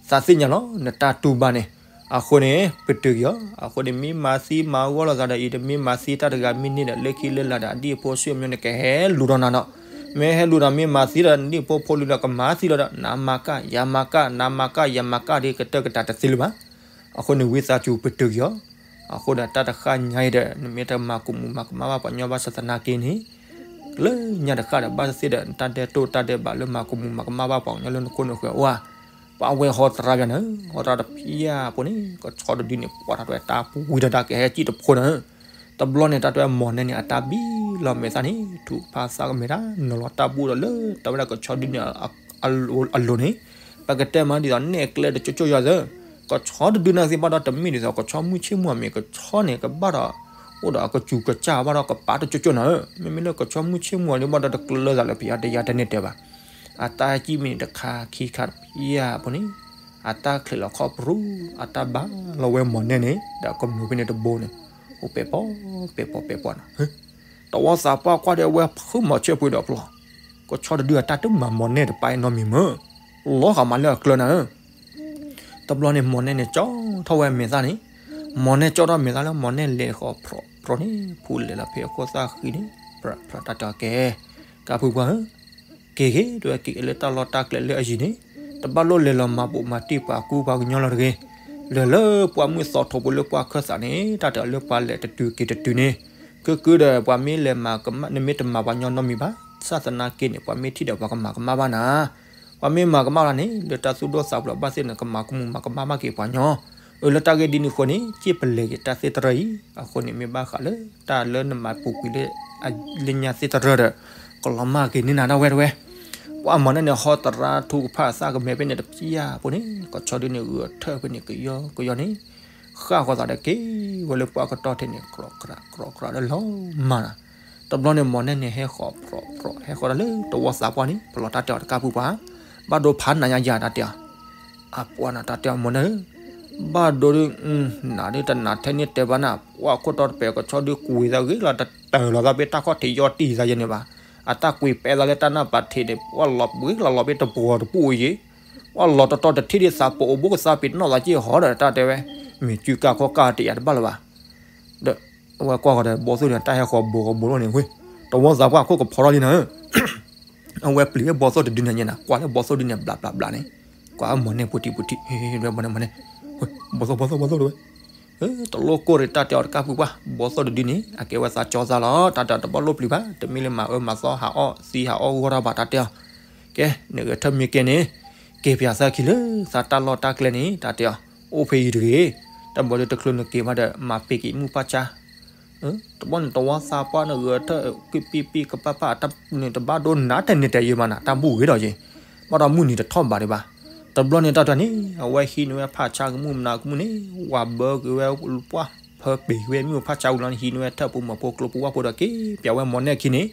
သးသ့ၣ်ညါလီၤ နတၢ်တူၢ်ဘၣ်န့ၣ်, အဃိန့ၣ် ပတုာ်က့ၤအီၤ, အဃိန့ၣ် မ့ၢ်မၤသံမၤဂီၢ်လိာ်သးဒီးအံၤ တမ့ၢ်မၤသံတၢ်တဂၤမ့ၢ်န့ၢ်ဒီး လၢခံလၢလာ်ဒီး အဒံၣ်အဖိဆံးအမျိုးန့ၣ် ကဟဲလူၤဒီးနၤဒီး, မ့ၢ်ဟဲလူၤဒီး မ့ၢ်မၤသံဒီး နဒံၣ်အဖိဖိလူၤဒီး ကမၤသံလီၤဒီး နမၤကၢ် ယမၤကၢ် နမၤကၢ် ယမၤကၢ်ဒီး ကတၢၢ်ကတၢၢ်တသ့လၢၤဘၣ်. အဃိန့ၣ် ဝံသးစူၤပတုာ်က့ၤအီၤ, အဃိဒီးတၢ်တဃၣ်ညါအံၤဒီး နမ့ၢ်တမၤကမူၤမၤကမၣ်ဘၣ်ပှၤကညီဘၣ်ဆၣ်သနာ်က့န့ၣ်, လၢညါတဃၣ်ဒီး ဘၣ်သ့ၣ်သ့ၣ်ဒီး နတၢ်ဒဲးတိၢ်တၢ်ဒဲးဘးလၢမၤကမူၤမၤကမၣ်ဘၣ်ပှၤကညီလၢနခိၣ်နဃၢၤအိၣ်ဧါ. ပှၤဝဲဟီသရၣ်ပျၢၤန့ၣ်, ဟီသရၣ်တဖၣ်အံၤအပူၤန့ၣ် ကဆီတဒုန့ၣ် ပှၤတၢ်တဲဝဲတၢ်ပူၤဝံၤဒီးတၢ်ကဟဲစံၣ်တဖိနၤဧၢ. တဘျီန့ၣ် တၢ်တဲဝဲမီၢ်နဲၣ်န့ၣ် အတၢ်ဘံၣ်လီၤမဲာ်သၣ်န့ၣ် ထုကဖၣ်သးကမဲာ်တၢ် နီၤလီၤတၢ်ဘူၣ်ဒီးလၢတၢ်ဝဲဒၣ်ကဆီဒုန့ၣ် အလိၤန့ၣ်, ပကတဲမးဒ်သိးနဲၣ်ကျဲတကၠိကၠိယွၤသၢ, ကဆီတဒုန့ၣ်သ့ၣ်ဘၣ်ဒီးတမ့ၢ်ဒ်သိး ကဆီမုၢ်ဆ့ၣ်မုၢ်အမ့ၢ်ကဆီန့ၣ် ကဘၣ်ဒီး အိၣ်ဒီးအကစူၤကစၢ်ဘၣ်ဒီးကပာ်တကၠိကၠိနၤဧၢ, မ့မ့ၢ်လၢကဆီမုၢ်ဆ့ၣ်မုၢ်အန့ၣ်ဘၣ်ဒီးတကျၢၤသးလၢပယီၤတယၤတန့ၢ်တဲဘၣ်. အတၢ်ဟဲကံၣ်မ့ၢ်န့ၣ်တခါခံခါတဖၣ်အံၤအပူၤန့ၣ်, အတၢ်ချ့းလီၤခီၣ်ပြူၤ အတၢ်ဘါလီၤဝဲမီၢ်နဲၣ်န့ၣ် ဒီးကမျၢၢ်ဖဲန့ၣ်တဘိန့ၣ်, အိၣ်ပဲာ်ပီၤပဲာ်ပီၤပဲာ်ပီၤနၤ တဝီသးပှၢ်ကွၢ်ဒီးအဝဲဖုမီၤဆဲးပှ့ၤဒီးပျီ, ကဆီတဒုအတၢ်တမၤမီၢ်နဲၣ်တပၤအံၤနီတမံၤမ့ၢ်, လီၤဃာ်မးလၢအကျၢၤနၤဧၢ. တဘျီန့ၣ် မီၢ်နဲၣ်န့ၣ် ကၠီထီၣ်ဝဲမဲာ်သၣ်န့ၣ်, မီၢ်နဲၣ်ကၠီထီၣ်မဲာ်သၣ်လၢမီၢ်နဲၣ်လဲၤဃီၤဖြီးဖြီးန့ၣ် ဖူးလဲၤလီၤဖဲအခိၣ်သၣ်ဃံန့ၣ်, ဖြးဖြးတၢ်တဲအီၤကဲ, ကါဖုပှၢ်ဧၢ, က့ၤက့ၤ တဲဝဲက့ၤက့ၤလၢတၢ်လီၢ်တၢ်ကျဲလၢအယံၤန့ၣ်, တဘၣ်လိၣ်လဲၤလီၤမၤပိာ်မၤတံၢ်ပှၤကူပှၤကညီလီၤတဂ့ၤ, လဲၤလၢပှၢ်မုၢ်သီထိးပူၤလၢပှၢ်ခၢၣ်သးန့ၣ် တၢ်တဲအီၤလၢပှၤလဲၤတတုၤက့ၤတတုၤန့ၣ်, ကုၢ်ကုၢ်ဒီး ပှၤမ့ၢ်လဲၤမၤကမၣ် နမ့ၢ်တမၤပှၤကညီနီတမံၤဘၣ်, ဆၣ်သနာ်က့န့ၣ် ပှၤမ့ၢ်ထံၣ်ဒီးပှၤကမၤကမၣ်ဘၣ်နၤ ပှၤမ့ၢ်မၤကမၣ်လီၤန့ၣ် လၢတၢ်သူၣ်ဒိၣ်သးဖျိးဘၣ်သ့ၣ်န့ၣ် ကမၤကမူၤမၤကမၣ်ဘၣ်က့ၤပှၤကညီ, အၢ လၢတၢ်ဂ့ၢ်ဒ်န့ၣ်အဃိန့ၣ် က့ၢ်ပလဲၤက့ၤတၢ်သ့ၣ်တရၢအံၤ, အဃိန့ၣ်မ့ၢ်ဘၣ်ဃးလၢ တၢ်လၢနမၤပူၤကွံာ်လၢ လၢညါသ့ၣ်တရၢဒီး ကလီၤမၢ်က့ၤန့ၢ်နၤဒၣ်ဝဲတဝဲ, ပှၤမီၢ်နဲၣ်န့ၣ် ဟီသရၣ်ထုကဖၣ်သးကမဲာ်ဖဲန့ၣ်တဖၣ်အံၤအပူၤန့ၣ် ကဆီဒုန့ၣ် ဂုၤထၢၣ်ဖဲန့ၣ်ကယီကယီန့ၣ် ဃၣ်ဃီသးဒီးက့ၤဝဲလၢပှၢ်ကတီၢ်ထဲန့ၣ် ကြီကြးကြီကြးဒီးလီၤမၢ်နၤ, တဘျီန့ၣ် မီၢ်နဲၣ်န့ၣ် ဟဲဃီၤဖြီးဖြီး ဟဲဃီၤဒီးလၢတဝီသးပှၢ်န့ၣ် ပလီၤတၢ်တဲအီၤတကါပူၤပှၢ်, ဘၣ်ဒိဖးနၤညါယၤတၢ်တဲအီၤ, အပှၤနၤတၢ်တဲအီၤမီၢ်နဲၣ်ဧၢ, ဘၣ်ဒိဒုး, နၤဒုးတနၤထဲန့ၣ်တဲဘၣ်နၤ ပှၢ်ခိၣ်တီတပဲာ်ကဆီဒုးကွံာ်သးဂ့ၤလီၤ တတၢၢ်လီၤသးဖဲတၢ်ခီၣ်ထံးယီၢ်တံၢ်သးယဲန့ၣ်ဘၣ်, အတၢ်ကွံာ်ပဲသးလၢတၢ်နၢ်ပၤထံးန့ၣ် ပှၢ်လီၤပှ့ၤလီၤလီၤဖဲတပှီၤတပူၤအံၤ, ပှၢ်လီၤတီတီတထံၣ်ဒ်သးပအိၣ်ဘိကသးပ့ၤနီၣ်သးက့ၢ်ဟီဒီးတၢ်တဲဝဲ, မ့ၢ်ကုၢ်ကၢ်ခီၣ်ကၢ်တယာ်တဘၣ်လၢၤဘၣ် ဒီး အဝဲကွၢ်ဃီၤဒီး ဘီသိၣ်န့ၣ် တၢ်ဟဲဃီၤဘိးဃီၤဘိးလီၤန့ၣ်ဝဲ, တဝီသးပှၢ်ခိၣ်ကဖီထီၣ်လံနၤဧၢ, အဝဲပျံၤဝဲဘီသိၣ်တဒုန့ၣ်ညါနၤ ကွၢ်လၢဘီသိၣ်ဒုန့ၣ် ဘျးဘျးဘျးန့ၣ်, ကွၢ်မီၢ်နဲၣ်ပူၤတံၢ်ပူၤတံၢ်, မီၢ်နဲၣ် မီၢ်နဲၣ်, ဘီသိၣ် ဘီသိၣ် ဘီသိၣ်တဝဲ, တလိၣ်ကိၢ်ရ့ၣ်တၢ်တဲအီၤတကါပူၤပှၢ်, ဘီသိၣ်တဒုန့ၣ် အကဲဝဲသးကၠီသးလီၤ တၢ်တဲအီၤတဘၣ်လိၣ်ပျံၤဘၣ်, တမ့ၢ်လၢမၤအၢမၤသီဟးအီၣ်သံဟးအီၣ်ဂီၢ်တၢ်ဘၣ်တၢ်တဲအီၤ, ကဲ နဂဲၤထၢၣ်မ့ၢ်ကဲန့ၣ်, က့ၤပၠးသးခံလၢသးတၢ်လီၢ်တၢ်ကျဲန့ၣ် တၢ်တဲအီၤ, အိၣ်ဖဲအံၤတဂ့ၤ, တၢ်ဘၣ်ဒီးတချုးနက့ၤဘၣ်ဒီး မၤပ့ၤက့ၤမုၢ်ဖၣ်ဆါ တဘျီန့ၣ် တဝီသးပှၢ်န့ၣ် ဂဲၤထၢၣ်ကပံၣ်ပံၣ်ကပၣ်ပၣ် တၢ်န့ၣ်တဘၣ်ဒိနးတန့ၢ်တဲယံာ်မးနၤ တၢ်ဘူၣ်ဂ့ၤဒီးယံာ်, ဘၣ်ဒီးမုၢ်နံၤတထီၣ်ဘးဒံးဘၣ်, တဘျီန့ၣ်တၢ်တၢ်န့ၣ် အဝဲဟံးန့ၢ်ဝဲဖၣ်ဆါကမူၣ်မနၤကမူၣ်န့ၣ် ဝၤဘၢက့ၤဝဲပှၢ်ဖၢပ့ၤက့ၤဝဲမုၢ်ဖၣ်ဆါဝံၤလီၤန့ၣ် ဟံးန့ၢ်ဝဲထၢၣ်ပူၤမီၤဖိကျိပူၤဝၣ်ဖိဒီးက့ၤပၠးဝဲမီၢ်နဲၣ်ခံန့ၣ်,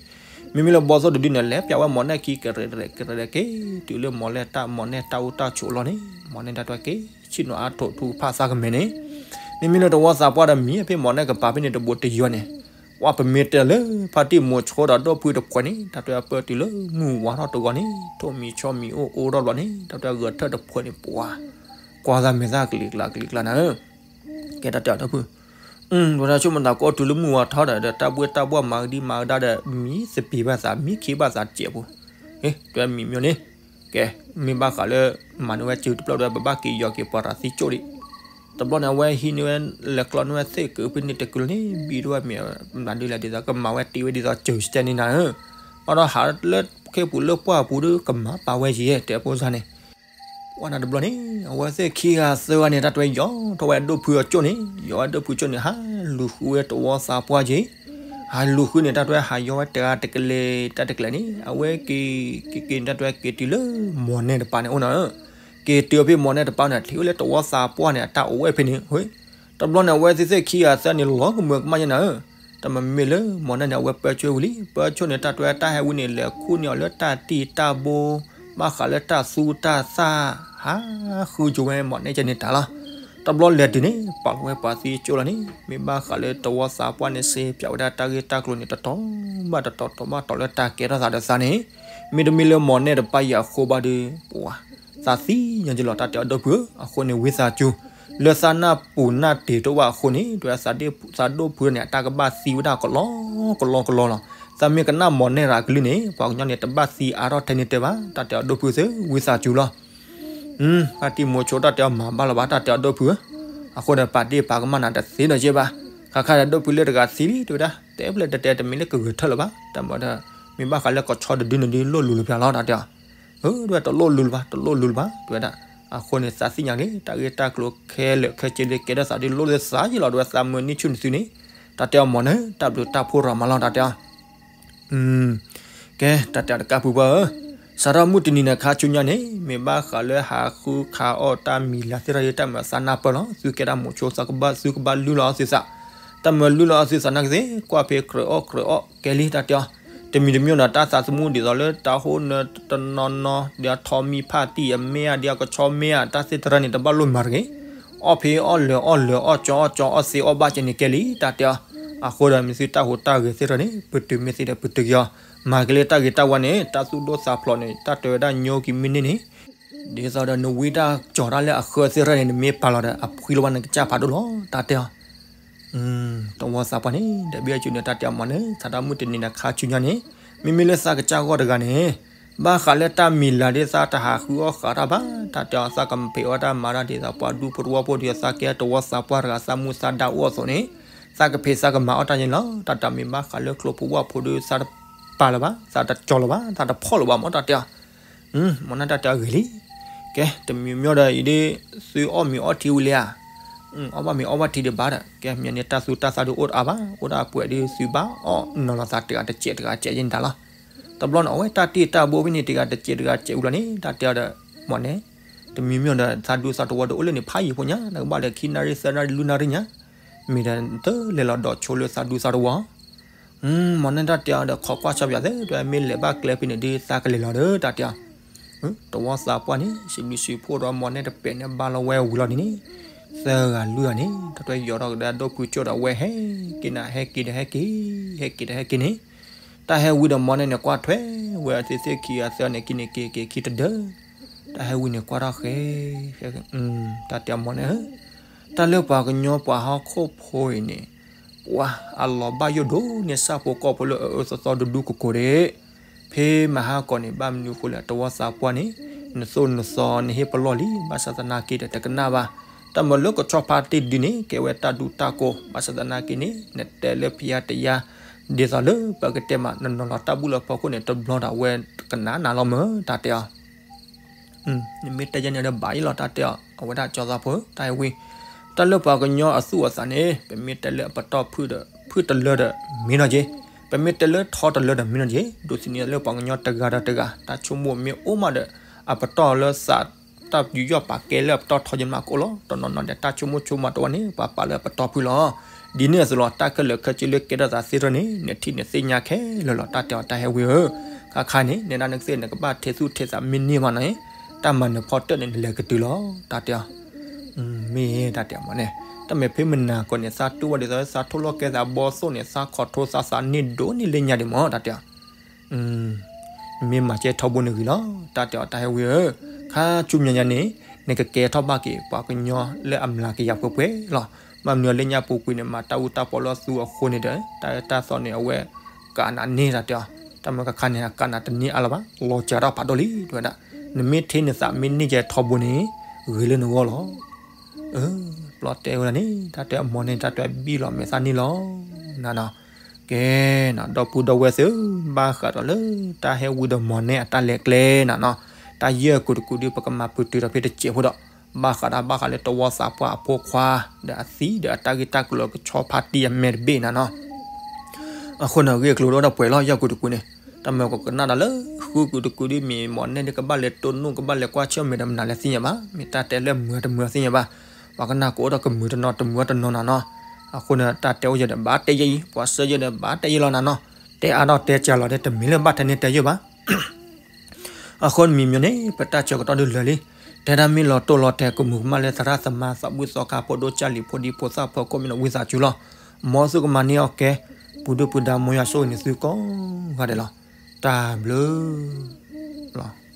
မ့မ့ၢ်လၢဘီသိၣ်တဒုန့ၣ် လဲၤပၠးဝဲမီၢ်နဲၣ်ခံ ကရဲၣ်ရဲၣ်ကရဲၣ်ရဲၣ်က့ၤ တုၤလၢမီၢ်နဲၣ်တၢ် မီၢ်နဲၣ်တၢ်အိၣ်တၢ်ဆိးလီၤန့ၣ် မီၢ်နဲၣ်တၢ်တၢ်က့ၤ ဆ့ၣ်နီၤအါထိးထူကဖၣ်သးကမဲာ်န့ၣ်, မ့မ့ၢ်လၢတဝီသးပှၢ်ဒီးမံၤဖဲမီၢ်နဲၣ်ကပၤဖဲန့ၣ်တဘိတယီန့ၣ်, ပှၢ်ပမ့ၢ်တဲလၢဖါတံၢ်မိၤဆိဒီးဒိၣ်ဖုတဖှဲးန့ၣ် တၢ်တဲအပၢတုၤလၢမုၢ်ဝါထီၣ်တဂီၤန့ၣ် ထိၣ်မံၤဆီမံၤအိၣ်အိၣ်ထီၣ်ဘျီန့ၣ် တၢ်တဲဂဲၤထၢၣ်တဖှဲးန့ၣ်ပှၤ ကွၢ်သးမဲာ်သၣ်ကလံၤကျါကလံၤကျါနၤဧၢ, ကဲတၢ်တဲအီၤတၢ်ဖု ဝဲဒၣ်ဆိကမိၣ်သးကိးတုၤလၢမုၢ်ဝါထီၣ်ဒီး ဒီးတၢ်ဘှ့ၣ်တၢ်ဘှီၣ်မၤကဒံမၤကဒါဒီး မံသပ့ၤဘၣ်သး မံခ့ဘၣ်သးစဲးပူၤ, တဲမံၤမံၤန့ၣ်, ကဲ, မ့ၢ်ဘၣ်ဃးလၢ မၤန့ၢ်ဝဲစုတဖျၢၣ်ဒီး ပဘၣ်က့ၤယီၤက့ၤပှၤရၤသံကၠိၣ်ဒံး, တဘျီန့ၣ် အဝဲဟံးန့ၢ်ဝဲ လဲၤကျီန့ၢ်ဝဲသ့ၣ်ကုာ်ဖဲန့ၣ်တကုာ်လီၤန့ၣ် ဘံၣ်ဒိၣ်ဝဲမ့ၢ်မနုၤဒ်လဲၣ် ဒ်သိးကမၤဝဲတ့ၢ်ဝဲဒ်သိးစၢၤစတဲန့ၣ်နၤဧၢ, ဘၣ်ဒီးဟးလၢခ့ပူၤလၢပှၢ်ပူၤဒီး ကမၤပာ်ဝဲယဲၢ် တဲဖိစၢ်န့ၣ် ပှၢ်နၤတဘျီန့ၣ် အဝဲသ့ၣ်ခံဂၤသၢဂၤန့ၣ် တၢ်တဝဲယီၤထီၣ်ဝဲအဒိၣ်ဖုအကၠိၣ်န့ၣ် ယီၤဝဲဒိၣ်ဖုကၠိၣ်န့ၣ် ဟးလူၤဃုဝဲတဝီသးပှၢ်က့ၤ, ဟးလူၤဃုန့ၣ် တၢ်တဝဲဟးယီၤဝဲတဂၤတကလဲၤ တၢ်တကလဲၤန့ၣ် အဝဲက့ၤ က့ၤက့ၤန့ၣ် တၢ်တဝဲက့ၤတုၤလၢမိၢ်နဲၣ်တပၤန့ၣ်အိၣ်နၤဧၢ, က့ၤတုၤအဖဲမိၢ်နဲၣ်တပၤန့ၣ် ထံၣ်ဝဲလၢတဝီသးပှၢ်န့ၣ် အတၢ်အိၣ်ဝဲဖဲန့ၣ် တဘျီန့ၣ် အဝဲသ့ၣ်သ့ၣ်ခံဂၤသၢန့ၣ် လီၤကမၢကမၣ်ယဲၢ်နၤဧၢ, တၢ်မ့မ့ၢ်လၢမိၢ်နဲၣ်န့ၣ် အဝဲပၢဆှၢဝံၤလံ ပၢဆှၢန့ၣ် တၢ်တဝဲတၢ်ဟဲဝံၤန့ၣ် လဲၤခူၣ်န့ၢ်အီၤလၢတၢ်တံၢ်တၢ်ဘိ ဘၣ်ဃးလၢတၢ်သူတၢ်သၣ် ဟးဃုကၠိဝဲမိၢ်နဲၣ်ကဲန့ၣ်တၢ်လီၤ. တဘျီလဲၤတုၤန့ၣ် ပာ်လီၤဝဲပှၤသံကၠိၣ်လီၤန့ၣ် မ့ၢ်ဘၣ်ဃးလၢတဝီသးပှၢ်န့ၣ် စ့ပၠးဝဲဒၣ်တၢ်ဂ့ၢ်တၢ်ကျိၤန့ၣ် တတီၤဘၣ်တတီၤ တီၤဘၣ်တီၤလၢတၢ်ကဲထီၣ်သးဒီးသးန့ၣ်, မ့တမ့ၢ်လၢမိၢ်နဲၣ်တပၤအံၤအဃိဘၣ်ဒီး ပှၤ သးသံညါက့ၤလီၤ တၢ်တဲအီၤဒိၣ်ဖုဧၢ, အဃိန့ၣ်ဝံသးစူၤ လၢသးနၢ်ပူၤနၢ်တ့ၤတအိၣ်ဘၣ်အဃိန့ၣ် တဝဲသးဒိၣ်ဖုန့ၣ် အတၢ်ကဘၣ်သံဝဲဒၣ်ကလီကလီကလီလီၤ. သးမ့ၢ်ကနၣ်မိၢ်နဲၣ်တဂၤအကလုၢ်န့ၣ် ပှၤကညီန့ၣ် တဘၣ်သံအါထီၣ်ထဲန့ၣ်တဲဘၣ် တၢ်တဲအီၤဒိၣ်ဖုသ့ၣ် ဝံသးစူၤလီၤ. ဘၣ်တံၢ်မိၤဆိတၢ်တဲအီၤမၤဘၣ်လီၤဘၣ် တၢ်တဲအီၤဒိၣ်ဖုဧၢ, အဃိန့ၣ် ပာ်တ့ၢ်ပာ်ကမၣ်နၤတသ့ဒီးယဲၢ်ဘၣ်, ခါခါဒီးဒိၣ်ဖုလၢတဂၤသံလံ တဝဲဒၣ် တဲဖျဲၣ်တဲတဲတမ့ၢ်လၢကဂဲၤထၢၣ်လၢၤဘၣ် တၢ်မၤဒီး မ့ၢ်ဘၣ်ဃးလၢကဆီတဒုန့ၣ်ဒုးလိၣ်လူၤလၢၤဖျါလီၤ တၢ်တဲအီၤ အၢ တဝဲတလိၣ်လူၤလၢၤဘၣ် တလိၣ်လူၤလၢၤဘၣ် တဝဲဒၣ်, အဃိန့ၣ် သးသ့ၣ်ညါက့ၤတၢ်ဂ့ၢ်တၢ်ကျိၤခဲလၢာ်ခဲဆ့လၢကဲထီၣ်သးဒ်လိၣ်လၢသးယ့ၢ်လီၤ တဝဲသးမၢနံၣ်ဆူၣ်နသုန့ၣ်, တၢ်တဲအီၤမိၢ်န့ၣ် တၢ်ဘျုးတၢ်ဖှိၣ်ရၤမၤလီၤ တၢ်တဲအီၤ ကဲ တၢ်တဲအီၤတကးပူၤပှၢ်ဧၢ, စးထီၣ်မုၢ်တနံၤန့ၣ်ခါဆူညါန့ၣ် မ့ၢ်ဘၣ်ဃးလၢဟးဃုခးအီၣ်တၢ်မံၤလၤသ့ၣ်ထီၣ်ဒ်တၢ်မၤသးနၢ်ပၢၢ်လီၤ သုကဲဒၣ်မိၤဆိသးကဘၣ်သုကဘၣ်လုၢ်လီၤအီၣ်သုသး, တၢ်မၤလုၢ်လီၤအီၣ်သုသးနာ်က့သ့ၣ် ကွၢ်ဖဲကြၢးအီၣ်ကြၢးအီၣ်ကဲလံ တၢ်တဲအီၤ, တမံၤတမံၤဒီးတၢ်သးသမူဒ်သိးလၢတၢ်ဟိၣ်နၢတနီၤနီၤ ဒ်အထီမံဖးတံၢ်အမ့ၢ်ဧါ ဒ်အကဆီမ့ၢ်ဧါ တၢ်သ့ၣ်တဖၣ်န့ၣ် တဘၣ်လိၣ်မၤတဂ့ၤ အီၣ်ဖဲအီၣ်လၢာ်အီၣ်လၢာ်အီၣ်ကၠီအီၣ်ကၠီအီၣ်သ့အီၣ်ဘၣ်ကဲန့ၣ်ကဲလံ တၢ်တဲအီၤ, အဃိဒီးမ့ၢ်သုတၢ်ဟူးတၢ်ဂဲၤသ့ၣ်ထီၣ်န့ၣ် ပတုာ်မ့ၢ်သ့ဒီးပတုာ်က့ၤအီၤ, မၤက့ၤလၢတၢ်ဂ့ၤတၢ်ဝါန့ၣ် တၢ်သူၣ်ဒိၣ်သးဖျိးန့ၣ် တၢ်တဲဝဲဒၣ်ညိက့ၤမ့ၢ်န့ၢ်န့ၣ်, ဒ်သိးဒီးနဝံတၢ်ကၠီၤတၢ်လၢအဃၢသ့ၣ်ထီၣ်န့ၣ် နမ့ၢ်ပာ်လီၤဒီးအဖှံလီၤဘၣ်နကစၢ်ဖးဒိၣ်လီၤ တၢ်တဲအီၤ တဝီသးပှၢ်န့ၣ် ဒီးဘံၣ်အစုန့ၣ်တၢ်တဲအီၤမ့ၢ်န့ၣ် စးထီၣ်မုၢ်တနံၤန့ၣ်ခါဆူညါန့ၣ် မ့မ့ၢ်လၢသးကစၢ်ဂီၢ်တဂၤန့ၣ် ဘၣ်ဃးလၢတၢ်မံၤလၤဒ်သးတဟးဃုအီၣ်ဃးတၢ်ဘၣ် တၢ်တဲအီၤ သးကဖံးအီၣ်တၢ်မၤတၢ်ဒ်သိးပှၤဒူဖိတဝီဖိဒ်သိးသးကဲတဝီသးပှၢ်တဂၤ သးမူသးဒါအိၣ်အသိးန့ၣ် သးကဖံးသးကမၤအီၣ်တၢ်န့ၣ်လီၤ တၢ်တမ့ၢ်ဘၣ်ဃးလၢကျိဖိဝၣ်ဖိဒီးသးတပာ်လၢၤဘၣ် သးတကၠီၤလၢၤဘၣ် သးတဖီၣ်လၢၤဘၣ်မ့ၢ်တၢ်တဲအီၤ မ့ၢ်န့ၣ်တၢ်တဲအီၤဂ့ၤလံ, ကဲ တမံၤမ့ၢ်ဒီးအံၤဒ် သုအီၣ်မ့ၤအီထံဝံၤလံဧါ, အီၣ်ဘၣ်မ့ၤအီဘၣ်ထံဒံးဘၣ်ဒီး ကဲ မ့ၢ်န့ၣ်တၢ်သူတၢ်သၣ်ဒုးအိၣ်တအါဘၣ် အိၣ်ဒၣ်အပှဲၤဒုးသုဘၣ်အီၣ်နီၤလီၤသးတဂၤတစဲးတဂၤစဲးယဲၢ်န့ၣ်တၢ်လီၤ, တဘျီန့ၣ် အဝဲတၢ်တ့ၢ်တၢ်ဘိဖဲန့ၣ်တဂၤတစဲးတဂၤစဲးဝံၤလီၤန့ၣ် တၢ်တဲအီၤဒီး မ့ၢ်န့ၣ် တမံၤမ့ၢ်ဒီးသးဒူသးတဝီဒီးအိၣ်လၢန့ၣ်ဖးယံၤဖိညါ နကဘၣ်ဒီးခံနၣ်ရံၣ်သၢနၣ်ရံၣ်လွံၢ်နၣ်ရံၣ်ညါ, မ့ၢ်ဒီးတလဲၤလီၤဒီးဆိလၢသးဒူသးတဝီ မ့ၢ်န့ၣ်တၢ်တဲအီၤဒီး ခိးကွၢ်ဆီပၠးသ့ တဝဲမ့ၢ်လဲၤဘၣ်ကျဲဖဲန့ၣ်ဒုး သးကလဲၤလီၤဒီး တၢ်တဲအီၤ, တဝီသးပှၢ်န့ၣ် စံးဘျုးစံးဖှိၣ်ဒီးမ့ၢ်န့ၣ်တပဲာ်န့ၣ်ဘၣ်လီၤဝဲဝံၤလီၤန့ၣ်န့ၣ်, သၢဂၤလွံၢ်ဂၤန့ၣ် တၢ်တဝဲယီၤထီၣ်ကဒါဒိၣ်ဖုကၠိၣ်ဒီးဝဲဟဲက့ၤနၤ ဟဲက့ၤဒီးဟဲက့ၤ, ဟဲက့ၤဒီးဟဲက့ၤန့ၣ်, တၢ်ဟဲဝံၤဒီးမ့ၢ်န့ၣ်န့ၣ် ကွၢ်ထွဲဝဲသ့ၣ်သ့ၣ်ခံဂၤသၢန့ၣ်က့ၤန့ၣ်က့ၤက့ၤခံတဒၢ, တၢ်ဟဲဝံၤန့ၣ်ကွၢ်ထီၣ်ဃဲ တၢ်တဲအီၤမ့ၢ်န့ၣ် တၢ်လၢပှၤကညီပှၤဟီၣ်ခိၣ်ဖိအံၤန့ၣ်, ပှၤအလီၤဘၣ်ယိၣ်ဒိၣ်န့ၢ်ဆၣ်ဖိကီၢ်ဖိလၢအအၢသီသီဒူဒူကိၢ်ကိၢ်ဒဲး, ဖဲမဟါကီၢ်န့ၣ် ဘၣ်မနုၤဃိလဲၣ် တဝီသးပှၢ်န့ၣ်, နသိၣ်နသီနဟ့ၣ်ပလီၢ်လံ ဘၣ်ဆၣ်သနာ်က့ဒီးတကနၣ်ဘၣ်, တၢ်မၤလၢကဆီဖါတ့ၢ်ဒုန့ၣ် ကဲဝဲတၢ်ဒူတၢ်ကိၢ် ဘၣ်ဆၣ်သနာ်က့န့ၣ် နတဲလၢဖံးယါတယါ, ဒ်သိးလၢပကတဲမး နနီၤလီၤတၢ်ဘူၣ်လၢဖီခိၣ်န့ၣ် တဘျီဒီးအဝဲကနၣ်နၤလီၤမၢ် တၢ်တဲအီၤ နမ့ၢ်တဲယဲန့ၣ်ဒီးဘၣ်အံၤလီၤ တၢ်တဲအီၤ အဝဲဒၣ်ကၠီသးဖိ တၢ်ဟဲဝံၤ, တၢ်လၢပှၤကညီအသူၣ်အသးန့ၣ် ပမ့ၢ်တဲလၢအပတီၢ်ဖုၣ်ဒီး ဖုၣ်တလၢဒီးမ့ၢ်နီၢ်က့, ပမ့ၢ်တဲလၢထီတလၢဒီးမ့ၢ်နီၢ်က့, ဒိးသန့ၤလၢပှၤကညီတဂၤဒီးတဂၤ တၢ်ဆိကမိၣ်မ့ၢ်အိၣ်မးဒီး အပတီၢ်လၢသး တၢ်ယူးယီၣ်ပာ်ကဲလၢအပတီၢ်ထီယဲၢ်မးကအိၣ်လီၤ. တနီၤနီၤဒီးတၢ်ဆိကမိၣ်ဆိကမးတအိၣ်န့ၣ် ပှၤပာ်လၢအပတီၢ်ဖုၣ်လီၤ. ဒ်န့ၣ်အသိးလီၤ တၢ်ခဲလၢာ်ခဲဆ့လၢကဲထီၣ်သးသ့ၣ်ထီၣ်န့ၣ် နထံၣ်နသ့ၣ်ညါခဲလၢာ်လီၤ တၢ်တဲအီၤ တၢ်ဟဲဝံၤဧၢ, ခါခါန့ၣ် နဲဒၣ်နကသ့ၣ်နကဘၣ်ထဲသူၣ်ထဲသးမ့ၢ်န့ၢ်မးနီၤန့ၣ် တၢ်မၤနၢၤဖီတၢၣ်န့ၣ် နလဲၤကတုၤလီၤ တၢ်တဲအီၤ မ့ၢ်တၢ်တဲအီၤမ့ၢ်န့ၣ် တၢ်မ့ၢ်ဖဲမနၤကီၢ်န့ၣ် သးတူၢ်ဝဲဒ်သိးသးထိၣ်လီၤကဲသးဘီသိၣ်န့ၣ် သးခိးထိသးသးန့ၢ်ဒိၣ်န့ၢ်လၢညါဒံးမး တၢ်တဲအီၤ မ့ၢ်မၤကဲထီဘိန့ၣ်ဂ့ၤလီၤ တၢ်တဲအီၤ တၢ်ဟဲဝံၤဧၢ, ခါဆူညါညါန့ၣ် နကကဲထီၣ်ဘၣ်က့ၤ ပှၤကညီလၢအမျးကယၤပှဲၤပှဲၤလီၤ. ဘၣ်မနုၤလၢညါပူၤကွံာ်န့ၣ် မၤတၢ်အူတၢ်ပီလၢသူအဃိန့ၣ်ဒီး တၢ်အၢတၢ်သီန့ၣ် အဝဲကးနၤန့ၢ် တၢ်တဲအီၤ, တၢ်မ့ၢ်ခါခါန့ၣ် အကးနၤတန့ၢ်အါလၢၤဘၣ် လီၤစှၤထီၣ်ဖးဒိၣ်လံ တဲဝဲဒၣ်, နမ့ၢ်ထဲနသးမ့ၢ်န့ၢ်ကဲထီဘိန့ၣ် ဂ့ၤလၢနဂီၢ်လီၤ. အၢ ပျီတဲဝဲဒၣ်န့ၣ် တၢ်တဲအမီၢ်နဲၣ် တၢ်တဲဘံၣ်လီၤမဲာ်သၣ်န့ၣ်လီၤနၤနီၤ. ကဲနီၤ ဒီပုၢ်ဒီဝဲၢ်သ့ၣ်ဧၢ, ဘၣ်ဃးဒီးလၢတၢ်ဟဲဝံဒီးမီၢ်နဲၣ်အတၢ်လဲၤကျဲနၤနီၤ, တၢ်ယဲၢ်ကူးတကူးဒုး ပကမၤပတုာ်ဒီးဖဲတစဲးဖိဒီး ဘၣ်ဃးဒီးဘၣ်ဃးလၢတဝီသးပှၢ်အဖိခွါ ဒီးအသံဒီးအတၢ်ဂ့ၢ်တၢ်ကျိၤကဆီဖါတံၢ်အမဲာ်တဘ့ၣ်နၤနီၤ. အဃိန့ၣ် ဂ့ၢ်အကျိၤဒိၣ်ဒီးပှဲၤလီၤ ယဲၢ်ကူးတကူးန့ၣ်, တၢ်မၢကကနၣ်ဒီးလၢ ဃုကူးတကူးဒုး မ့ၢ်မီၢ်နဲၣ်ဒုးကဘၣ်လဲၤတိၢ်နီၣ် ကဘၣ်လဲၤကွၢ်ဆၢၣ်မဲာ်ဒီးမနုၤလဲၣ်သ့ၣ်ညါဘၣ်, မ့ၢ်တၢ်တဲလၢမုာ်တမုာ်သ့ၣ်ညါဘၣ်, ပှၤကနၣ်ကအိၣ်ဒီးကမုာ်တနီၤတမုာ်တနီၤနၤနီၤ. အဃိန့ၣ် တၢ်တဲအိၣ်ယဲၢ်ဒီးဘၣ်တဲယဲၢ်အံၤ, ပှၤစၢၤယဲၢ်ဒီးဘၣ်တဲယဲၢ်လီၤနၤနီၤ, တဲအါထီၣ်တဲကၢ်လီၤဒီး တမ့ၢ်လၢဘၣ်ထဲန့ၣ်တဲယဲၢ်ဘၣ်. အဃိန့ၣ်မံၤမံၤန့ၣ် ပတၢ်ဆၢကတီၢ်ဒုးလၢာ်လံ, တဲဒၣ်မ့ၢ်လီၤတိၢ်လီၤတဲာ် ကမူၤကမၣ်လၢသရၣ်သမါ သးဘှံးသီခါ ဖိဒိၣ်ကၢ်လံၤ ဖိဒံဖိသၣ် ဖီခိၣ်မ့ၢ်နီၤ ဝံသးစူၤလီၤ. မ်သုကမၤန့ၢ်အီၣ်ကဲ ပူၤဒုၣ်ပူၤဒါ မ်ယွၤဆိၣ်ဂ့ၤန့ၢ်သုကိးဂၤဒဲးလီၤ. တၢ်ဘျုးလီၤ.